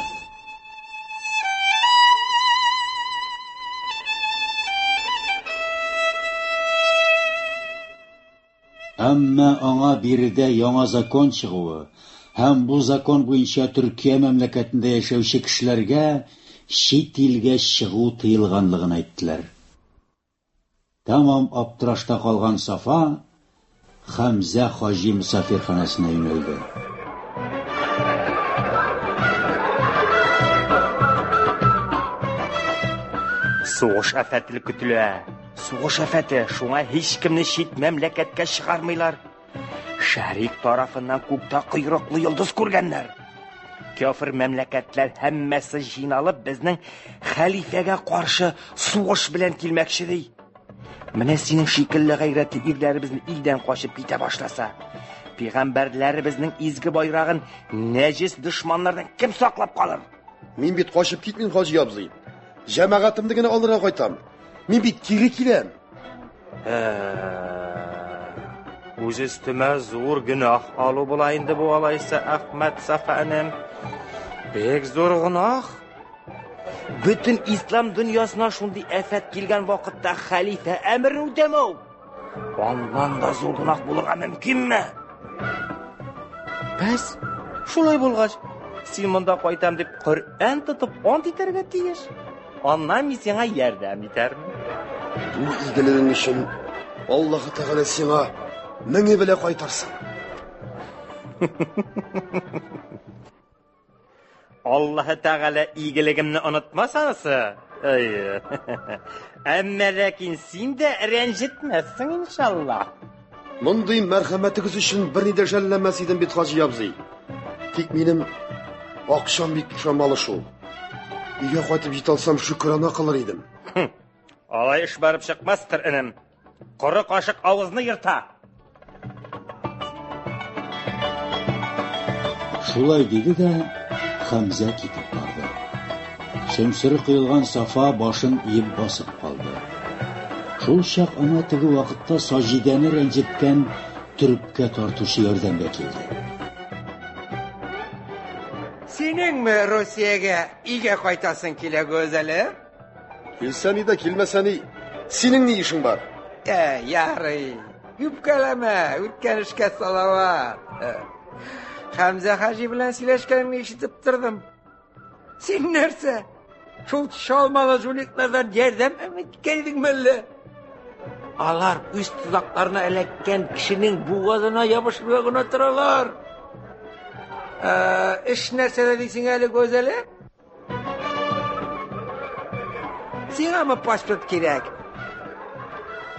Әмма аңа биредә яңа закон чыгуы һәм бу закон буенча Төркия мәмләкәтендә яшәүче кешеләргә чит илгә чыгу тыелганлыгын әйттеләр. Тәмам аптырашта калган Сафа Хәмзә хаҗи мөсафирханәсенә юнәлде. Сугыш афәте көтелә. Сугыш афәте, шуңа һичкемне чит мәмләкәткә чыгармыйлар. Шәрик тарафыннан күктә койрыклы йолдыз күргәннәр. Кяфер мәмләкәтләр һәммәсе җыйналып безнең хәлифәгә каршы сугыш белән килмәкче ди. Менә синең шикелле гайрәтле ирләребезне илдән качып китә башласа, пәйгамбәрләребезнең изге байрагын нәҗес дошманнардан кем саклап калыр? Мин бит качып китмим, Хаҗи абзый. Җәмәгатемне генә алырга кайтам. Мин бит кире киләм. Үз өстемә зур гөнаһ алу була инде бу алайса, Әхмәт Сафа энем. Бик зур гөнаһ. Бөтен ислам дөньясына шундый афәт килгән вакытта хәлифә әмерен үтәмәү. Аннан да зур гөнаһ булырга мөмкинме? Бәс, шулай булгач, син монда кайтам дип Коръән тотып ант итәргә тиеш. Аннан мин сиңа ярдәм итәрмен. Бу игелегең өчен Аллаһы Тәгалә сиңа меңе белә кайтарсын. Аллаһы Тәгалә игелегемне онытмас анысы. Әйе. Әмма ләкин син дә рәнҗетмәссең, иншалла. Мондый мәрхәмәтегез өчен берни дә жәлләмәс идем бит, Хаҗи абзый. Тик минем акчам бик чамалы шул. Өйгә кайтып җитә алсам, шөкрана кылыр идем. Алай эш барып чыкмастыр, энем. Коры кашык авызны ерта. Шулай диде дә Хәмзә китеп барды. Сөмсере коелган Сафа башын иеп басып калды. Шул чак аңа теге вакытта Саҗидәне рәнҗеткән төрепкә тартучы ярдәмгә килде. Синеңме Русиягә өйгә кайтасың килә, Гүзәлем? Килсә ни дә, килмәсә ни, синең ни эшең бар? Ә, ярый. Үпкәләмә, үткән эшкә салават. Э, Хәмзә хаҗи белән сөйләшкәнеңне ишетеп тордым. Син нәрсә? Шул чалмалы жуликлардан ярдәм өмет иткән идеңме әллә? Алар үз тозакларына эләккән кешенең бугазына ябышырга гына торалар. Ә, эш нәрсәдә дисең әле, Гүзәле? Сиңамы паспорт кирәк?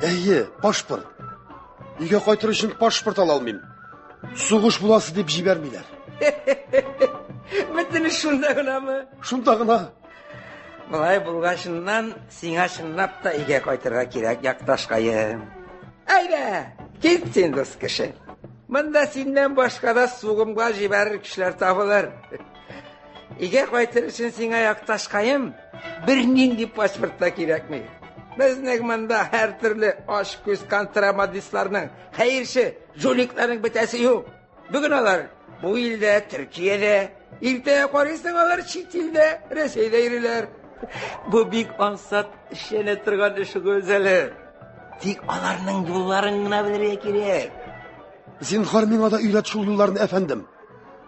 Әйе, паспорт. Өйгә кайтыр өчен паспорт ала алмыйм. Сугыш буласы дип җибәрмиләр. Бөтен эш шунда гынамы? Шунда гына. Болай булгачыннан сиңа чынлап та өйгә кайтырга кирәк, якташкаем. Әйдә, кит син, дус кеше. Монда синнән башка да сугымга җибәрер кешеләр табылыр. Өйгә кайтыр өчен сиңа якташкаем бернинди паспорт та кирәкми. Безнең монда һәртөрле ач күз контрабандистларның, хәерче жуликларның бетәсе юк. Бүген алар бу илдә, Төркиядә, иртәгә карыйсың алар чит илдә, Рәсәйдә йөриләр. Бу бик ансат эшләнә торган эш, Гүзәлем. Тик аларның юлларын гына белергә кирәк. Зинһар миңа да өйрәт шул юлларны, әфәндем.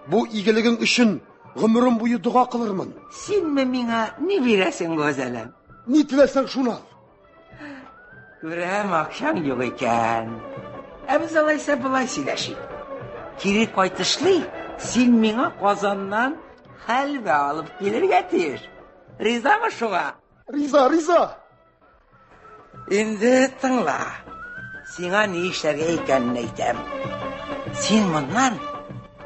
Бу игелегең өчен гомерем буе дога кылырмын. Синме миңа ни бирәсең, Гүзәлем? Ни теләсәң шуны ал. Күрәм, акчаң юк икән. Ә без алайса болай сөйләшик. Кире кайтышлый, син миңа Казаннан хәлвә алып килергә тиеш. Ризамы шуңа? Риза, риза. Инде тыңла. Сиңа ни эшләргә икәнен әйтәм. Син моннан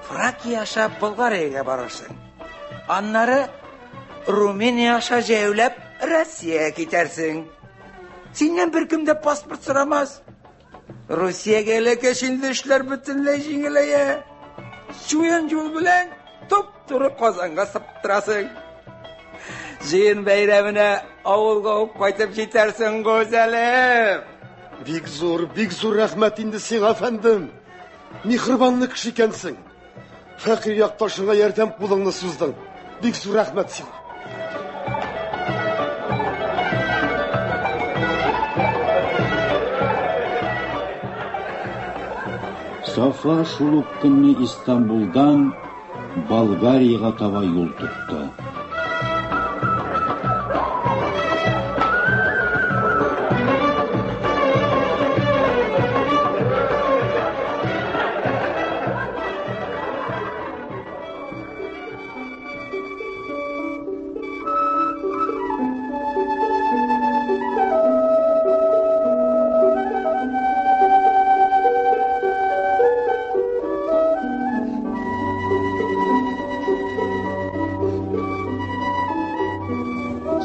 Фракия аша Болгариягә барырсың. Аннары Румыния аша җәяүләп Россиягә китәрсең. Синнән беркем дә паспорт сорамас. Русиягә эләккәч инде эшләр бөтенләй җиңеләя. Чуен юл белән туп-туры Казанга сыптырасың. Җыен бәйрәменә авылга ук кайтып җитәрсең, гүзәлем. Бик зур, бик зур рәхмәт инде сиңа, әфәндем. Михрибанлы кеше икәнсең. Фәкыйрь якташыңа ярдәм кулыңны суздың. Бик зур рәхмәт сиңа. Сафа шул ук көнне Истанбулдан Болгариягә таба юл тотты.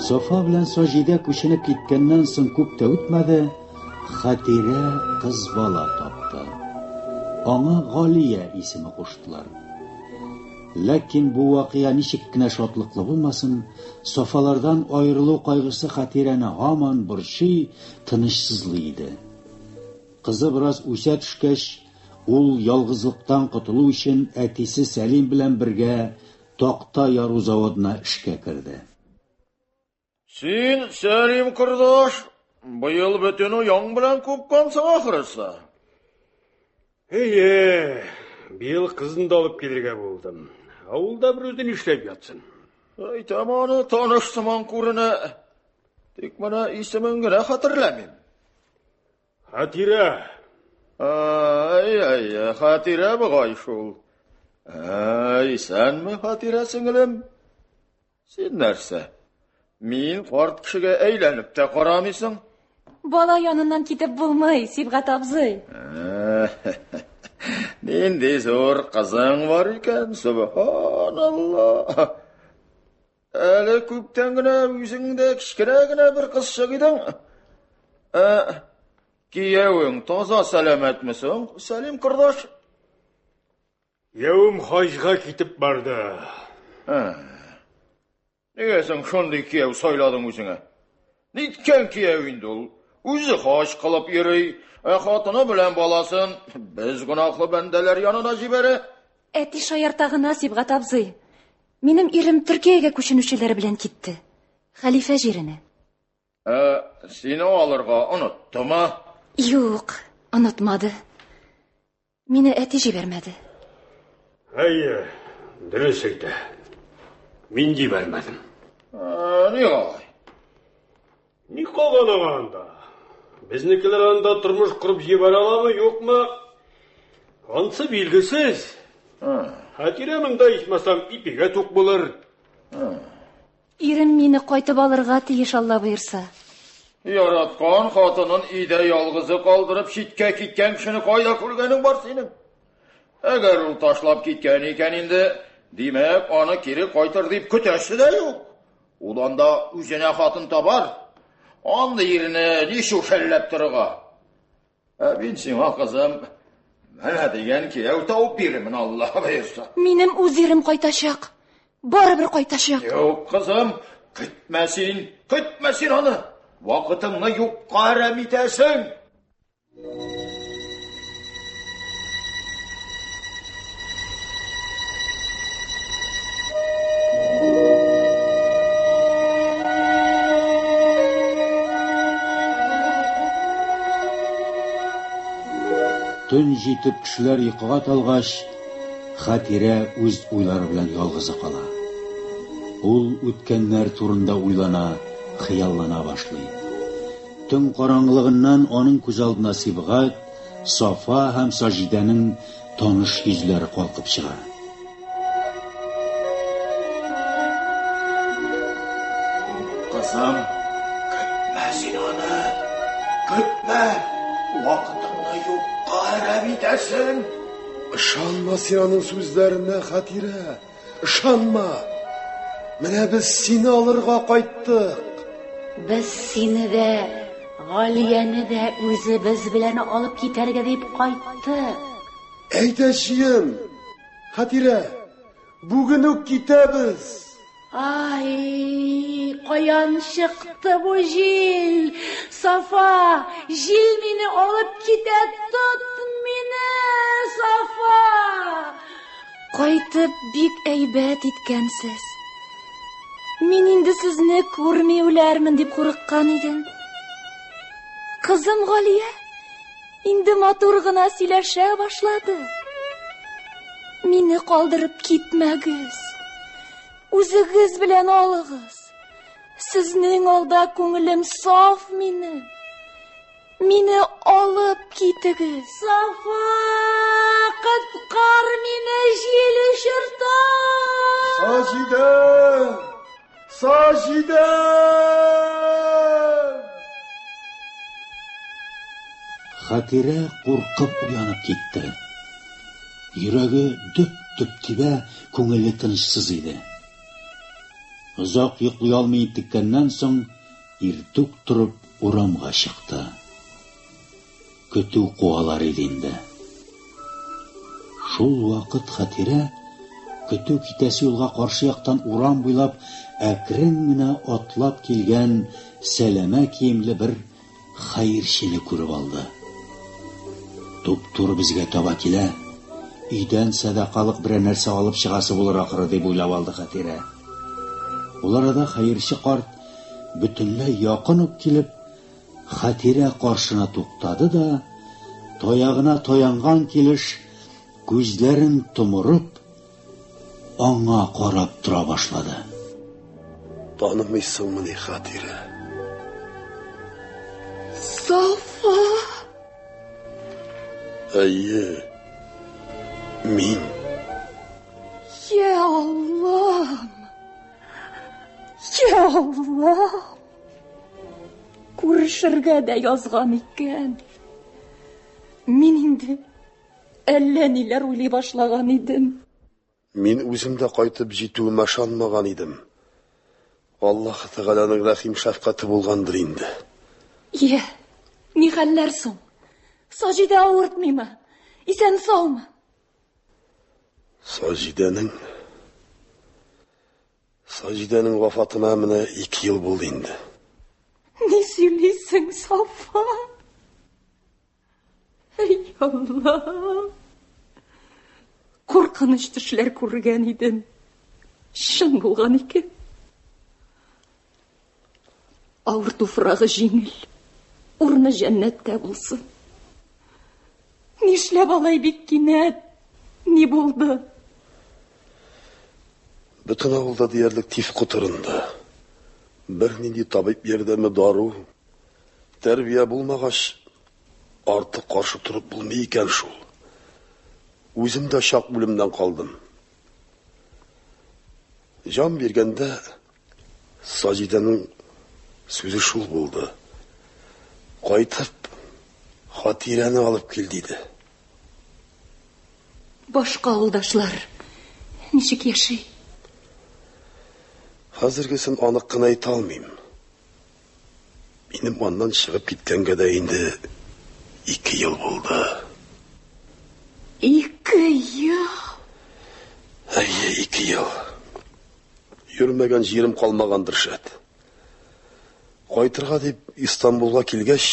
Софа белән Саҗидә күченеп киткәннән соң күп тә үтмәде, Хәтирә кыз бала тапты. Аңа Галия исеме куштылар. Ләкин бу вакыйга ничек кенә шатлыклы булмасын, Софалардан аерылу кайгысы Хәтирәне һаман борчый, тынычсызлый иде. Кызы бераз үсә төшкәч, ул ялгызлыктан котылу өчен әтисе Сәлим белән бергә такта яру заводына эшкә керде. Син, Сәлим кордаш, быел бөтен ояң белән купкансың ахрысы. Әйе, быел кызын да алып килергә булдым. Авылда бер үзе нишләп ятсын? Әйтәм аны таныш сыман күренә. Тик менә исемен генә хәтерләмим. Хәтирә. Ай, ай, Хәтирә бугай шул. Әй, исәнме, Хәтирә сеңелем? Син нәрсә? Мин карт кешегә әйләнеп тә карамыйсың. Бала яныннан китеп булмый, Сибгат абзый. Нинди зур кызың бар икән, субханалла. Әле күптән генә үзең дә кечкенә генә бер кызчык идең. Ә, киявең таза сәламәтме соң, Сәлим кордаш? Киявем хаҗга китеп барды. Ә. Нигә соң шундый кияү сайладың үзеңә? Ниткән кияү инде ул? Үзе хаҗ кылып йөри, ә хатыны белән баласын без гөнаһлы бәндәләр янына җибәрә. Әти шаярта гына, Сибгат абзый. Минем ирем Төркиягә күченүчеләр белән китте. Хәлифә җиренә. Ә сине алырга оныттымы? Юк, онытмады. Мине әти җибәрмәде. Әйе, дөрес әйтә. Мин җибәрмәдем. Ни алай? Ни калган аңа анда? Безнекеләр анда тормыш корып җибәрә аламы, юкмы? Ансы билгесез. Хәтирә монда ичмасам ипигә тук булыр. Ирем мине кайтып алырга тиеш, Алла боерса. Яраткан хатынын өйдә ялгызы калдырып читкә киткән кешене кайда күргәнең бар синең? Әгәр ул ташлап киткән икән инде, димәк, аны кире кайтыр дип көтәсе дә юк. Ул анда үзенә хатын табар. Андый ирне ничу шәлләп торырга? Ә мин сиңа, кызым, Менә дигән кияү табып бирермен, Алла боерса. Минем үз ирем кайтачак. Барыбер кайтачак. Юк, кызым, көтмә син, көтмә син аны. Вакытыңны юкка әрәм итәсең. Төн җитеп кешеләр йокыга талгач, Хәтирә үз уйлары белән ялгызы кала. Ул үткәннәр турында уйлана, хыяллана башлый. Төн караңгылыгыннан аның күз алдына Сибгать, Сафа һәм Саҗидәнең таныш йөзләре калкып чыга. Кызым, көтмә син аны. Көтмә. Вакытыңны юкка әрәм итәсең. Ышанма син аның сүзләренә, Хәтирә. Ышанма. Менә без сине алырга кайттык. Без сине дә, Галияне дә үзебез белән алып китәргә дип кайттык. Әйдә, җыен. Хәтирә, бүген үк китәбез. Ай, каян чыкты бу җил? Сафа, җил мине алып китә, тот мине, Сафа! Кайтып бик әйбәт иткәнсез. Мин инде сезне күрми үләрмен дип курыккан идем. Кызым Галия инде матур гына сөйләшә башлады. Мине калдырып китмәгез. Үзегез белән алыгыз. Сезнең алда күңелем саф минем. Мине алып китегез. Сафа, коткар мине, җил очырта. Саҗидә! Саҗидә! Хәтирә куркып уянып китте. Йөрәге дөп-дөп тибә, күңеле тынычсыз иде. Озак йоклый алмый интеккәннән соң, Иртүк торып урамга чыкты. Көтү куалар иде инде. Шул вакыт Хәтирә көтү китәсе юлга каршы яктан урам буйлап әкрен генә атлап килгән сәләмә киемле бер хәерчене күреп алды. Туп-туры безгә таба килә. Өйдән сәдакалык берәр нәрсә алып чыгасы булыр ахры, дип уйлап алды Хәтирә. Ул арада хәерче карт бөтенләй якын ук килеп, Хәтирә каршына туктады да, таягына таянган килеш, күзләрен томырып, аңа карап тора башлады. Танымыйсыңмыни, Хәтирә? Сафа! Әйе, мин. Я Аллам! Я Аллам! Күрешергә дә язган икән. Мин инде әллә ниләр уйлый башлаган идем. Мин үзем дә кайтып җитүемә ышанмаган идем. Аллаһ Тәгаләнең рәхим шәфкате булгандыр инде. Йә, ни хәлләр соң? Саҗидә авыртмыймы? Исән саумы? Саҗидәнең Саҗидәнең вафатына менә ике ел булды инде. Ни сөйлисең, Сафа? Эй, Аллам! Куркыныч төшләр күргән идем. Чын булган икән. Авыр туфрагы җиңел. Урыны җәннәттә булсын. Нишләп алай бик кинәт? Ни булды? Бөтен авылда диярлек тиф котырынды. Бернинди табиб ярдәме, дару, тәрбия булмагач, артык каршы торып булмый икән шул. Үзем дә чак үлемнән калдым. Җан биргәндә Саҗидәнең сүзе шул булды. Кайтып, Хатирәне алып кил, диде. Башка авылдашлар ничек яши? Хәзергесен анык кына әйтә алмыйм. Минем аннан чыгып киткәнгә дә инде ике ел булды. Ике ел? Әйе, ике ел. Йөрмәгән җирем калмагандыр, шәт. Кайтырга дип Истанбулга килгәч,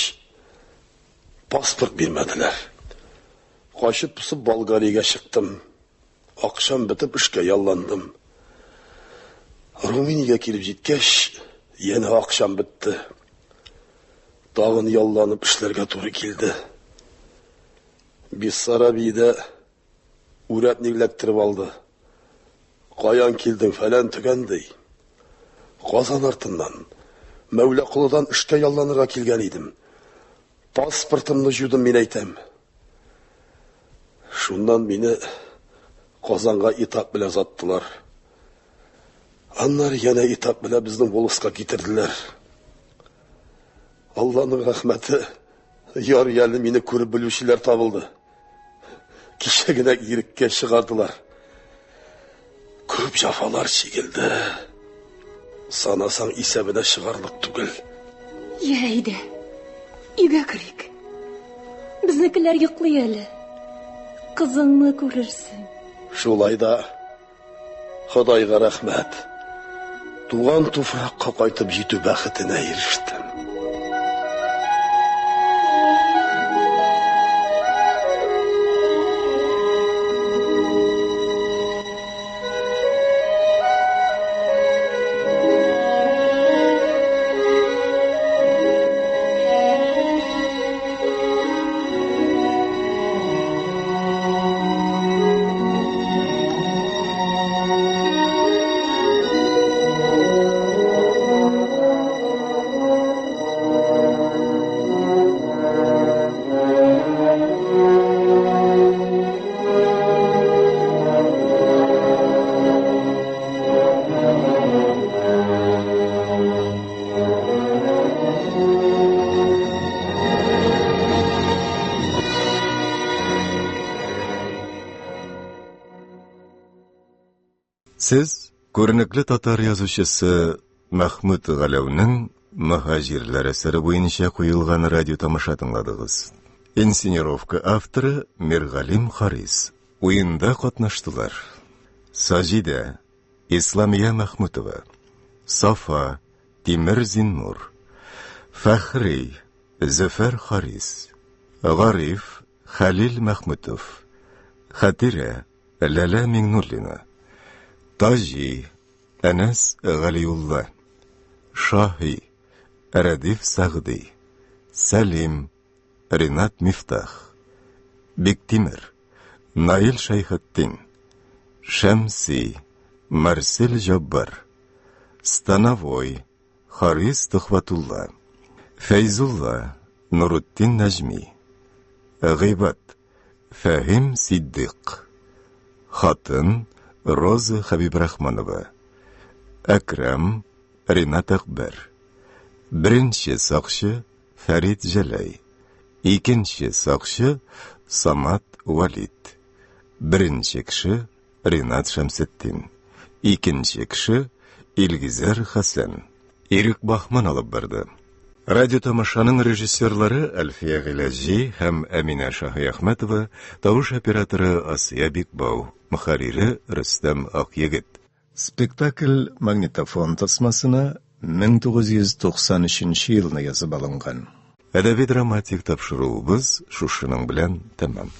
паспорт бирмәделәр. Качып посып Болгариягә чыктым. Акчам бетеп эшкә ялландым. Румыниягә килеп җиткәч, янә акчам бетте. Тагын ялланып эшләргә туры килде. Бессарабиядә үрәтник эләктереп алды. Каян килдең, фәлән төгән ди. Казан артыннан, Мәүлә Колыдан эшкә ялланырга килгән идем. Паспортымны җудым, мин әйтәм. Шуннан мине Казанга этап белән озаттылар. Аннары янә этап белән безнең волоска китерделәр. Алланың рәхмәте, ярый әле мине күреп белүчеләр табылды. Кичә генә иреккә чыгардылар. Күп җафалар чигелде. Санасаң исәбенә чыгарлык түгел. Йә, әйдә, өйгә керик. Безнекеләр йоклый әле. Кызыңны күрерсең. Шулай да Ходайга рәхмәт. Туган туфракка кайтып җитү бәхетенә ирештем. Сез күренекле татар язучысы Мәхмүт Галәүнең Мөһаҗирләр әсәре буенча куелган радио тамаша тыңладыгыз. Инсценировка авторы Миргалим Харис. Уенда катнаштылар. Саҗидә, Исламия Мәхмүтова, Сафа, Тимер Зиннур, Фәхри, Зөфәр Харис, Гариф, Хәлил Мәхмүтов, Хәтирә, Ләлә Миңнуллина, Таҗи, Әнәс Галиулла, Шаһи, Рәдиф Сәгъди, Сәлим, Ринат Мифтах, Биктимер, Наил Шәйхетдин, Шәмси, Марсель Җаббар, Становой, Харис Төхвәтулла, Фәйзулла, Нурутдин Нәҗми, Гыйбад, Фәһим Сиддыйк, Хатын, Роза Хәбибрахманова, Әкрәм, Ринат Әкбәр, Беренче сакчы, Фәрит Җәләй, Икенче сакчы, Самат Вәлид, Беренче кеше, Ринат Шәмсетдин. Икенче кеше Илгизәр Хәсән. Ирек Бахман алып барды. Радио тамашаның режиссерлары Әлфия Гыйләҗи һәм Әминә Шаһиәхмәтова, тавыш операторы Асия Бикбау, мөхәррире Рөстәм Акъегет. Спектакль магнитофон тасмасына 1993 елны язып алынган. Әдәби-драматик тапшыруыбыз шушының белән тәмам.